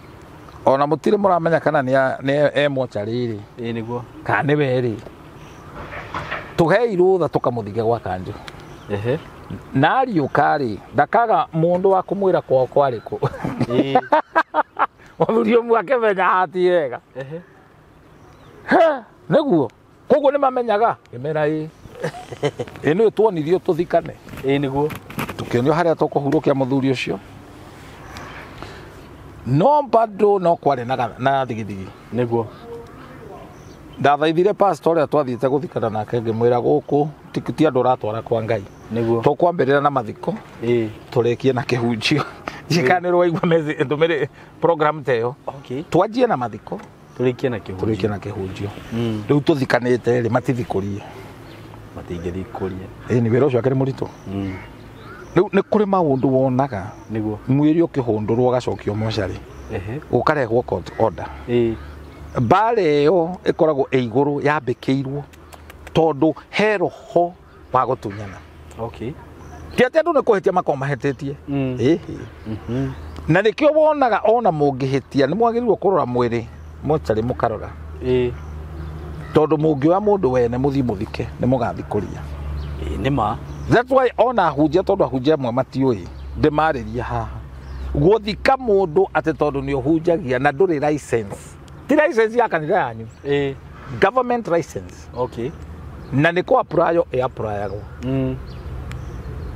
Ona mũtirĩ mũramenya kana nĩ e mocarĩ rĩ. Nĩguo. Kana nĩ we rĩ. Tũhei rũtha tũkamũthike gwa kanjũ. Na ariũka rĩ ndakaga mũndũ wa kũmwĩra kwao kwarĩ kũ. Mũthuri ũmwe akĩmenya hati wega. Nĩguo. Koguo nĩ mamenyaga ngĩmera ĩ. Nĩ tuonirio tũthikane. Nĩguo. Tũkĩonio harĩa tũkũhurũkia mũthuri ũcio. No bado no kwarĩ na thigithigi. Nĩguo. Ndathaithire pastor ũrĩa twathiĩte gũthikana nake ngĩmwĩra gũkũ ti andũ ũratwara kwa Ngai. Nĩguo. Tũkwambĩrĩra na mathiko. Tũrĩkie na kĩhunjio. Njikana nĩ waigua ndũmĩrĩ program ta ĩyo. Okay. Twanjie na mathiko. Tũrĩkie na kĩhunjio. Tũrĩkie na kĩhunjio. Rĩu tũthikanĩte rĩ matithikũrie. Matingĩthikũria. Ĩĩ nĩ wĩra ũcio akĩrĩ mũritũ. Rĩu nĩ kũrĩ maũndũ wonaga. Nĩguo. Mwĩrĩ ũkĩhũndũrwo ũgacokio mocarĩ. Ũkarehwo court order. Mbara ĩyo ĩkoragwo ĩ igũrũ yambĩkĩirwo tondũ he roho wa gũtunyana. Okay. Ti atĩ andũ nĩ kũhĩtia makoragwo mahĩtĩtie. Na nĩkĩo wonaga ona mũngĩhĩtia nĩ mwagĩrĩirwo kũrora mwĩrĩ mocarĩ mũkarora. Tondũ mũngĩoya mũndũ wene mũthiĩ mũthike nĩ mũgathikũria. Nĩ ma. That's why ona ahunjia tondũ ahunjia amwe matiũĩ ndĩmarĩria haha. Gũthika mũndũ atĩ tondũ nĩ ũhunjagia na ndũrĩ license. Ti license ya kanitha yanyu. Government license. Okay. Na nĩ kũ apply ĩ applyagwo.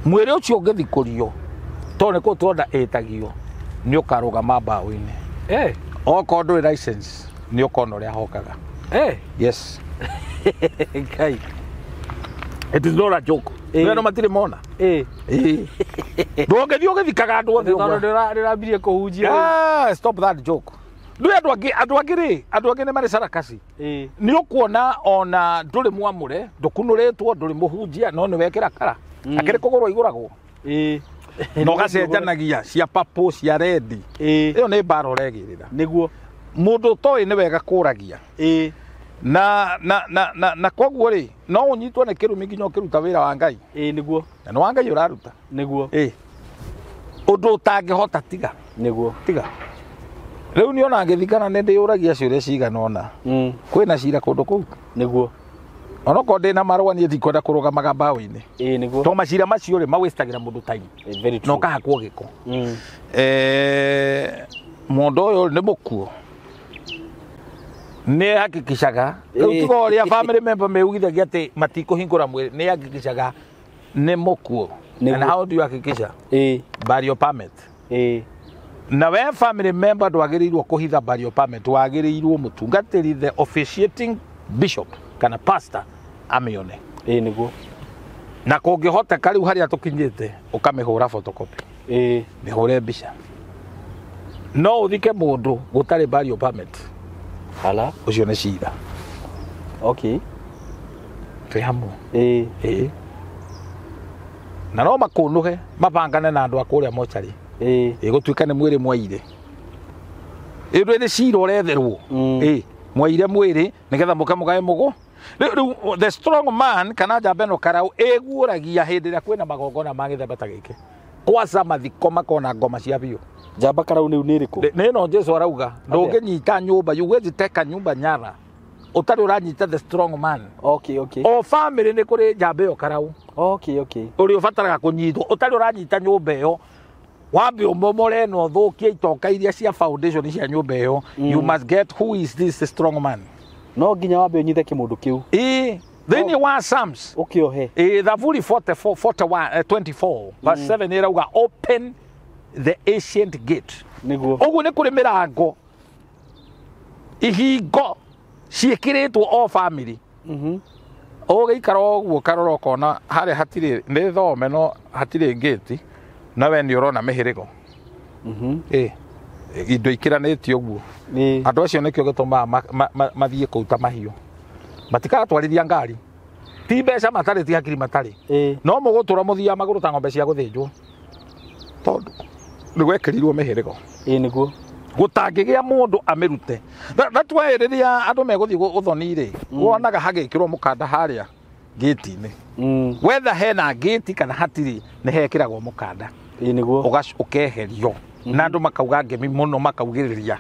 Mwĩrĩ ũcio ũngĩthikũrio tondũ nĩ kũ tũronda ĩtagio nĩ ũkarũgama mbaũ-inĩ. Okorwo ndũrĩ license nĩ ũkona ũrĩa hokaga. Yes. Ngai. It is not a joke. Nĩ matirĩ mona. Ndũngĩthiĩ ũgĩthikaga andũ othe Tondũ ũguo. ndĩrambirie kũhunjia. Stop that joke. Ndũĩ andũ angĩ andũ angĩ rĩ andũ angĩ nĩ marĩ sarakasi. Nĩ ũkuona ona ndũrĩ mwamũre ndũkunũrĩtwo ndũrĩ mũhunjia no nĩ wekĩra kara. Akĩrĩ kũgũrwo igũragwo. Na ũgacenjanagia cia purple cia red. Ĩyo nĩ mbara ũregĩrĩra. Nĩguo. Mũndũ ũtoĩ nĩ wega kũragia. Na koguo rĩ no ũnyitwo nĩ kĩrumi nginya ũkĩruta wĩra wa Ngai. Nĩguo. Na nĩ wa Ngai ũraruta. Nĩguo. Ũndũ ũtangĩhota tiga. Nĩguo. Tiga. Rĩu niĩ ona ngĩthikana nĩ ndĩyũragia ciũria cigana ũna. Kwĩna cira kũndũ kũu. Nĩguo. Onokorwo ndĩna marũa niĩ ndikwenda kũrũgamaga mbaũ-inĩ. Nĩguo. Tondũ macira macio rĩ mawastagĩra mũndũ time. Very Na true. ũkahakwo gĩko. Mũndũ ũyũ nĩ mũkuo. Nĩ hakikishaga rĩu tiga ũrĩa family member meugithagia atĩ matikũhingũra mwĩrĩ nĩ hakikishaga nĩ mũkuo. And how do you hakikisha? Burial permit. Na we family member ndwagĩrĩirwo kũhitha burial permit wagĩrĩirwo mũtungatĩri the officiating bishop kana pastor amĩone. Nĩguo. Na kũngĩhoteka rĩu harĩa tũkinyĩte ũkamĩhũra photocopy. Mĩhũre mbica. No ũthike mũndũ gũtarĩ burial permit. Hala. Ũcio nĩ cira. Okay. Twĩ hamwe. Na no makũnũhe mabangane na andũ a kũrĩa mocarĩ. Ĩgũtuĩka nĩ mwĩrĩ mwaire. Ĩndũ nĩ cira ũretherwo. Mwaire mwĩrĩ nĩgetha mũke mũgae mũgũ. Rĩu the strong man kana njamba ĩno karau ĩguũragia hĩndĩ ĩrĩa kwĩna magongona ma gĩthemba ta gĩkĩ. Kwaca mathiko makona ngoma cia biũ. Njamba karau nĩ ĩrĩkũ? Nĩ ĩno Jesu arauga ndũngĩnyita nyũmba you teka nyũmba nyara ũtarĩ ũranyita the strong man. Okay, okay. O family nĩ kũrĩ njamba ĩyo karau. Okay, okay. Ũrĩa ũbataraga kũnyitwo ũtarĩ ũranyita nyũmba ĩyo wambe ũmomore na ũthũkie itonga iria cia foundation cia nyũmba ĩyo. You must get who is this strong man. No nginya wambe ũnyite kĩmũndũ kĩu. Thĩinĩ wa Psalms ũkĩohe. Thaburi 44 41 24 verse 7 ĩrauga open the ancient gate. Nĩguo. Ũguo nĩ kũrĩ mĩrango ihingo ciĩkĩrĩtwo o family. Ũgĩikara ũguo karora ũkona harĩa hatirĩ nĩ thome no hatirĩ gate na we nĩ ũrona mĩhĩrĩgo. Indo ikĩranĩtio ũguo. Andũ acio nĩkĩo gĩtũmaga mathiĩ kũu ta mahiũ. Matikagatwarithia ngari. Ti mbeca matarĩ ti hakiri matarĩ. No mũgũtũra mũthiaga magũrũ ta ng'ombe cia gũthĩnjwo. Tondũ nĩ gwekĩrirwo mĩhĩrĩgo. Nĩguo. Gũtangĩgĩa mũndũ amĩrute. That's why rĩrĩa andũ megũthiĩ ũthoni rĩ, wonaga hagĩkĩrwo mũkanda harĩa gate-inĩ. Whether hena gate kana hatirĩ nĩ hekĩragwo mũkanda. Nĩguo. Ũkeherio. Na andũ makauga ngemi mũno makaugĩrĩria.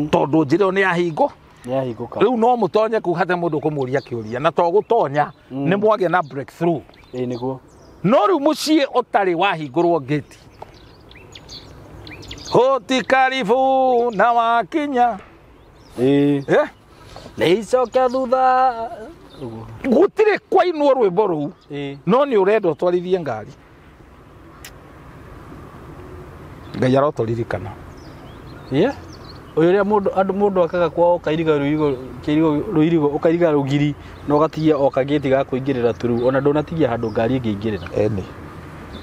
Tondũ njĩra ĩyo nĩ yahingo. Nĩ yahingũka. Rĩu no mũtonye kũu hate mũndũ kũmũria kĩũria na to gũtonya nĩ mwagĩa na breakthrough. Nĩguo. No rĩu mũciĩ ũtarĩ wahingũrwo gate. Hoti karibu na wakinya. Nĩ icoke thutha. Gũtirĩ kwainwo rwĩmbo rũu. No nĩ ũrenda ũtwarithie ngari. Ngai arotũririkana. Ũyũ ũrĩa mũndũ andũ mũndũ akaga kwao ũkairiga rũirigo kĩirigo rũirigo ũkairiga rũgiri na ũgatigia o kagĩti ga kũingĩrĩra turu ona ndũnatigia handũ ngari ĩngĩingĩrĩra. Eni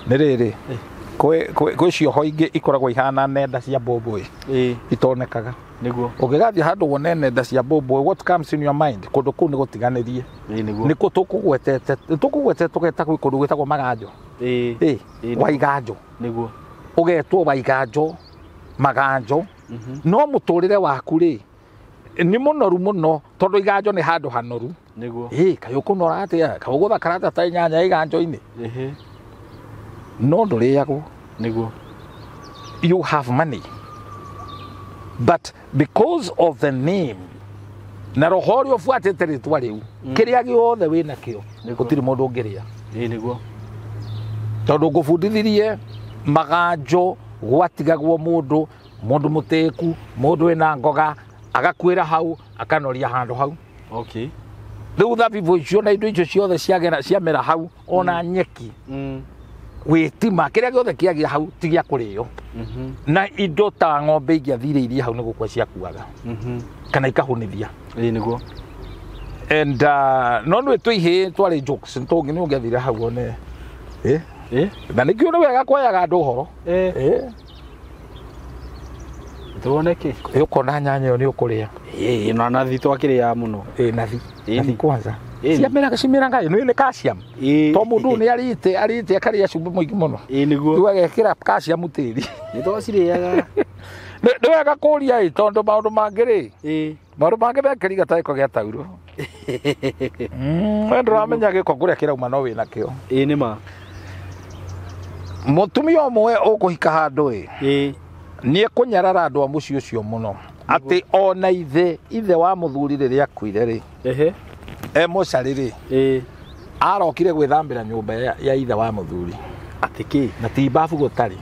nĩ rĩrĩ, kwĩ cioho ingĩ ikoragwo ihana nenda cia mbũmbũĩ itonekaga. Ũngĩgathiĩ handũ wone nenda cia mbũmbũĩ, what comes in your mind? Kũndũ kũu nĩ gũtiganĩrie. Nĩguo. Nĩ kũ tũkũgwetete tũgeta gwĩ kũndũ gwĩtagwo Maganjo. Ĩĩ. Ĩ Waiganjo. Nĩguo. Ũgetwo Waiganjo, Maganjo, no mũtũrĩre waku rĩ nĩ mũnoru mũno tondũ iganjo nĩ handũ hanoru. Nĩguo. Ĩ kaĩ ũkũnora atĩa, kaĩ ũgũthakara atĩa ta nyanya iganjo-inĩ? No ndũrĩagwo. Nĩguo. You have money, but because of the name na roho ũrĩa ũbuatĩte rĩtwa rĩu, kĩrĩa gĩothe wĩ nakĩo gũtirĩ mũndũ ũngĩrĩa. Nĩguo. Tondũ ngũbundithirie Maganjo gwatigagwo mũndũ mũndũ mũtĩku, mũndũ wĩna ngoga agakuĩra hau, akanoria handũ hau. Okay. Rĩu thabibũ icio na indo icio ciothe ciagera ciamera hau, ona nyeki, wĩtima, kĩrĩa gĩothe kĩagĩa hau ti gĩa kũrĩo. Na indo ta ng'ombe ingĩathire iria hau nĩ gũkua ciakuaga kana ikahũnithia. Nĩguo. And no nĩ twĩ ihĩĩ twarĩ jokes tũngĩ nĩ ũngĩathire hau one. Na nĩkĩo nĩ wega kwoyaga andũ ũhoro. Tuone kĩ? Ĩ ũkona nyanya ĩyo nĩ ũkũrĩa. Ĩ na nathi twakĩrĩaga mũno. Ĩ nathi. Ĩni. Nathi kwanza. Ĩni. Ciameraga cimeraga nĩ calcium. To mũndũ nĩ arĩte akarĩa cumbĩ mũingĩ mũno. Nĩguo. Rĩu agekĩra calcium tĩri. Nĩ twacirĩaga. Nĩ wega kũria ĩ tondũ maũndũ mangĩ rĩ, maũndũ mangĩ mekĩriga ta gĩko gĩa tauro. We ndũramenya gĩko kũrĩa kĩrauma no wĩna kĩo. Ĩ nĩ ma. Mũtumia ũmwe ũkũhika handũ ĩ nĩ ekũnyarara andũ a mũciĩ ũcio mũno atĩ ona ithe wa mũthuri rĩrĩa akuire rĩ, e mũcarĩ rĩ, arokire gwĩthambĩra nyũmba ya ithe wa mũthuri. Atĩ kĩ? Na ti babu gũtarĩ.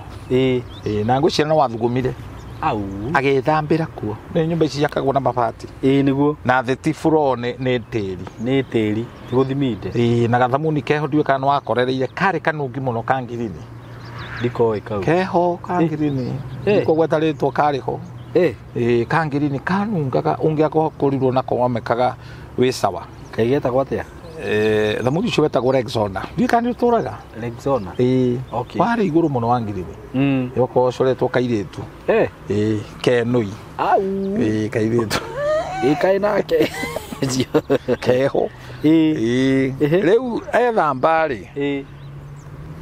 Na ngwĩciria no wathugumire. Au. Agĩthambĩra kuo. Nĩ nyũmba ici ciakagwo na mabati. Nĩguo. Na thĩ ti floor nĩ tĩri. Nĩ tĩri. Ti gũthiminde. Na gathamuni keho ndiũĩ kana nĩwakorereire karĩ kanungi mũno ka ngirini. Ndikoĩ kau. Keho ka ngirini. Ndikũgweta rĩtwa karĩ ho. Ka ngirini kanungaga ũngĩakorirwo nako wamekaga wĩ sawa. Kaĩ getagwo atĩa? Thamuni ũcio wetagwo Rexona. Ndiũĩ kana nĩ ũtũraga. Rexona. Okay. Warĩ igũrũ mũno wa ngirini. Yokorwo ũcoretwo kairĩtu. Kenũi. Au. Kairĩtu. Kaĩ nake. Keho. Rĩu ethamba rĩ,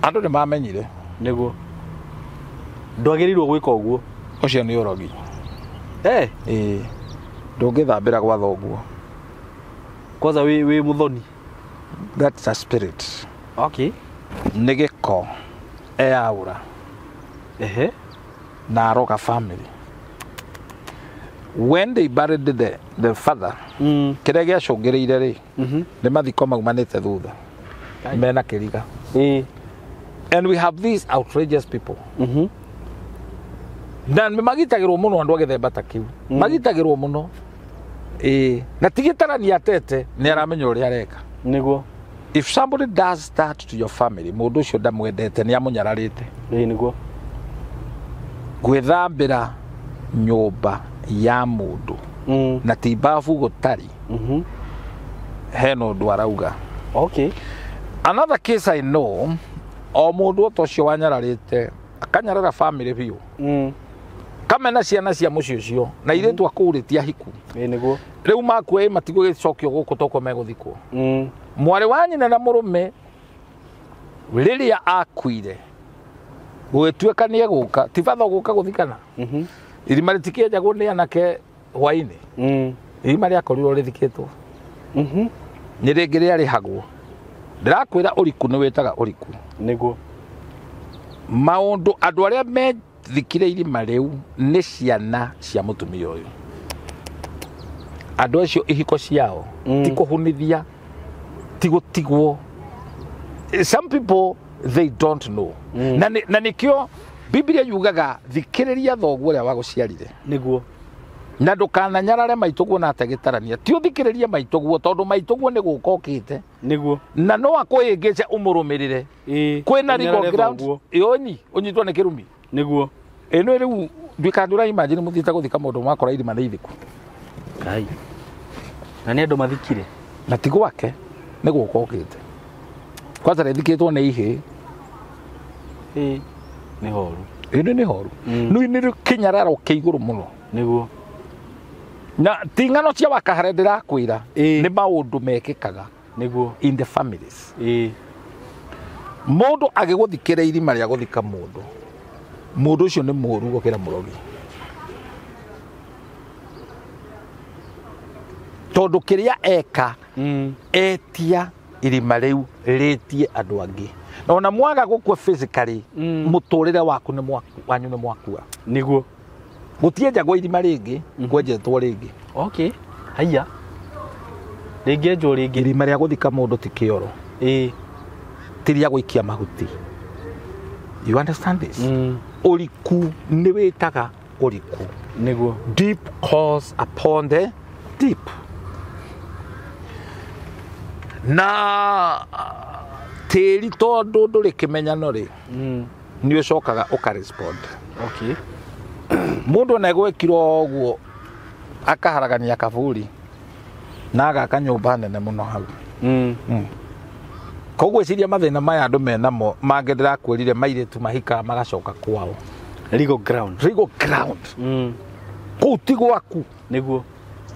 andũ nĩ mamenyire. Nĩguo. Ndwagĩrĩirwo gwĩka ũguo. Ũcio nĩ ũrogi. Ndũngĩthambĩra gwa thoguo. Kwanza wĩ mũthoni. That's a spirit. Okay. Nĩ gĩko eyaũra. Na aroga family. When they buried the father, kĩrĩa gĩacũngĩrĩire rĩ, nĩ mathiko maumanĩte thutha. Mena kĩriga. And we have these outrageous people. Na nĩ magitagĩrwo mũno andũ a gĩthemba ta kĩu. Magitagĩrwo mũno. Na ti gĩtarania atete nĩ aramenya ũrĩa areka. Nĩguo. If somebody does that to your family, mũndũ ũcio ndamwendete nĩ amũnyararĩte. Nĩguo. Gwĩthambĩra nyũmba ya mũndũ na ti babu gũtarĩ, hena ũndũ arauga. Okay. Another case I know, o mũndũ ta ũcio wanyararĩte akanyarara family biũ. Kamena ciana cia mũciĩ ũcio na irĩtu akũu rĩ ti ahiku. Nĩguo. Rĩu makua ĩ matigũgĩcokio gũkũ toko megũthikwo. Mwarĩ wa nyina na mũrũme rĩrĩa akuire gũgĩtuĩka nĩ egũka, ti batha gũka gũthikana. Irima rĩtikĩenjagwo nĩ anake hwainĩ. Irima rĩakorirwo rĩthikĩtwo. Nĩ rĩngĩ rĩarĩhagwo. Ndĩrakwĩra ũriku nĩ wĩtaga ũriku. Nĩguo. Maũndũ andũ arĩa methikire irima rĩu nĩ ciana cia mũtumia ũyũ. Andũ acio ihiko ciao ti kũhunithia, ti gũtigwo. Some people they don't know. Na nĩkĩo Biblia yugaga thikĩrĩria thoguo ũrĩa wagũciarire. Nĩguo. Na ndũkananyarare maitũguo na ategĩtarania. Ti ũthikĩrĩrie maitũguo tondũ maitũguo nĩ gũka okĩte. Nĩguo. Na no akũhĩngĩce ũmũrũmĩrĩre. Kwĩna legal ground. Ĩoni ũnyitwo nĩ kĩrumi. Nĩguo. Ĩno rĩu Nduĩka ndũra imagine mũthiĩte gũthika mũndũ mwakora irima nĩ ithiku. Ngai. Na nĩ andũ mathikire. Na ti gwake nĩ gũka ũkĩte. Kwanza rĩthikĩtwo nĩ ihĩĩ. Ĩĩ. Nĩ horu. Ĩno nĩ horu. Nĩ nĩ kĩnyararo kĩa igũrũ mũno. Nĩguo. Na ti ng'ano cia wakahare ndĩrakwĩra. Ĩĩ. Nĩ maũndũ mekĩkaga. Nĩguo. In the families. Ĩĩ. Mũndũ agĩgũthikĩra irima rĩa gũthika mũndũ, mũndũ ũcio nĩ mũũru gũkĩra mũrogi. Tondũ kĩrĩa eka, etia irima rĩu rĩtie andũ angĩ. Na ona mwaga gũkua physically, mũtũrĩre waku nĩ mwaku, wanyu nĩ mwakua. Nĩguo. Gũtienjagwo irima rĩngĩ, kwenjetwo rĩngĩ. Okay. Haiya. Rĩngĩenjwo rĩngĩ. Irima rĩa gũthika mũndũ ti kĩoro. Ĩĩ. Ti rĩa gũikia mahuti. You understand this? Ũriku nĩ wĩtaga ũriku. Nĩguo. Deep calls upon the deep. Na tĩri tondũ ndũrĩ kĩmenyano rĩ, nĩ ũcokaga ũkarespond. Okay. Mũndũ ona egwĩkirwo ũguo akaharagania kaburi na agaka nyũmba nene mũno hau. Koguo eciria mathĩna maya andũ menamo mangĩ ndĩrakwĩrire mairĩtu mahikaga magacoka kwao. Legal ground. Legal ground. Kũu ti gwaku. Nĩguo.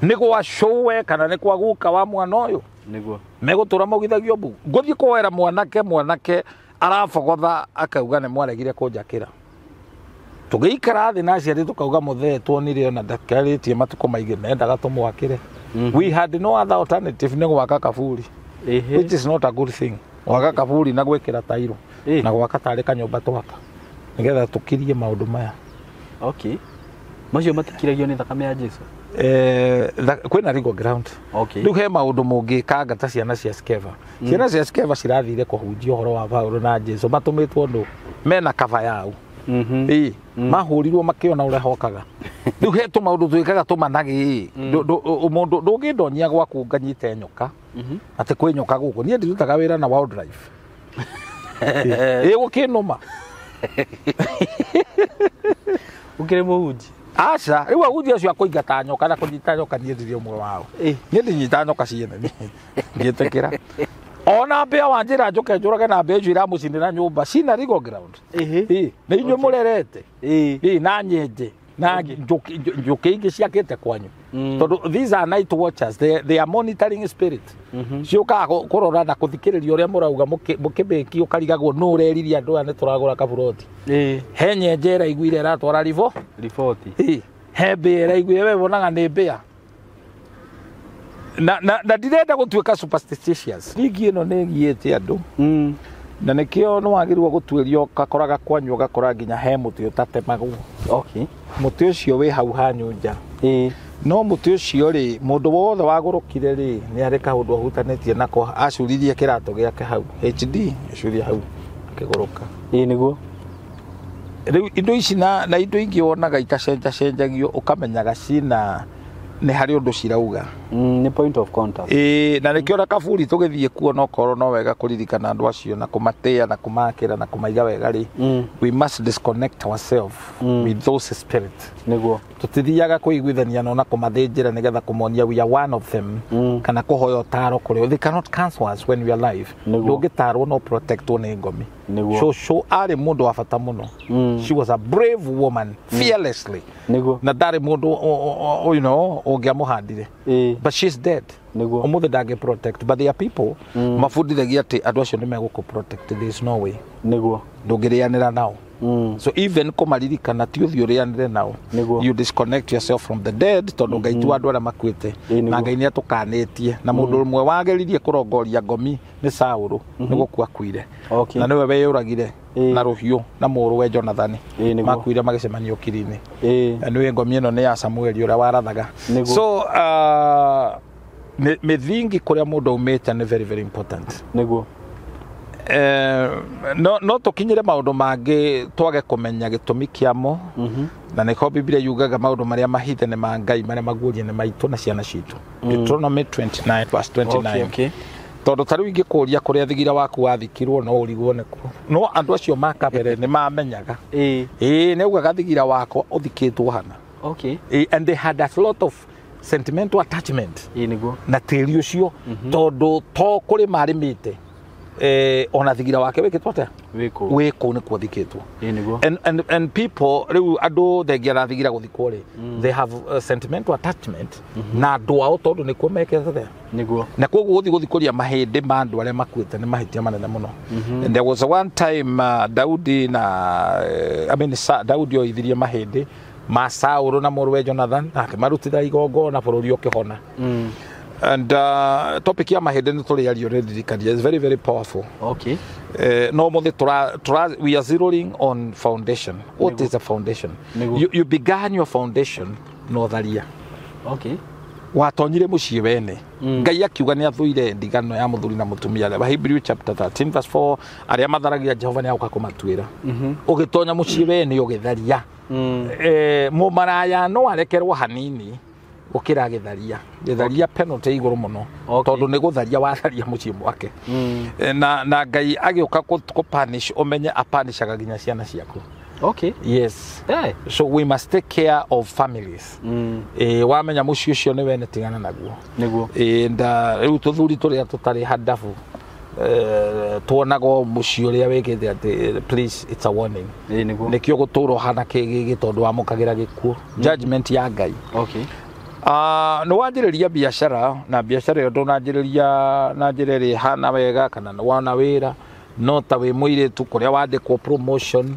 Nĩ gwa cũwe kana nĩ kwa guka wa mwana ũyũ. Nĩguo. Megũtũra maugithagio mbu. Ngũthiĩ kũhoera mwanake, mwanake arabogotha akauga nĩ mwaregire kũnjakĩra. Tũgĩikara thĩ na aciari tũkauga mũthee tuonire ona ndakarĩtie matukũ maingĩ mendaga tũmwakĩre. We had no other alternative nĩ gwaka kaburi. Which is not a good thing. Gwaka kaburi na gwĩkĩra tairo. Na gwaka tarĩ kanyũmba twaka. Nĩgetha tũkirie maũndũ maya. Okay. Macio matikiragio nĩ thakame ya Jesu. Kwĩna legal ground. Okay. Rĩu he maũndũ mũngĩkanga ta ciana cia Skeva. Ciana cia Skeva cirathire kũhunjia ũhoro wa Paũlũ na Jesu matũmĩtwo ndũ mena kaba yao. Ĩĩ, mahũrirwo makĩona ũrĩa hokaga. Rĩu he tũmaũndũ twĩkaga tũmanagĩ. Mũndũ ndũngĩndonyia gwaku nganyite nyoka. Atĩ kwĩ nyoka gũkũ. Niĩ ndirutaga wĩra na wildlife. Ĩĩ, gũkĩnũma. Ũkĩrĩ mũhunji? Aca, rĩu ahunjia acio a kũingata nyoka na kũnyita nyoka niĩ ndirĩ ũmwe wao. Niĩ ndinyitaga nyoka ciene niĩ. Ngĩtĩkĩra. Ona mbĩa wa njĩra njũke njũrage na mbĩa icio iramũcinĩra nyũmba cina legal ground. Ĩĩ, nĩ inyuĩ mũrerete. Ĩĩ, na nyenje na njũkĩ ingĩ ciakĩte kwanyu. Tondũ these are night watchers, they are monitoring spirit. Ciũkaga kũrora na kũthikĩrĩria ũrĩa mũrauga mũkĩmĩki ũkarigagwo nũ ũreririe andũ aya nĩ tũragũra kaburoti. He nyenje ĩraiguire ĩratwara riboti. Ĩĩ, he mbĩa ĩraiguire we wonaga nĩ mbĩa. Na ndirenda gũtuĩka superstitious. Ligi ĩno nĩ ĩgiĩte andũ. Na nĩkĩo nĩ wagĩrĩirwo gũtuĩria ũgakoraga kwanyu ũgakora nginya he mũtĩ ũtatemagwo. Okay. Mũtĩ ũcio wĩ hau hanyu nja. Ĩĩ. No mũtĩ ũcio rĩ, mũndũ wothe wagũrũkire rĩ, nĩ arĩ kaũndũ ahutanĩtie nako, acuririe kĩratũ gĩake hau. HD, acuria hau, akĩgũrũka. Ĩĩ, nĩguo. Rĩu indo ici na indo ingĩ wonaga itacenjacenjagio ũkamenyaga cina nĩ harĩ ũndũ cirauga. Nĩ point of contact. Ĩĩ, na nĩkĩo na kaburi tũgĩthiĩ kuo no korwo no wega kũririkana andũ acio na kũmatĩa na kũmakĩra na kũmaiga wega rĩ. We must disconnect ourselves with those spirits. Nĩguo. Tũtithiaga kũiguithania nao na kũmathĩnjĩra nĩgetha kũmonia we are one of them. Kana kũhoya ũtaro kũrĩ o. They cannot cancel us when we are alive. Nĩguo. Ndũngĩtarwo no protectwo nĩ ngomi. Nĩguo. Cũcũ arĩ mũndũ wa bata mũno. She was a brave woman, fearlessly. Nĩguo. Na ndarĩ mũndũ you know, ũngĩamũhandire. But she's dead. Nĩguo. Ũmũthĩ ndangĩ protect, but there are people mabundithagia atĩ andũ acio nĩ megũkũ protect. There is no way. Nĩguo. Ndũngĩrĩanĩra nao. So even kũmaririkana ti ũthiĩ ũrĩanĩre nao. Nĩguo. You disconnect yourself from the dead tondũ Ngai ti wa andũ arĩa makuĩte. Ĩĩ, nĩguo. Na Ngai nĩ atũkanĩtie. Na mũndũ ũmwe wageririe kũrongoria ngomi nĩ Saũlũ, nĩ gũkua akuire. Okay. Na nĩwe weyũragire Ĩĩ. na rũhiũ na mũrũwe Jonathani. Ĩĩ, nĩguo. Makuire magĩcemania ũkiri-inĩ. Ĩĩ. Na nĩwe ngomi ĩno nĩ ya Samueli ũrĩa warathaga. Nĩguo. So, mĩthingi kũrĩa mũndũ aumĩte nĩ very, very important. Nĩguo. No tũkinyĩre maũndũ mangĩ twage kũmenya gĩtũmi kĩamo. Na nĩko Biblia yugaga maũndũ marĩa mahithe nĩ ma Ngai, marĩa maguũrie nĩ maitũ na ciana citũ. Deuteronomy 29 verse 29. Okay, okay. Tondũ ta rĩu ingĩkũria kũrĩa thigira waku wathikirwo no ũrigwo nĩkuo. No andũ acio ma kabere nĩ mamenyaga. Ĩĩ. Ĩĩ, nĩ augaga thigira wakwa ũthikĩtwo hana. Okay. Ĩĩ, and they had a lot of sentimental attachment Ĩĩ nĩguo. Na tĩri ũcio, tondũ to kũrĩma arĩmĩte, ona thigira wake wĩkĩtwo atĩa? Wĩkũ. Wĩ kũu nĩkuo thikĩtwo. Ĩĩ nĩguo. And people rĩu andũ thengia na thigira gũthikwo rĩ, they have a sentimental attachment na andũ ao tondũ nĩkuo mekĩte atĩa. Nĩguo. Na koguo gũthiĩ gũthikũria mahĩndĩ ma andũ arĩa makuĩte nĩ mahĩtia manene mũno. And there was one time Daudi na I mean, Daudi oithirie mahĩndĩ ma Saũlũ na mũrũwe Jonathan na akĩmarutĩra igongona, bũrũri ũkĩhona. And topic ya mahĩndĩ nĩ tũrĩario, rĩririkania, is very very powerful. No mũthĩ tura, we are zeroing on foundation. What Nĩguo. is a foundation? Nĩguo. You began your foundation no tharia. Watonyire muciĩ wene. Ngai akiuga nĩ athũire ndigano ya mũthuri na mũtumia. Hebrew chapter 13 verse 4, arĩa matharagia Jehova nĩ agũka kũmatuĩra. Ũgĩtonya mũciĩ wene ũgĩtharia. Mũmaraya no arekerwo hanini gũkĩra gĩtharia. Gĩtharia penalty igũrũ mũno. Tondũ nĩ gũtharia watharia mũciĩ mwake. Na Ngai agĩũka kũ punish, ũmenye apanishaga nginya ciana ciaku. Yes. Hey. So we must take care of families. Wamenya mũciĩ ũcio nĩ wene, tigana naguo. Nĩguo. And rĩu tũthuri tũrĩa tũtarĩ handabu, tuonaga mũciĩ ũrĩa wĩkĩte atĩ, please, it's a warning. Ĩĩ nĩguo. Nĩkĩo gũtũra ũhana kĩgĩgĩ, tondũ wamũkagĩra gĩkuũ, judgment ya Ngai. Nĩ wanjĩrĩria biacara, na biacara ĩyo ndũnanjĩrĩria na njĩra ĩrĩa ĩhana wega, kana nĩ wona wĩra no ta wĩ mũirĩtu kũrĩa wandĩkwo promotion,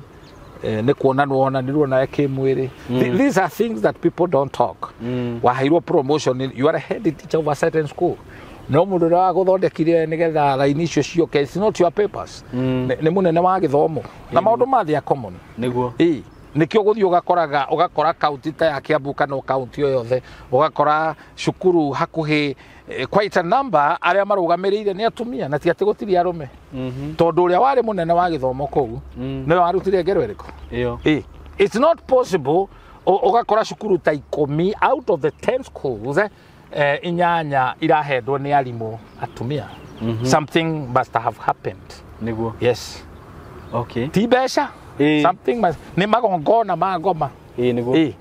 nĩ kuona nĩwonanirwo nawe kĩmwĩrĩ. These are things that people don't talk. Waheirwo promotion, you are a head teacher of a certain school, no mũndũ ũrĩa wagũthondekire nĩgetha raini icio ciũke, it's not your papers. Nĩ mũnene wa gĩthomo, na maũndũ mathĩ are common. Nĩguo. Ĩĩ, nĩkĩo gũthiĩ ũgakoraga, ũgakora kaunti ta ya Kiambu kana kaunti o yothe, ũgakora cukuru hakuhĩ quite a number arĩa marũgamĩrĩire nĩ atumia, na ti atĩ gũtirĩ arũme, tondũ ũrĩa warĩ mũnene wa gĩthomo kũu nĩwe warutire ngero ĩrĩkũ. Ĩyo. Ĩĩ, it's not possible ũgakora cukuru ta 10 out of the 10 schools, 8 irahendwo nĩ arimũ atumia. Something must have happened. Nĩguo. Yes. Ti mbeca. Something must, nĩ magongona ma ngoma. Ĩĩ nĩguo. Ĩĩ.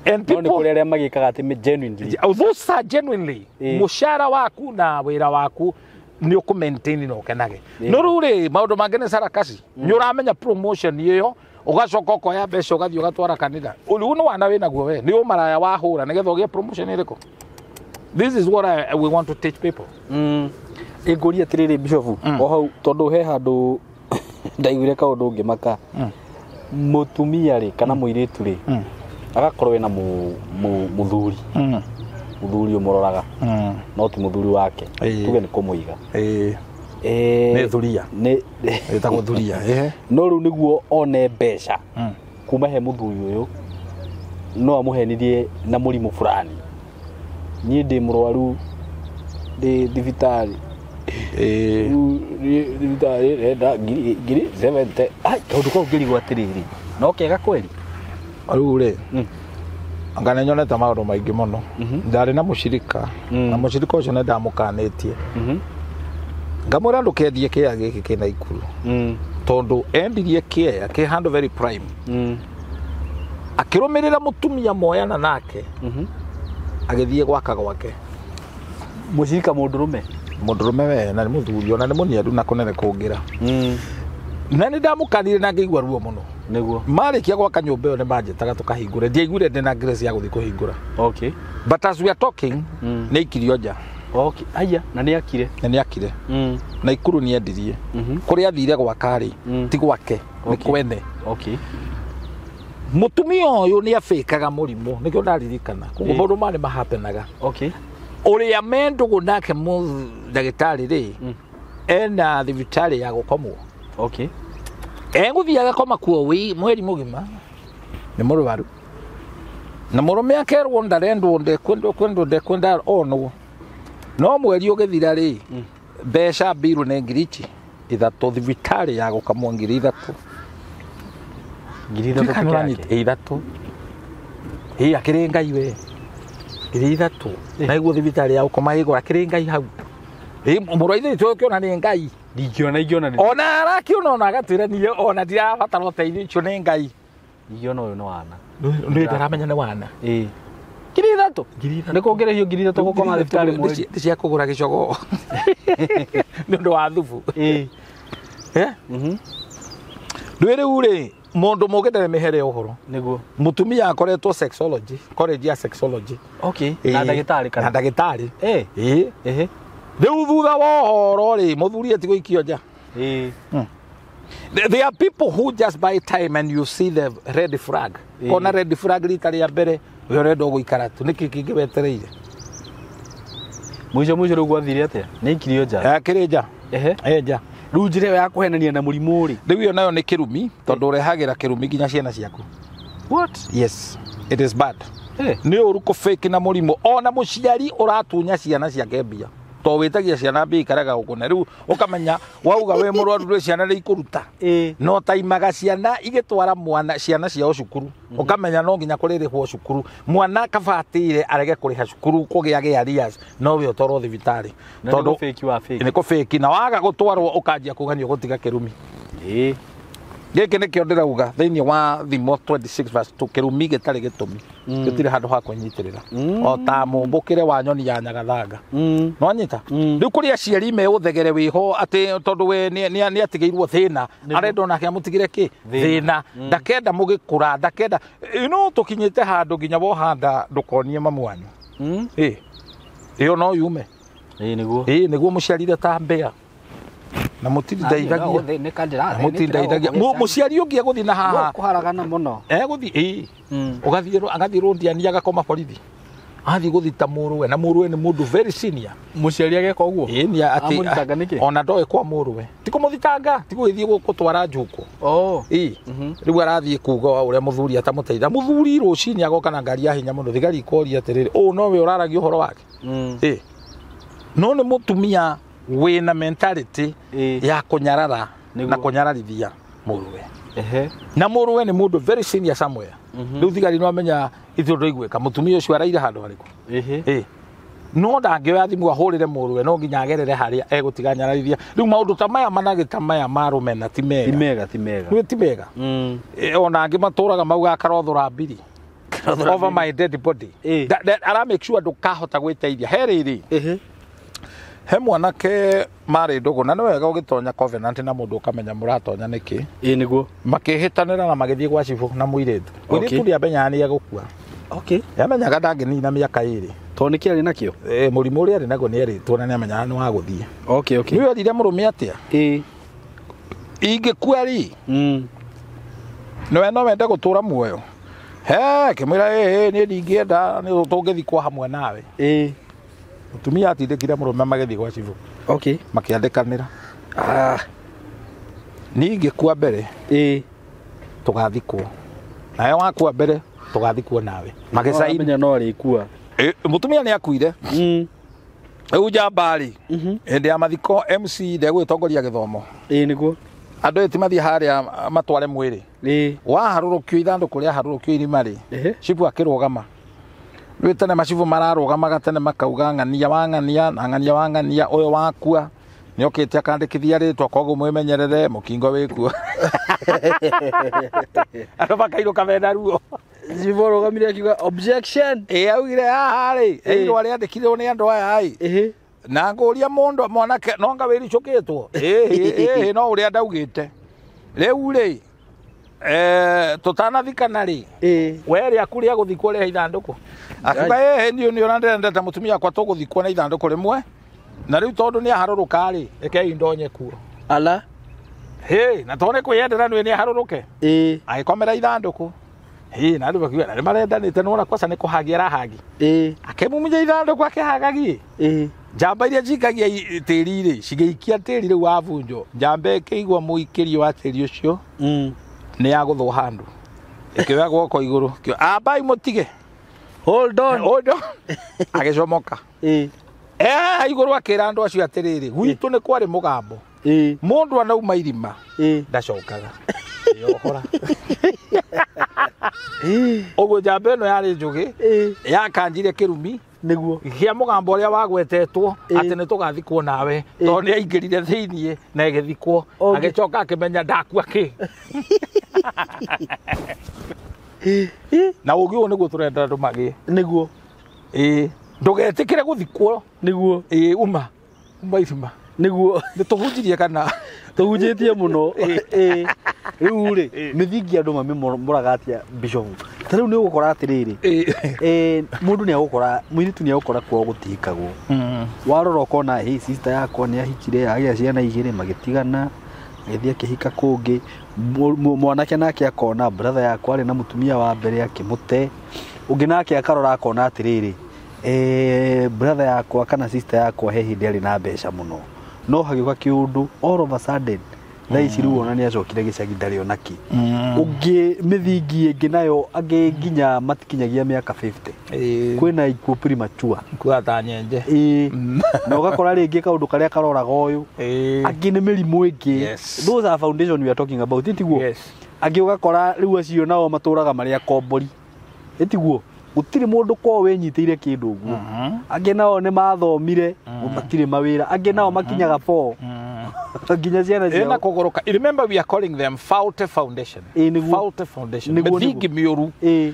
And No nĩ people kũrĩ arĩa magĩkaga atĩ genuinely. Oh, those are genuinely. Mũcara waku na wĩra waku nĩ ũkũ maintain na ũkenage. No rĩu rĩ, maũndũ mangĩ nĩ sarakasi. Nĩ ũramenya promotion ĩyo, ũgacoka ũkoya mbeca ũgathiĩ ũgatwara kanitha. Ũrĩu nĩ wana wĩnaguo we nĩ ũmaraya wahũra nĩgetha ũgĩe promotion ĩrĩkũ? This is what we want to teach people. Ĩngũria atĩrĩrĩ, Bishop, o hau, tondũ he handũ ndaiguire kaũndũ ngĩmaka. Mũtumia rĩ, kana mũirĩtu rĩ, agakorwo ena mũthuri, mũthuri ũmũroraga, no ti mũthuri wake. Tuge nĩ kũmũiga. Nĩ thuria. Nĩ Ĩtagwo thuria, ĩhĩ. No rĩu nĩguo one mbeca kuma he mũthuri ũyũ, no amũhenirie na mũrimũ fulani: niĩ ndĩ mũrwaru, ndĩ thibitarĩ. Rĩu niĩ thibitarĩ renda ngiri 70. Ai, kaũndũ kau ngĩrigwo atĩrĩrĩ, no kega kweri? Rĩu rĩ, anga nĩ nyonete maũndũ maingĩ mũno. Ndarĩ na mũcirika, na mũcirika ũcio nĩ ndamũkanĩtie, ngamwĩra ndũkendie kĩea gĩkĩ kĩna Ikuru, tondũ endirie kĩea kĩ handũ very prime, akĩrũmĩrĩra mũtumia moyana nake, agĩthiĩ gwaka gwake. Mũcirika mũndũrũme? Mũndũrũme we, na nĩ mũthuri, ona nĩ mũniaru na kũnene kũngĩra. Na nĩ ndamũkanire na ngĩigua ruo mũno. Marĩkia gwaka nyũmba ĩyo nĩ manjĩtaga tũkahingũre. Ndiaiguire ndĩ na grace ya gũthiĩ kũhingũra. But as we are talking, nĩ aikirio nja. Okay, aya, na nĩ akire? Na nĩ akire. Na Ikuru nĩ endirie. Kũrĩa athire gwaka rĩ, ti gwake, nĩ kwene. Mũtumia ũyũ nĩ abĩkaga mũrimũ, nĩkĩo ndaririkana. Koguo maũndũ maya nĩ mahapenaga. Ũrĩa me ndũgũ nake ndagĩtarĩ rĩ, ena thibitarĩ ya gũkomwo. Egũthiĩ agakoma kuo wĩ mweri mũgima, nĩ mũrwaru, na mũrũme akerwo ndarendwo, ndekwendwo, kwendwo ndekwenda onwo. No mweri ũgĩthira rĩ, mbeca mbiru nĩ 3,000, thibitarĩ ya gũkamwo 3,000. 3,000 Kana peke yake? 3,000. Ĩ, akĩrĩ Ngai we, 3,000, na iguo thibitarĩ ya gũkoma ĩgũra akĩrĩ Ngai hau. Mũrũ wa ithe witũ ũkĩona nĩ Ngai. Ndingĩona ingĩona nĩ Ona arakĩona ona agatwĩra niĩ ona ndirabatara ũteithio ũcio nĩ Ngai. Ingĩona ũyũ nĩ wana. Nĩ ndaramenya nĩ wana. Ĩĩ. 3,000. 3,000. Nĩ kũngĩrĩhio 3,000 gũkoma thibitarĩ mweri. Nĩ cia kũgũra gĩcogoo. Nĩ ũndũ wa thubu. Ĩĩ. Eh? Mhm. Rĩu rĩu rĩ mũndũ mũgĩ ndarĩ mĩhere ũhoro. Nĩguo. Mũtumia akoretwo sexology, college ya sexology. Okay. Na ndagĩtarĩ Na kana. ndagĩtarĩ. Ĩĩ. Ĩĩ. Ehe. Rĩu thutha wa ũhoro rĩ mũthuri etigũikio nja. Ĩĩ. There are people who just buy time and you see the red flag. Ĩĩ. Kona red flag rita rĩa mbere we ũrenda ũgũikara tu nĩkĩ kĩngĩ wetereire. Mũico mũico rĩu gwathire atĩa? Nĩ aikirio nja. Akĩrĩ nja. Ehe. Ĩ nja. Rĩu njĩra ĩyo ya kũhenania na mũrimũ rĩ. Rĩu ĩyo nayo nĩ kĩrumi tondũ ũrehagĩra kĩrumi nginya ciana ciaku. What? Yes, it is bad. Eh. Nĩ ũru kũfake na mũrimũ ona mũciari ũratunya ciana ciake mbia to wĩtagia ciana mbia ikarega gũkũne rĩu ũkamenya wauga wĩ mũrwaru rĩ ciana nĩ ikũruta. Ĩĩ. No taimaga ciana igĩtwara mwana ciana ciao cukuru ũkamenya no nginya kũrĩrĩhwo cukuru mwana kabatĩire arege kũrĩha cukuru kũgĩa gĩa arrears no we ũtwarwo thibitarĩ Na nĩ gũfake wa fake. nĩ kũfake na waga gũtwarwo ũkanjia kuga nĩ ũgũtiga kĩrumi. Ĩĩ. Gĩkĩ nĩkĩo ndĩrauga thĩinĩ wa Thimo 26 verse 2 kĩrumi gĩtarĩ gĩtũmi gĩtirĩ handũ ha kwĩnyitĩrĩra o ta mũmbũkĩre wa nyoni ya nyagathanga. Nĩwanyita? Rĩu kũrĩ aciari me ũthegere wĩho atĩ tondũ we nĩ atigĩirwo thĩna arenda onake amũtigĩre kĩ thĩna ndakenda mũgĩkũra ndakenda no tũkinyĩte handũ nginya woha nda ndũkonie mamu wanyu. Ĩ ĩyo no yume. Ĩĩ nĩguo. Ĩ nĩguo mũciarire ta mbĩa na mũtindeithagia mũtindeithagia mũciari ũngĩ egũthiĩ na haha Kũharagana mũno. Egũthiĩ ĩ ũgathiĩ agathiĩ rũndiani agakoma borithi athiĩ gũthita mũrũwe na mũrũwe nĩ mũndũ very senior. Mũciari ageka ũguo? Ĩ nĩ atĩ Amũthitanga nĩkĩ? ona ndoĩ kwa mũrũwe ti kũmũthitanga ti gũgĩthiĩ gũtwara njuko. Oh. Ĩ rĩu arathiĩ kuga ũrĩa mũthuri atamũteitha mũthuri rũcinĩ agoka na ngari ya hinya mũno thigari ikoria atĩrĩrĩ ũũ nowe ũraragia ũhoro wake. Ĩ no nĩ mũtumia wĩna mentality ya kũnyarara na kũnyararithia mũrũwe. Ehe. Na mũrũwe nĩ mũndũ very senior somewhere. Rĩu thigari no amenya ithuĩ ndũiguĩka mũtumia ũcio araire handũ harĩkũ. Ehe. Ĩ no ndangĩoya thimũ ahũrĩre mũrũwe no nginya agerere harĩa egũtiga nyararithia. Rĩu maũndũ ta maya managĩ ta maya ma rũmena ti mega. Ti mega ti mega. Rĩu ti mega. Ona angĩ matũraga maugaga karothũra mbiri. Over my dead body. Ara make sure ndũkahota gwĩteithia. He rĩrĩ. Ehe. He mwanake marĩ ndũgũ na nĩ wega ũgĩtonya covenant na mũndũ ũkamenya mũratonya nĩkĩ. Ĩĩ nĩguo. Makĩhĩtanĩra na magĩthiĩ gwa cibũ na mũirĩtu. Mũirĩtu ndĩamenyaga nĩ egũkua. Okay. Yamenyaga ndangĩnina mĩaka ĩrĩ. Tondũ nĩkĩ arĩ nakĩo? Ĩ mũrimũ ũrĩa arĩ naguo nĩ erĩtwo na nĩamenyaga nĩ wa gũthiĩ. Okay, okay. Nĩ werire mũrũme atĩa? Ĩĩ. Ingĩkua rĩ? Nĩwe no wende gũtũra muoyo. He kĩmwĩra ĩ niĩ ndingĩenda nĩ tũngĩthikwo hamwe nawe. Ĩĩ. Mũtumia atindĩkire mũrũme magĩthiĩ gwa cibũ. Okay. Makĩandĩkanĩra. Niĩ ingĩkua mbere. Ĩĩ. Tũgathikwo. Nawe wakua mbere tũgathikwo nawe. Magĩcaini. Amenya no arĩkua. Mũtumia nĩ akuire. Rĩu njamba rĩ. Hĩndĩ ya mathiko MC ndegũgĩtongoria gĩthomo. Ĩĩ nĩguo. Andũ ĩ ti mathiĩ harĩa matware mwĩrĩ. Ĩĩ. Waharũrũkio ithandũkũ rĩaharũrũkio irima rĩ. Cibũ akĩrũgama. Rĩu tene macibũ mararũgamaga tene makauga ng'ania wa ng'ania na ng'ania wa ng'ania ũyũ wakua nĩokĩte akandĩkithia rĩtwa koguo mwĩmenyerere mũkingo wĩkuo. Andũ makainũka mena ruo. Cibũ arũgamire akiuga objection. Ĩ augire haha rĩ irũa rĩandĩkirwo nĩ andũ aya ĩ. Na ngũria mũndũ mwanake no nga wĩricũkĩtwo. Ĩ no ũrĩa ndaugĩte. Rĩu rĩ tũtanathikana rĩ we rĩaku rĩa gũthikwo rĩa ithandũkũ. Akiuga ĩ niĩ nĩ ũrĩa ndĩrendete mũtumia wakwa tũgũthikwo na ithandũkũ rĩmwe. Na rĩu tondũ nĩ aharũrũka rĩ rekei ndonye kuo. Ala. Hĩ na tondũ nĩ kwĩyendera nĩ aharũrũke. Ĩ. Agĩkomera ithandũkũ. Hĩ na andũ makiuga na nĩ marendanĩte nĩwona kwaca nĩ kũhagia arahagi. Ĩ. Akĩmumunya ithandũkũ akĩhagagie. Ĩ. Njamba iria njikagia tĩri rĩ cigĩikia tĩri rĩu wabunjwo. Njamba ĩkĩigua mũikĩrio wa tĩri ũcio. Nĩ yagũthwo handũ. Ĩkĩoya guoko igũrũ. Ambai mũtige. Hold on. Hold on. Agĩcomoka. Ĩ. Igũrũ akĩra andũ acio atĩrĩrĩ gwitũ nĩ kwarĩ mũgambo. Ĩ. Mũndũ anauma irima. Ĩ. Ndacokaga. Yohora. Ũguo njamba ĩno yarĩ njũgĩ. Ĩ. Yakanjire kĩrumi. Nĩguo. Gĩa mũgambo ũrĩa wagwetetwo atĩ nĩ tũgathikwo nawe, tondũ nĩ aingĩrire thĩiniĩ na ĩgĩthikwo. Agĩcoka akĩmenya ndakua kĩ. Na ũgĩ ũyũ nĩguo tũrenda andũ magĩe. Nĩguo. Ĩĩ, ndũgetĩkĩre gũthikwo. Nĩguo. Ĩĩ, uma uma irima. Nĩguo. Nĩ tũhunjirie kana Tũhunjĩtie mũno. Ĩĩ. Rĩu rĩ, mĩthingi andũ mamĩmoraga atĩa, Bishop? Ta rĩu nĩ ũgũkora atĩrĩrĩ, mũndũ nĩ agũkora, mũirĩtu nĩ agũkora kwao gũtihikagwo. Warora ũkona, hey, sister yakwa nĩ ahikire, agĩa ciana igĩrĩ, magĩtigana, agĩthiĩ akĩhika kũngĩ. Mwanake nake akona brother yakwa arĩ na mũtumia wa mbere akĩmũte. Ũngĩ nake akarora akona atĩrĩrĩ, brother yakwa kana sister yakwa he hĩndĩ arĩ na mbeca mũno, no hagĩũka kĩũndũ, all of a sudden thaa ici rĩu ona nĩ acokire gĩcagi, ndarĩ ona kĩ. Ũngĩ mĩthingi ĩngĩ nayo, angĩ nginya matikinyagia mĩaka 50, kwĩna ikuũ premature. Kuga ta nyenje. Ĩĩ, na ũgakora rĩngĩ kaũndũ karĩa karoraga ũyũ, angĩ nĩ mĩrimũ ĩngĩ. Those are foundation we are talking about, ĩtiguo? Yes. Angĩ ũgakora rĩu acio nao matũraga marĩ akombori, ĩtiguo? Gũtirĩ mũndũ kwao wĩnyitĩire kĩndũ ũguo. Angĩ nao nĩ mathomire, matirĩ mawĩra. Angĩ nao makinyaga four nginya ciana Ĩna ciao. kũgũrũka. Remember, we are calling them faulty foundation. Ĩĩ, nĩguo. Faulty foundation. Nĩguo, Mĩthingi mĩũru.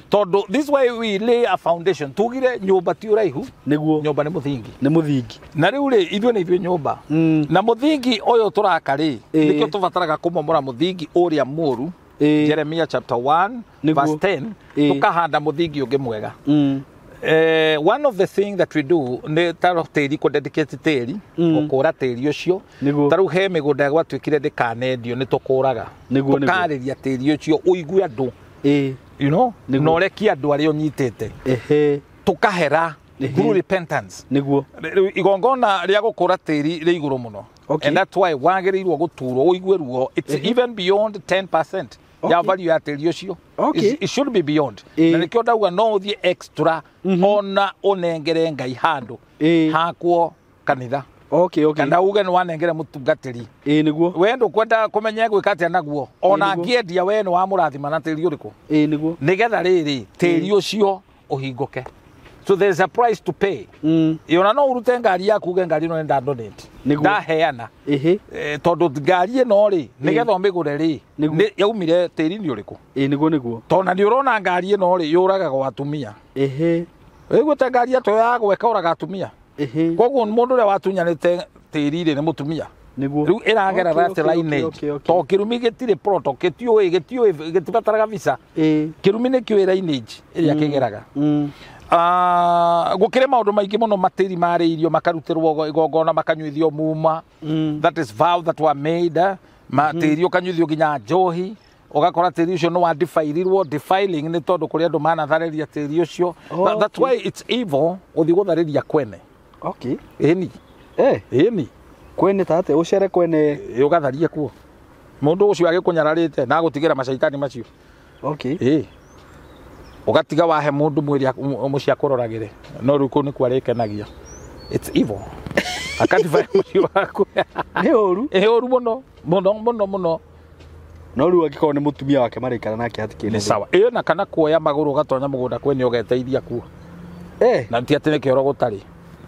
Tondũ this way we lay a foundation, tugire nyũmba ti ũraihu. Nĩguo. Nyũmba nĩ mũthingi. Nĩ mũthingi. Na rĩu rĩ, ithuĩ nĩ ithuĩ nyũmba. Na mũthingi ũyũ tũraka rĩ, nĩkĩo tũbataraga kũmomora mũthingi ũrĩa mũru. Jeremiah chapter 1 verse 10. Tũkahanda mũthingi ũngĩ mwega. One of the things that we do nĩ ta tĩri, kũ dedicate tĩri, gũkũra tĩri ũcio. Ta rĩu he mĩgũnda gwatuĩkire ndĩkanendio, nĩ tũkũraga. Nĩguo, nĩguo. Tũkarĩria tĩri ũcio ũigue andũ, na ũrekie andũ arĩa ũnyitĩte. Tũkahera through repentance. Rĩu igongona rĩa gũkũra tĩri rĩ igũrũ mũno. And that's why wagĩrĩirwo gũturwo ũigue ruo. It's even beyond 10% ya value ya tĩri ũcio. It should be beyond. Na nĩkĩo ndauga no ũthiĩ extra, ona ũnengere Ngai handũ hakwo kanitha, kana uge nĩ wanengere mũtungatĩri. Ĩĩ, nĩguo. We ndũkwenda kũmenya gwĩka atĩa naguo, ona Nĩguo. angĩendia, we nĩ wamũrathima na tĩri ũrĩkũ. Ĩĩ, nĩguo. Nĩgetha rĩrĩ tĩri ũcio ũhingũke. So there is a price to pay. Ona no ũrute ngari yaku uge ngari ĩno nĩ ndadonate, ndaheana. Tondũ ngari ĩno rĩ, nĩgetha ũmĩgũre rĩ, nĩ yaumire tĩri-inĩ ũrĩkũ? Ĩĩ, nĩguo, nĩguo. Tondũ na nĩ ũrona ngari ĩno rĩ, yũragaga atumia. Wĩiguĩte ngari atĩ ya gweka ũraga atumia. Koguo mũndũ ũrĩa watunyanĩte tĩri rĩ, nĩ mũtumia. Rĩu ĩragera that lineage. To kĩrumi gĩtirĩ protocol, gĩtiũĩ, gĩtiũĩ, gĩtibataraga visa. Kĩrumi nĩ kĩũĩ lineage ĩrĩa kĩgeraga. Gũkĩrĩ maũndũ maingĩ mũno, matĩri marĩirio, makarutĩrwo igongona, makanyuithio muma. That is vow that were made, eh? Tĩri ũkanyuithio nginya njohi, ũgakora tĩri ũcio nĩ wa defilirwo. Defiling nĩ tondũ kũrĩ andũ manatharĩria tĩri ũcio. That's why it's evil gũthiĩ gũtharĩria kwene. Ĩni. Ĩni. Kwene ta atĩa? Ũcere kwene? Ĩ, ũgatharie kuo, mũndũ ũcio agĩkũnyararĩte na agũtigĩra macaitani macio. Ĩ, ũgatiga wahe mũndũ mwĩrĩ mũciĩ akũroragĩre, no rĩu kũu nĩkuo arĩkenagia. It's evil, akadivai mũciĩ waku. Nĩ ũru. Ĩ, ũru mũno mũno mũno mũno. No rĩu angĩkorwo nĩ mũtumia wake maraikara nake, hatikĩrĩ Nĩ sawa. Ĩ, na kana kuoya magũrũ ũgatonya mũgũnda kwene ũgeteithia kuo. Na ti atĩ nĩ kĩoro gũtarĩ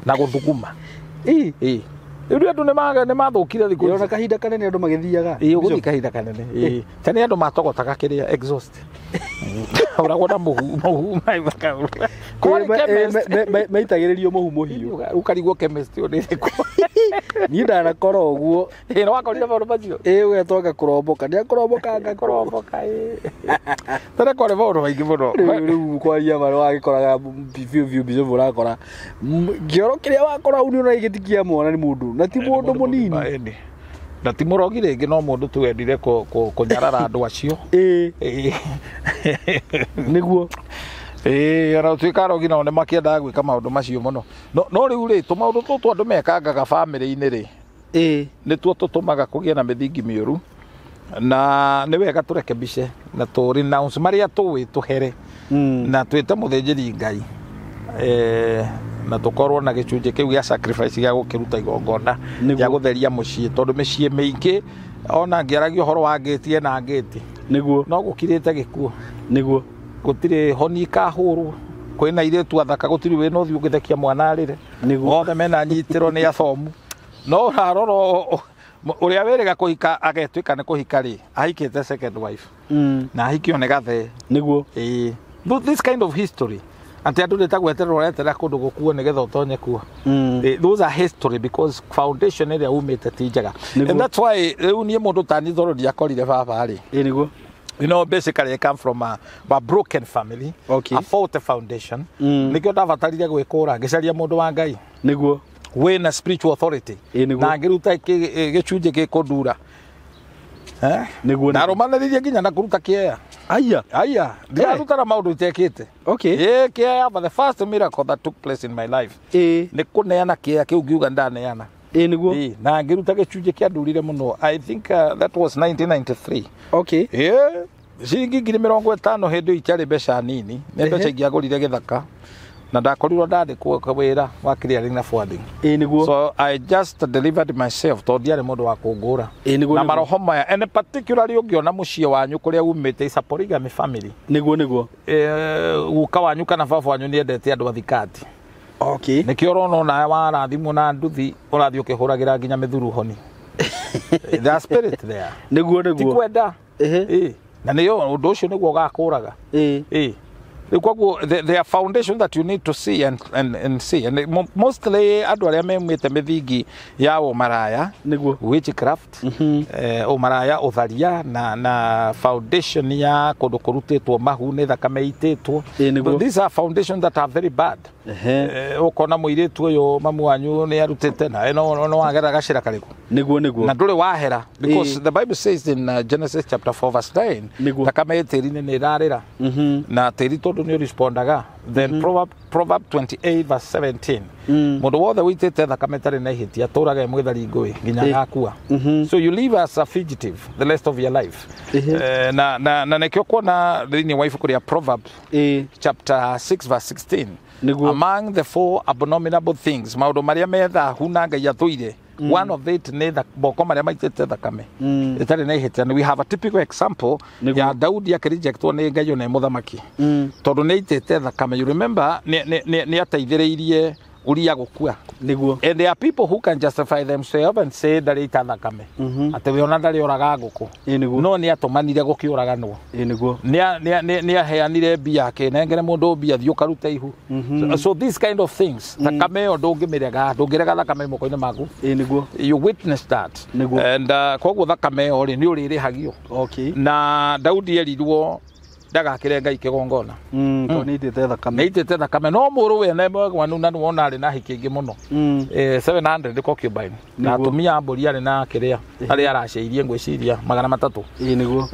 na gũthuguma. Ĩ, rĩu andũ nĩ mathũkire thikũ Ĩĩ, ona ici. Kahinda kanene andũ magĩthiaga. Ĩ, ũgũthiĩ kahinda kanene. Ĩ, tene andũ matogotaga kĩrĩa exhaust, ũragwo na mũhu, mũhu kwarĩ chemist. Maitagĩrĩrio mũhu mũhiũ. Ũkarigwo chemist ũyũ nĩ ĩrĩkũ. Niĩ ndanakora ũguo. Ĩ, nĩ wakorire maũndũ macio. Ĩĩ, ũgetwo ngakũromboka, nĩ akũromboka, ngakũromboka. Kũromboka. Ĩ, tene kwarĩ maũndũ maingĩ mũno. Rĩu kwaria ma wagĩkoraga biũ biũ biũ, ũrakora kĩoro kĩrĩa wakora hau nĩ ũrona gĩtikia mwana nĩ mũndũ, na ti mũndũ mũnini. Ĩni. Na ti mũrogi rĩngĩ, no mũndũ tu wendire kũnyarara andũ acio. Ĩ. Nĩguo. Ĩĩ, ona gũtuĩka arogi nao nĩ makĩendaga gwĩka maũndũ macio mũno, no rĩu rĩ, tũmaũndũ tũtũ andũ mekangaga bamĩrĩ-inĩ rĩ, nĩtuo tũtũmaga kũgĩe na mĩthingi mĩũru, na nĩ wega tũrekebice na tũ renounce marĩa tũĩ, tũhere na twĩte mũthĩnjĩri Ngai, na tũkorwo na gĩcunjĩ kĩu gĩa sacrifice gĩa gũkĩruta igongona gĩa gũtheria mũciĩ, tondũ mĩciĩ mĩingĩ ona ngĩaragia ũhoro wa ngĩti ena ngĩti, no gũkirĩte gĩkuũ. Gũtirĩ honi ikahũrwo. Kwĩna airĩtu athaka gũtirĩ wĩna ũthiũ ũngĩthekia mwana arĩre. Nĩguo. Othe mena nyitĩro nĩ athomu. No ũrarora ũrĩa wĩrĩga kũhika agetuĩka nĩ kũhika rĩ, ahikĩte second wife. Na ahikio nĩ gathee. Nĩguo. Ĩĩ. This kind of history. Atĩ andũ nĩ ta gweterera ũreterera kũndũ gũkuo nĩgetha ũtonye kuo. Those are history because foundation ĩrĩa umĩte ti njega. Nĩguo. And that's why rĩu niĩ mũndũ ta niĩ tondũ ndiakorire baba rĩ. Ĩĩ nĩguo. You know, basically I come from a broken family, Okay. a faulty foundation. Nĩkĩo ndabatarire gwĩkũra ngĩcaria mũndũ wa Ngai Nĩguo. wĩna spiritual authority. Ĩĩ nĩguo. Na ngĩruta gĩcunjĩ gĩkũndura. Eh? Nĩguo. Na rũmanĩrĩrie nginya na kũruta kĩea. Aya. Aya, ndiraruta na maũndũ itekĩte. Okay. Ĩĩ kĩea, but the first miracle that took place in my life Ĩĩ. nĩ kũneana kĩea kĩu ngiuga ndaneana. Ĩĩ nĩguo. Ĩĩ, na ngĩruta gĩcunjĩ kĩandurire mũno. I think that was 1993. Okay. Ĩĩ, ciringi 50,000 hĩndĩ ĩyo itiarĩ mbeca nini, nĩ mbeca ingĩagũrire gĩthaka na ndakorirwo ndandĩkwo wĩra wa clearing na forwarding. Ĩĩ nĩguo. So I just delivered myself tondũ ndiarĩ mũndũ wa kũngũra. Ĩĩ nĩguo. Na Nĩguo. maroho maya, and particularly ũngĩona mũciĩ wanyu kũrĩa umĩte is a polygamy family. Nĩguo nĩguo. Guka wanyu kana baba wanyu nĩendete andũ a thikati. Okay. Nĩkĩo ũrona onawe warathimwo na nduthi ũrathiĩ ũkĩhũragĩra nginya mĩthuruhoni. There are spirit there. Nĩguo Ti nĩguo. kwenda. Ehe. Ĩĩ. Na nĩyo ũndũ ũcio nĩguo ũgakũraga. Ĩĩ. Ĩĩ. Rĩu koguo there are foundation that you need to see and see. And mostly andũ arĩa memĩte mĩthingi ya ũmaraya, Nĩguo. witchcraft, ũmaraya, ũtharia na foundation ya kũndũ kũrutĩtwo mahu nĩ thakame itĩtwo. Ĩĩ nĩguo. But these are foundations that are very bad. Ehe. Ũkona mũirĩtu ũyũ mamu wanyu nĩ arutĩte nawe no wagera gacĩra karĩkũ Nĩguo nĩguo. na ndũrĩ wahera because Ĩĩ. the Bible says in Genesis chapter 4 verse 9 Nĩguo. thakame ĩ tĩri-inĩ nĩ ĩrarĩra na tĩri tondũ nĩ ũrespondaga then Proverb 28 verse 17 mũndũ wothe wĩitĩte thakame ĩtarĩ na ihĩtia atũraga e mwĩthari ngũĩ nginya Ĩĩ. agakua. So you live as a fugitive the rest of your life. Ĩhĩ. Na nĩkĩo kuona thĩinĩ wa ibuku rĩa Proverbs Ĩĩ. chapter 6 verse 16 Nĩguo. Among the four abominable things maũndũ marĩa me thahu na Ngai athũire, one of it nĩ moko marĩa maitĩte thakame ĩtarĩ na ihĩtia. And we have a typical example Nĩguo. ya Daudi akĩrejectwo nĩ Ngai ona e mũthamaki tondũ nĩ aitĩte thakame. You remember nĩ ateithĩrĩirie Uria gũkua. Nĩguo. And there are people who can justify themselves and say ndarĩ ita thakame, atĩ we ona ndarĩ oraga ngũkũ. Ĩĩ nĩguo. No nĩ atũmanire gũkĩũraganwo. Ĩĩ nĩguo. Nĩ aheanire mbia akĩnengere mũndũ mbia thiĩ ũkarute ihu. So these kind of things, thakame ĩyo ndũngĩmĩrega, ndũngĩrega thakame moko-inĩ maku. Ĩĩ nĩguo. You witness that. Nĩguo. And koguo thakame ĩyo rĩ nĩ ũrĩrĩhagio. Okay. Na Daudi erirwo ndagakĩre Ngai kĩgongona. Tondũ nĩ aitĩte thakame. Nĩ aitĩte thakame no mũrũ we nĩ mwegwanu na nĩwona arĩ na hiki ingĩ mũno. 700 concubine na Nĩguo. atumia a mbũri arĩ na kĩrĩa arĩa araceirie ngwĩciria 300. Ĩĩ nĩguo.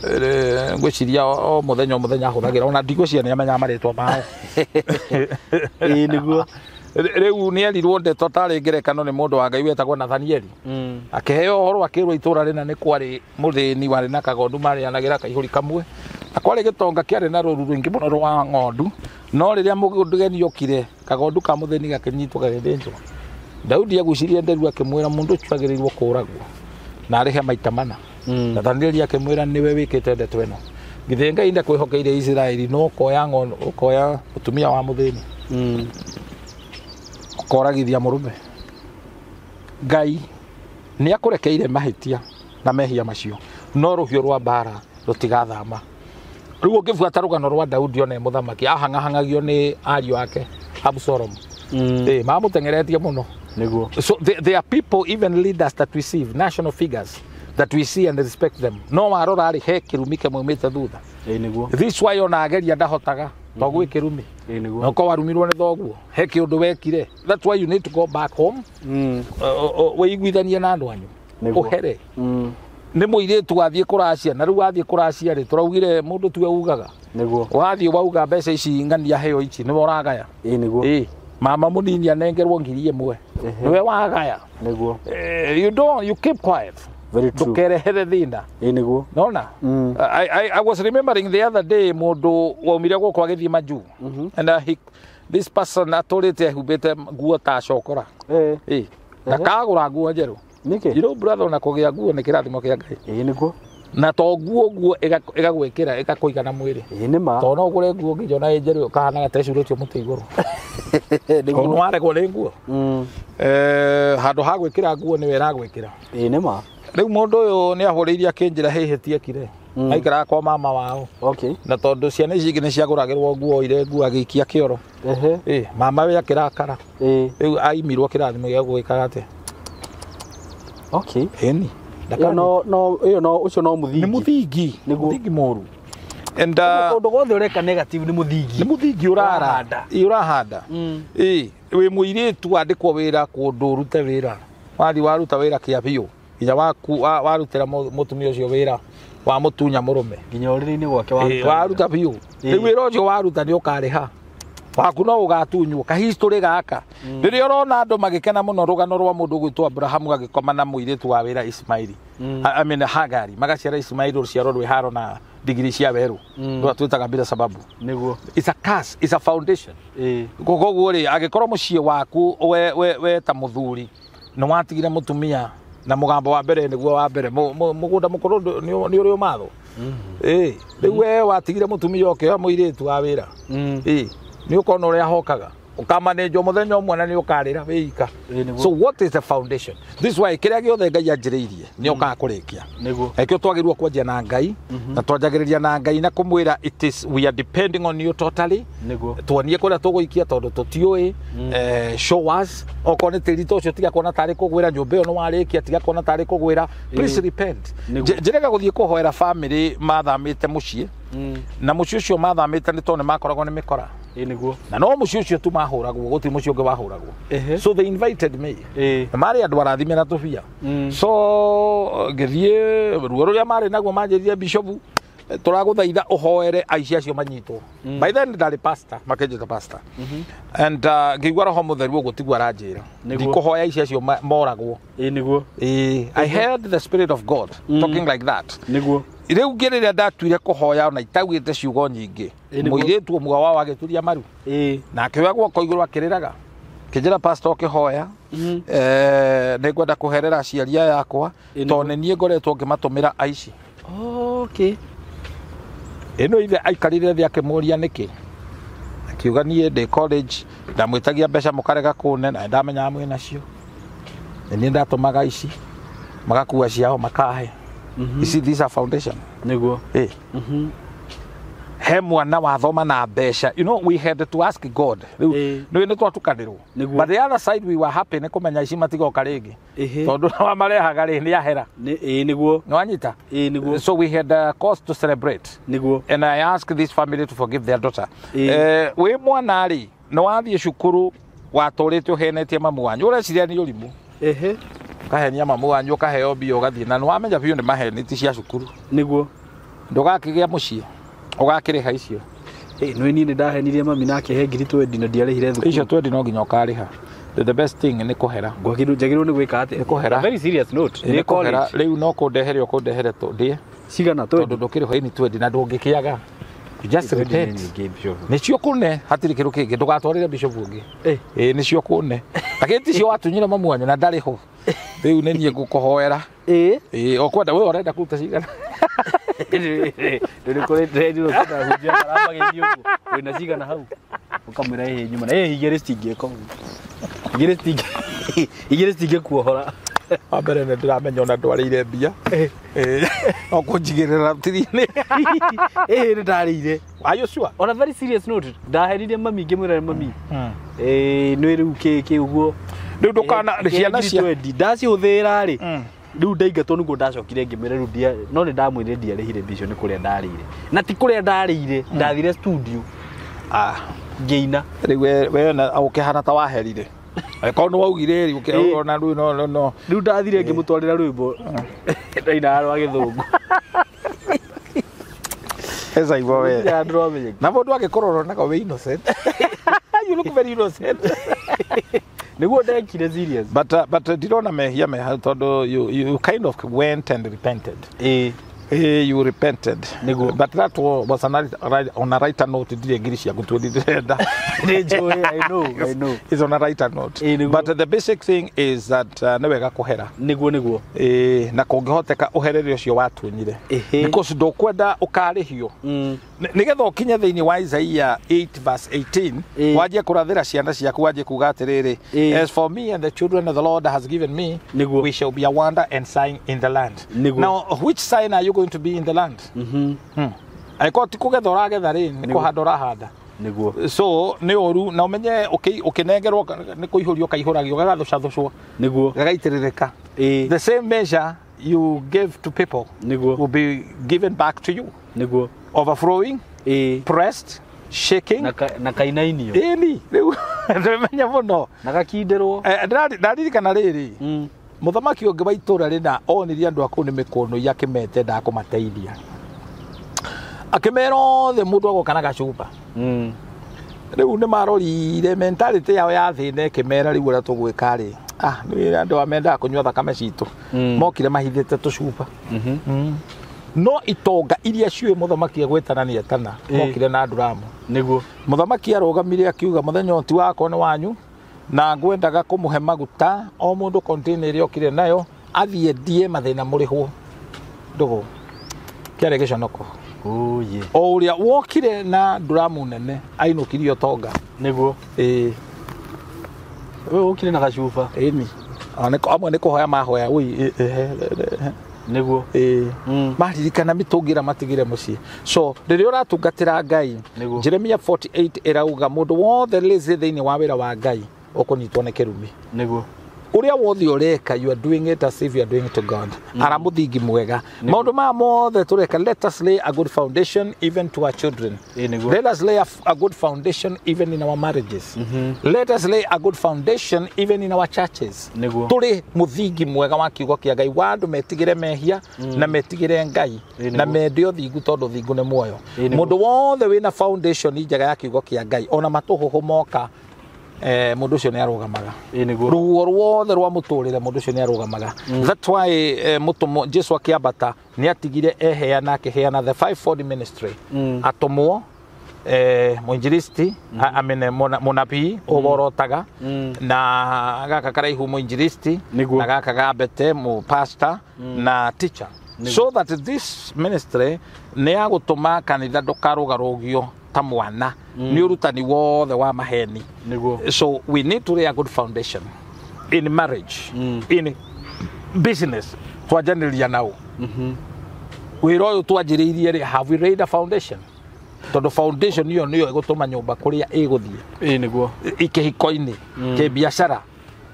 Ngwĩciria o mũthenya o mũthenya ahũthagĩra ona ndigwĩciria nĩ amenyaga marĩtwa mao. Ĩĩ nĩguo. Rĩu nĩ erirwo ndeto tarĩ ngerekano nĩ mũndũ wa Ngai wetagwo Nathanieli. Akĩheo ũhoro akĩrwo itũra rĩna nĩ kwarĩ mũthĩni warĩ na kagondu marĩanagĩra kaihũri kamwe na kwarĩ gĩtonga kĩarĩ na rũru rũingĩ mũno rwa ng'ondu, no rĩrĩa mũgeni okire kagondu ka mũthĩni gakĩnyitwo gagĩthĩnjwo. Daudi agucirie nderu akĩmwĩra mũndũ ũcio agĩrĩirwo kũũragwo na arĩhe maita mana. Nathanieli akĩmwĩra nĩwe wĩkĩte ndeto ĩno, githĩ Ngai ndakwĩhokeire Isiraeli no ũkoya ng'ondu ũkoya mũtumia wa mũthĩni ũkoragithia mũrũme. Ngai nĩ akũrekeire mahĩtia na mehia macio no rũhiũ rwa mbara rũtigathama. Rĩu ũngĩbuata rũgano rwa Daudi ona e mũthamaki ahang'ahang'agio nĩ ariũ ake Absalom. Mamũteng'eretie mũno. Nĩguo. So there are people, even leaders that we see, national figures that we see and respect them. No warora rĩ he kĩrumi kĩmaumĩte thutha. Ĩĩ nĩguo. This why ona ageria ndahotaga to gwĩ kĩrumi. Ĩĩ nĩguo. Na ũkorwo warumirwo nĩ thoguo he kĩũndũ wekire. That's why you need to go back home wĩiguithanie na andũ anyu Nĩguo. ũhere. Nĩ mũirĩtu wathiĩ kũracia na rĩu wathiĩ kũracia rĩ tũraugire mũndũ tiwe ugaga. Nĩguo. Wathiĩ wauga mbeca ici ng'ania heo ici nĩwe ũragaya. Ĩĩ nĩguo. Ĩĩ mama mũnini anengerwo 1,000 nĩwe wagaya. Nĩguo. You don't, you keep quiet. Very true. Ndũkerehere thĩna. Ĩĩ nĩguo. Nona? I was remembering the other day mũndũ waumire gũkũ agĩthiĩ majuu. And this person atũrĩte ehumbĩte nguo ta cokora. Ĩĩ. Ndakagũra nguo njerũ. Nĩkĩ? You know brother, ona kũgĩa nguo nĩ kĩrathimo kĩa Ngai. Ĩĩ nĩguo. Na to nguo nguo ĩgagwĩkĩra ĩgakũigana mwĩrĩ. Ĩĩ nĩ ma. Tondũ no ũgũre nguo nginya ona ĩ njerũ ũkahanaga ta ĩcurĩtio mũtĩ igũrũ. Tondũ nĩ waregwo nĩ nguo. Handũ ha gwĩkĩra nguo nĩwe ĩragwĩkĩra. Ĩĩ nĩ ma. Rĩu mũndũ ũyũ nĩ ahũrĩirie akĩnjĩra hĩhĩtie ekire. Aikaraga kwa mama wao. Okay. Na tondũ ciana ici ingĩ nĩ ciagũragĩrwo nguo ire nguo agĩikia kĩoro. Ehe. Ĩ mama we akĩrakara. Ĩĩ. Rĩu aimirwo kĩrathimo gĩa gwĩkaga atĩa? Okay. Ĩni. Ĩyo no no ĩyo no ũcio no mũthingi. Nĩ mũthingi. Nĩguo. Mũthingi mũru. And Ũndũ wothe ũreka negative nĩ mũthingi. nĩ mũthingi ũraranda. Ĩ ũrahanda. Ĩ wĩ mũirĩtu wandĩkwo wĩra kũndũ ũrute wĩra. Wathiĩ waruta wĩra kĩa biũ. Nginya waku warutĩra mũtumia ũcio wĩra wamũtunya mũrũme. Nginya ũrĩrĩ-inĩ gwake Ĩ, waruta biũ. Rĩu wĩra ũcio waruta nĩ ũkarĩha. Waku no ũgatunywo kahistory gaka. Rĩrĩa ũrona andũ magĩkena mũno rũgano rwa mũndũ ũgwĩtwo Abrahamu agĩkoma na mũirĩtu wa wĩra Ismaili. I mean Hagari magaciara Ismaili rũciaro rwĩ haro na ndigiri cia werũ. Rũrĩa twĩtaga bila sababu. Nĩguo. It's a curse, it's a foundation. Ĩĩ. Koguo rĩ angĩkorwo mũciĩ waku we ta mũthuri nĩ watigire mũtumia na mũgambo wa mbere nĩguo wa mbere mũgũnda mũkũrũ nĩ ũrĩ ũmathwo. Ĩĩ rĩu we watigire mũtumia ũkĩoya mũirĩtu wa wĩra. Ĩĩ nĩ ũkona ũrĩa ahokaga ũkamanĩnjwo mũthenya ũmwe na nĩ ũkarĩra wĩika. So what is the foundation? This is why kĩrĩa gĩothe Ngai anjĩrĩirie nĩ okaga kũrĩkia. Nĩguo. Ekĩo twagĩrĩirwo kwanjia na Ngai na twanjagĩrĩria na Ngai na kũmwĩra it is we are depending on you totally. Nĩguo. Tuonie kũrĩa tũgũikia tondũ tũtiũĩ. Show us okorwo nĩ tĩri ta ũcio tiga kuona tarĩ kũgwĩra nyũmba ĩyo nĩ warĩkia tiga kuona tarĩ kũgwĩra. Please repent. Njĩrega gũthiĩ kũhoera family mathamĩte mũciĩ. Na mũciĩ ũcio mathamĩte nĩ tondũ nĩ makoragwo nĩ mĩkora. Ĩĩ nĩguo. Na no mũciĩ ũcio tu mahũragwo gũtirĩ mũciĩ ũngĩ wahũragwo. So they invited me. Na marĩ andũ arathime na tũbia. So ngĩthiĩ ruo rũrĩa marĩ naguo manjĩrire bishop tũragũthaitha ũhoere aici acio manyitwo. By then ndarĩ pastor makĩnjĩta pastor. And ngĩigua roho mũtheru ũguo tiguo aranjĩra. Ndikũhoya aici acio moragwo. Ĩĩ nĩguo. I heard the spirit of God talking like that. Nĩguo. Rĩu ngĩrĩrĩa ndatuire kũhoya ona itaugĩte ciugo nyingĩ. Mũirĩtu ũmwe wao agĩturia maru. Na akĩoya guoko igũrũ akĩrĩraga. Kĩnjĩra pastor ũkĩhoya. Nĩ ngwenda kũherera aciari aya akwa tondũ nĩ niĩ ngoretwo ngĩmatũmĩra aici. Okay. Ĩno ithe aikarire thĩ akĩmũria nĩkĩ. Akiuga niĩ ndĩ college ndamwĩtagia mbeca mũkarega kũne na ndamenyaga mwĩ nacio. Nĩ niĩ ndatũmaga aici magakua ciao makahe. You see, these are foundation. Nĩguo. He mwana wathoma na mbeca. You know, we had to ask God. Rĩu nĩ twatukanĩrwo. But the other side we were happy nĩ kũmenya ici matigoka rĩngĩ. Tondũ wamarehaga rĩ nĩ ahera. Ĩĩ nĩguo. Nĩ wanyita? Ĩĩ nĩguo. So we had a cause to celebrate. Nĩguo. And I asked this family to forgive their daughter. Wĩ mwana rĩ, nĩ wathiĩ cukuru watũrĩte ũhenetie mamu wanyu. Ũreciria nĩ ũrimũ. Ũkahenia mamu wanyu ũkaheo mbia ũgathiĩ na nĩ wamenya biũ nĩ maheni ti cia cukuru. Nĩguo. Ndũgakĩgĩa mũciĩ ũgakĩrĩha icio. Nĩ niĩ nĩ ndahenirie mami na akĩhe ngiri 20 na ndiarĩhire thukuru. Icio 20 no nginya ũkarĩha. The best thing nĩ kũhera. Njagĩrĩirwo nĩ gwĩka atĩa? Nĩ kũhera. Very serious note. Nĩ kũhera. Rĩu no kũndehere ũkũndehere ndĩe. Cigana 20? Tondũ ndũkĩrĩho ĩni 20 na ndũngĩkĩaga. You just repent. Nĩcio kũne hatirĩ kĩndũ kĩngĩ ndũgatwarĩre bishop ũngĩ. Ĩĩ nĩcio kũne. Lakini ticio watunyire mamu wanyu na ndarĩ ho. Rĩu nĩ niĩ ngũkũhoera. Ĩĩ ũkwenda we ũrenda kũruta cigana? Ndũrĩ kũrĩ ndĩrendirwo kũndahunjia maramageithio ũguo. Wĩna cigana hau? Ũkamwĩra ĩhĩ nyuma na ĩhĩ igĩrĩ citingĩka ũguo. Igĩrĩ citingĩkuohora. Wa mbere nĩ ndĩramenya ona ndwarĩire mbia. No kũnjigĩrĩra tiri-inĩ. Ĩhĩ nĩ ndarĩire. Are you sure? On a very serious note, ndaheririe mami ngĩmwĩra mami. Nĩ rĩu kĩ ũguo. Rĩu ndũkana ciana cia ndacihũthĩra rĩ. Rĩu ndaingatwo nĩguo ndacokire ngĩmwĩra rĩu ndia no nĩ ndamwĩrire ndiarĩhire mbia icio nĩ kũrĩa ndarĩire. Na ti kũrĩa ndarĩire, ndathire studio. Ngĩina. Rĩu we na ũkĩhana ta waherire. Angĩkorwo nĩ waugire rĩ ũkĩona rĩu no no. Rĩu ndathire ngĩmũtwarĩra rwĩmbo. Ndainaga rwa gĩthũngũ. Esa igua we. Na mũndũ angĩkorwo ũronaga wĩ innocent. You look very innocent. Nĩguo ndekire serious. But ndirona mehia me hau tondũ you kind of went and repented. Hey, you repented. Nĩguo. But that was an, on a lighter note, ndirĩ ngiri ciaku tu ndĩrenda. Nĩ njũĩ, I know, I know. It's on a lighter note. Ĩĩ, nĩguo. But the basic thing is that nĩ wega kũhera. Nĩguo, nĩguo. Ĩĩ, na kũngĩhoteka ũherere ũcio watunyire. Ĩhĩ. Because ndũkwenda ũkarĩhio. Nĩgetha ũkinye thĩinĩ wa Isaiah 8 verse 18, Ĩĩ. wanjie kũrathĩra ciana ciaku, wanjie kuga atĩrĩrĩ, Ĩĩ. as for me and the children of the Lord has given me, Nĩguo. we shall be a wonder and sign in the land. Nĩguo. Now, which sign are you going to be in the land? Angĩkorwo ti kũgetha ũragetha rĩ, nĩ Nĩguo. kũhanda ũrahanda. Nĩguo. So nĩ ũru na ũmenye ũkĩnengerwo nĩ kũihũrio kaihũragio gagathũcathũcwo, Nĩguo. gagaitĩrĩrĩka. Ĩĩ. The same measure you give to people Nĩguo. will be given back to you, Nĩguo. overflowing, Ĩĩ. pressed, shaking. Na kainainio. Ĩni rĩu ndĩmenya mũno. Na gakindĩrwo. Ndaririkana rĩrĩ, mũthamaki ũngĩ wa itũũra rĩna onirie andũ a kũu nĩ mĩkũnũi akĩmete ndakũmateithia, akĩmera othe mũndũ agoka na gacuba. Rĩu nĩ marorire mentality yao ya thĩna ĩkĩmera rĩu ũrĩa tũgwĩka rĩ, ah, nĩ andũ a mendaga kũnyua thakame citũ. Mokire mahithĩte tũcuba. No itonga iria ciũĩ mũthamaki egwĩtana nĩ etana, mokire na nduramu. Nĩguo. Mũthamaki arũgamire akiuga, mũthenya ũyũ ti wakwa, nĩ wanyu, na ngwendaga kũmũhe maguta o mũndũ container ĩrĩa okire nayo athiĩ ndie mathĩna mũrĩhwo. Ndũgũ kĩarĩ gĩconoko. Oye. O ũrĩa wokire na nduramu nene ainũkirie ũtonga. Nĩguo. Ĩĩ. We ũkire na gacuba. Ĩni. Ona amwe nĩ kũhoya mahoya ui. Nĩguo. Ĩĩ. Maririkana mĩtũngi ĩrĩa matigire mũciĩ. So rĩrĩa ũratungatĩra Ngai, Nĩguo. Jeremia 48 ĩrauga mũndũ wothe lazy thĩinĩ wa wĩra wa Ngai ũkũnyitwo nĩ kĩrumi. Nĩguo. Ũrĩa wothe ũreka, you are doing it as if you are doing it to God. Ara mũthingi mwega maũndũ maya mothe tũreka, let us lay a good foundation even to our children. Ĩĩ, nĩguo. Let us lay a good foundation even in our marriages. Let us lay a good foundation even in our churches. Nĩguo. Tũrĩ mũthingi mwega wa kiugo kĩa Ngai wa andũ metigĩre mehia na metigĩre Ngai Ĩĩ, na nĩguo. mende ũthingu tondũ ũthingu nĩ muoyo. Ĩĩ, nĩguo. Mũndũ wothe wĩna foundation njega ya kiugo kĩa Ngai, ona matũhũhũ moka, mũndũ ũcio nĩ arũgamaga. Ĩĩ, nĩguo. Ruo ruothe rwa mũtũrĩre, mũndũ ũcio nĩ arũgamaga. That's why mũtũmwo Jesu akĩambata nĩ atigire eheana, akĩheana the fivefold ministry, atũmwo, mũinjilisti, I mean, mũnabii ũborotaga, na gaka karaihu mũinjilisti, Nĩguo. na gaka ga mbete mũpastor, na teacher, so that this ministry nĩ ya gũtũma kanitha ndũkarũgarũgio ta mwana nĩ ũrutani wothe wa maheni. Nĩguo. So we need to lay a good foundation in marriage, in business. Twanjanĩria nao wĩra ũyũ twanjĩrĩirie rĩ, have we laid a foundation? Tondũ foundation ĩyo nĩyo ĩgũtũma nyũmba kũrĩa ĩgũthiĩ. Ĩĩ, nĩguo. Kĩhiko-inĩ, kĩbiacara,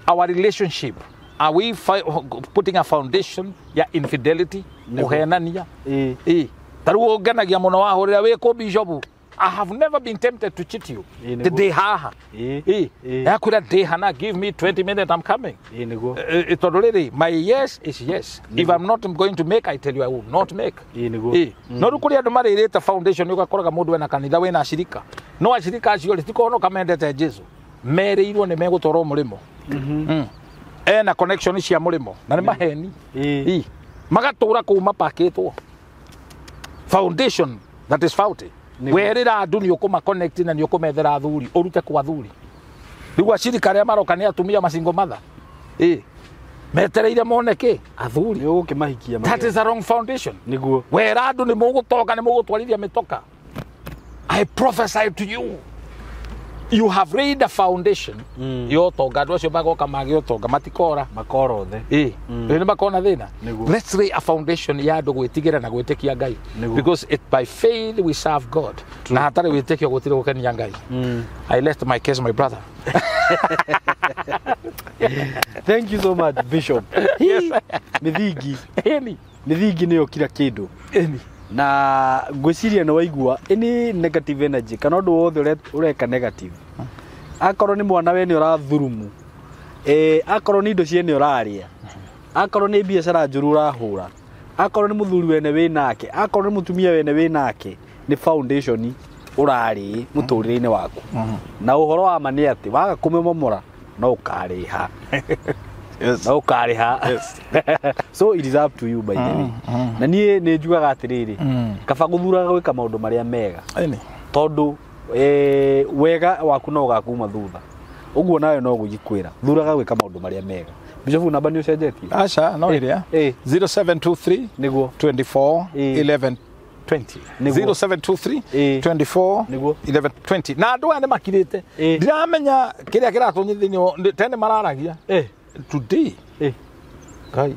our relationship, are we putting a foundation ya infidelity, kũhenania? Ĩĩ. Ĩĩ, ta rĩu ũngenagia mũno wahũrĩra wĩ kũ, bishop, I have never been tempted to cheat you. Ĩĩ, nĩguo. Ndĩ haha. Ĩĩ. Ĩĩ. Ĩĩ. Yakwĩra ndĩ hana, give me 20 minutes, I'm coming. Ĩĩ, nĩguo. Tondũ rĩrĩ, my yes is yes. If I'm not going to make, I tell you I will not make. Ĩĩ, nĩguo. Ĩĩ. No rĩu kũrĩ andũ marĩrĩte foundation, ũgakoraga mũndũ ena kanitha wĩna acirika, no acirika acio rĩ, tikohonoka mendete Jesu, merĩirwo nĩ megũtwarwo mũrĩmo. Ena connection cia mũrĩmo na nĩ maheni. Ĩĩ. Ĩĩ. Magatũra kũu mapakĩtwo foundation that is faulty. Nĩguo. Werĩra andũ nĩ ũkũma connect na nĩ ũkũmethera athuri, ũrute kwa athuri. Rĩu acirika arĩa maroka nĩ atumia macingo matha. Ĩĩ, metereire mone kĩ athuri. Nĩ ũgũkĩmahikia. That is a wrong foundation. Nĩguo. Wera andũ nĩ mũgũtonga, nĩ mũgũtwarithia mĩtoka, I prophesy to you, you have laid a foundation ya ũtonga. Andũ acio magoka mage ũtonga matikora. Makora othe. Ĩĩ, rĩu nĩ makona thĩna. Nĩguo. Let's lay a foundation ya andũ gwĩtigĩra na gwĩtĩkia Ngai. Nĩguo. Because it by faith we serve God, na hatarĩ wĩtĩkio gũtirĩ gũkenia Ngai. I left my case, my brother. Thank you so much, bishop. Mĩthingi. Ĩni. Mĩthingi nĩyo kira kĩndũ. Ĩni. Na ngwĩciria nĩ waigua any negative energy kana ũndũ wothe ũreka negative, akorwo nĩ mwana wene ũrathurumu, akorwo nĩ indo ciene ũrarĩa, akorwo nĩ biacara njũru ũrahũra, akorwo nĩ mũthuri wene wĩ nake, akorwo nĩ mũtumia wene wĩ nake, nĩ foundation ũrarĩ mũtũrĩre-inĩ waku. Na ũhoro wa ma nĩ atĩ waga kũmĩmomora no ũkarĩha. Yes. Na ũkarĩha. Yes. So it is up to you, by the way. Na niĩ nĩ njugaga atĩrĩrĩ, kaba gũthuraga gwĩka maũndũ marĩa mega, Ĩni. tondũ wega waku no ũgakuma thutha. Ũguo nawe no gũgĩkwĩra, thuraga gwĩka maũndũ marĩa mega. Bishop, namba nĩ ũcenjetie? Aca, no ĩrĩa. 0723 Nĩguo. 24 11 20. Nĩguo. 0723 24 Nĩguo. 11 20. Na andũ aya nĩ makirĩte. Ndiramenya kĩrĩa kĩratũnyithia thĩinĩ tene mararagia. Today. Ngai.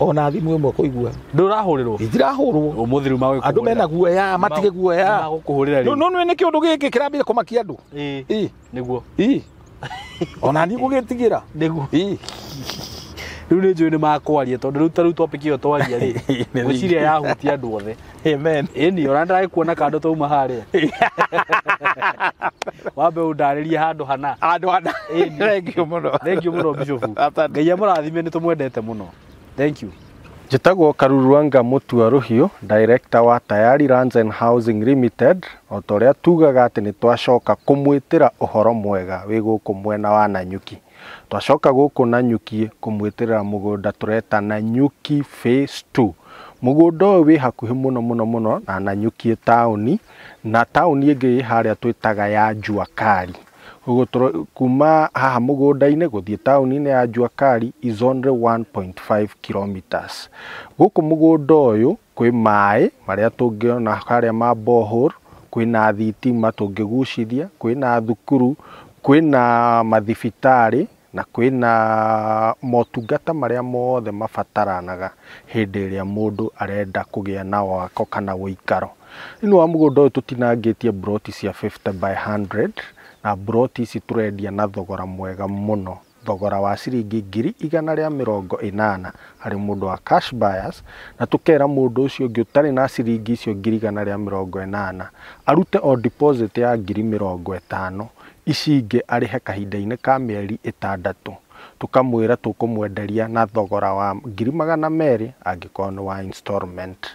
Ona thimũ ĩmwe kũigua. Ndũrahũrĩrwo? Itirahũrwo. Ũmũthĩ rĩu magũkũhũrĩra. Andũ mena guoya, matige guoya. Magũkũhũrĩra No rĩu. no nĩ kĩũndũ gĩkĩ kĩrambire kũmakia andũ. Nĩguo. Ona niĩ gũgĩtigĩra. Nĩguo. Rĩu nĩ njũĩ nĩ makwaria, tondũ rĩu ta rĩu topic ĩyo twaria rĩ, Nĩ ngwĩciria yahutia andũ othe. Amen. Ĩni ona ndĩragĩkuona kando twauma harĩa, wambe ũndarĩrie handũ hana. Andũ ana. Ĩni. Thank you mũno. Thank you mũno, Bishop. Asante. Ngai amũrathime, nĩ tũmwendete mũno. Thank you. Njĩtagwo Karuruanga Mũtua Rũhiũ, director wa Tayari Lands and Housing Limited. O ta ũrĩa tugaga atĩ nĩ twacoka kũmwĩtĩra ũhoro mwega wĩ gũkũ mwena wa Nanyuki. Twacoka gũkũ Nanyuki kũmwĩtĩra mũgũnda tũreta Nanyuki Phase 2. Mũgũnda ũyũ wĩ hakuhĩ mũno mũno mũno na Nanyuki taũni, na taũni ĩngĩ ĩ harĩa twĩtaga ya Jua Kali. Ũguo kuma haha mũgũnda-inĩ gũthiĩ taũni-inĩ ya Jua Kali is only 1.5 kilometers. Gũkũ mũgũnda ũyũ kwĩ maĩ marĩa tũngĩona harĩa ma borehole, kwĩna thitima tũngĩgucithia, kwĩna thukuru, kwĩna mathibitarĩ na kwĩna motungata marĩa mothe mabataranaga hĩndĩ ĩrĩa mũndũ arenda kũgĩa na wako kana ũikaro. Thĩinĩ wa mũgũnda ũyũ tũtinangĩtie mburoti cia 50 by 100, na mburoti ici tũrendia na thogora mwega mũno, thogora wa ciringi 180,000 harĩ mũndũ wa cash buyers, na tũkera mũndũ ũcio ũngĩ ũtarĩ na ciringi icio 180,000 arute o deposit ya 50,000, ici ingĩ arĩhe kahinda-inĩ ka mĩeri 6. Tũkamwĩra tũkũmwenderia na thogora wa 200,000 angĩkorwo nĩ wa installment.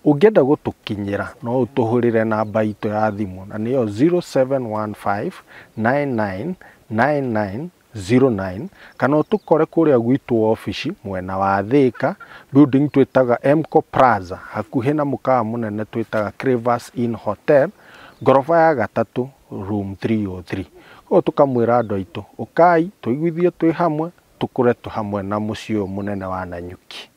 Ũngĩenda gũtũkinyĩra no ũtũhũrĩre namba itũ ya thimũ, na nĩyo 0715 99 99 09, kana ũtũkore kũrĩa gwitũ obici mwena wa Thĩka, building twĩtaga Mco Plaza, hakuhĩ na mũkawa mũnene twĩtaga Cravers Inn Hotel, ngoroba ya gatatũ, room 303. Koguo tũkamwĩra andũ aitũ, ũkai tũiguithie twĩ hamwe, tũkũre tũ hamwe na mũciĩ ũyũ mũnene wa Nanyuki.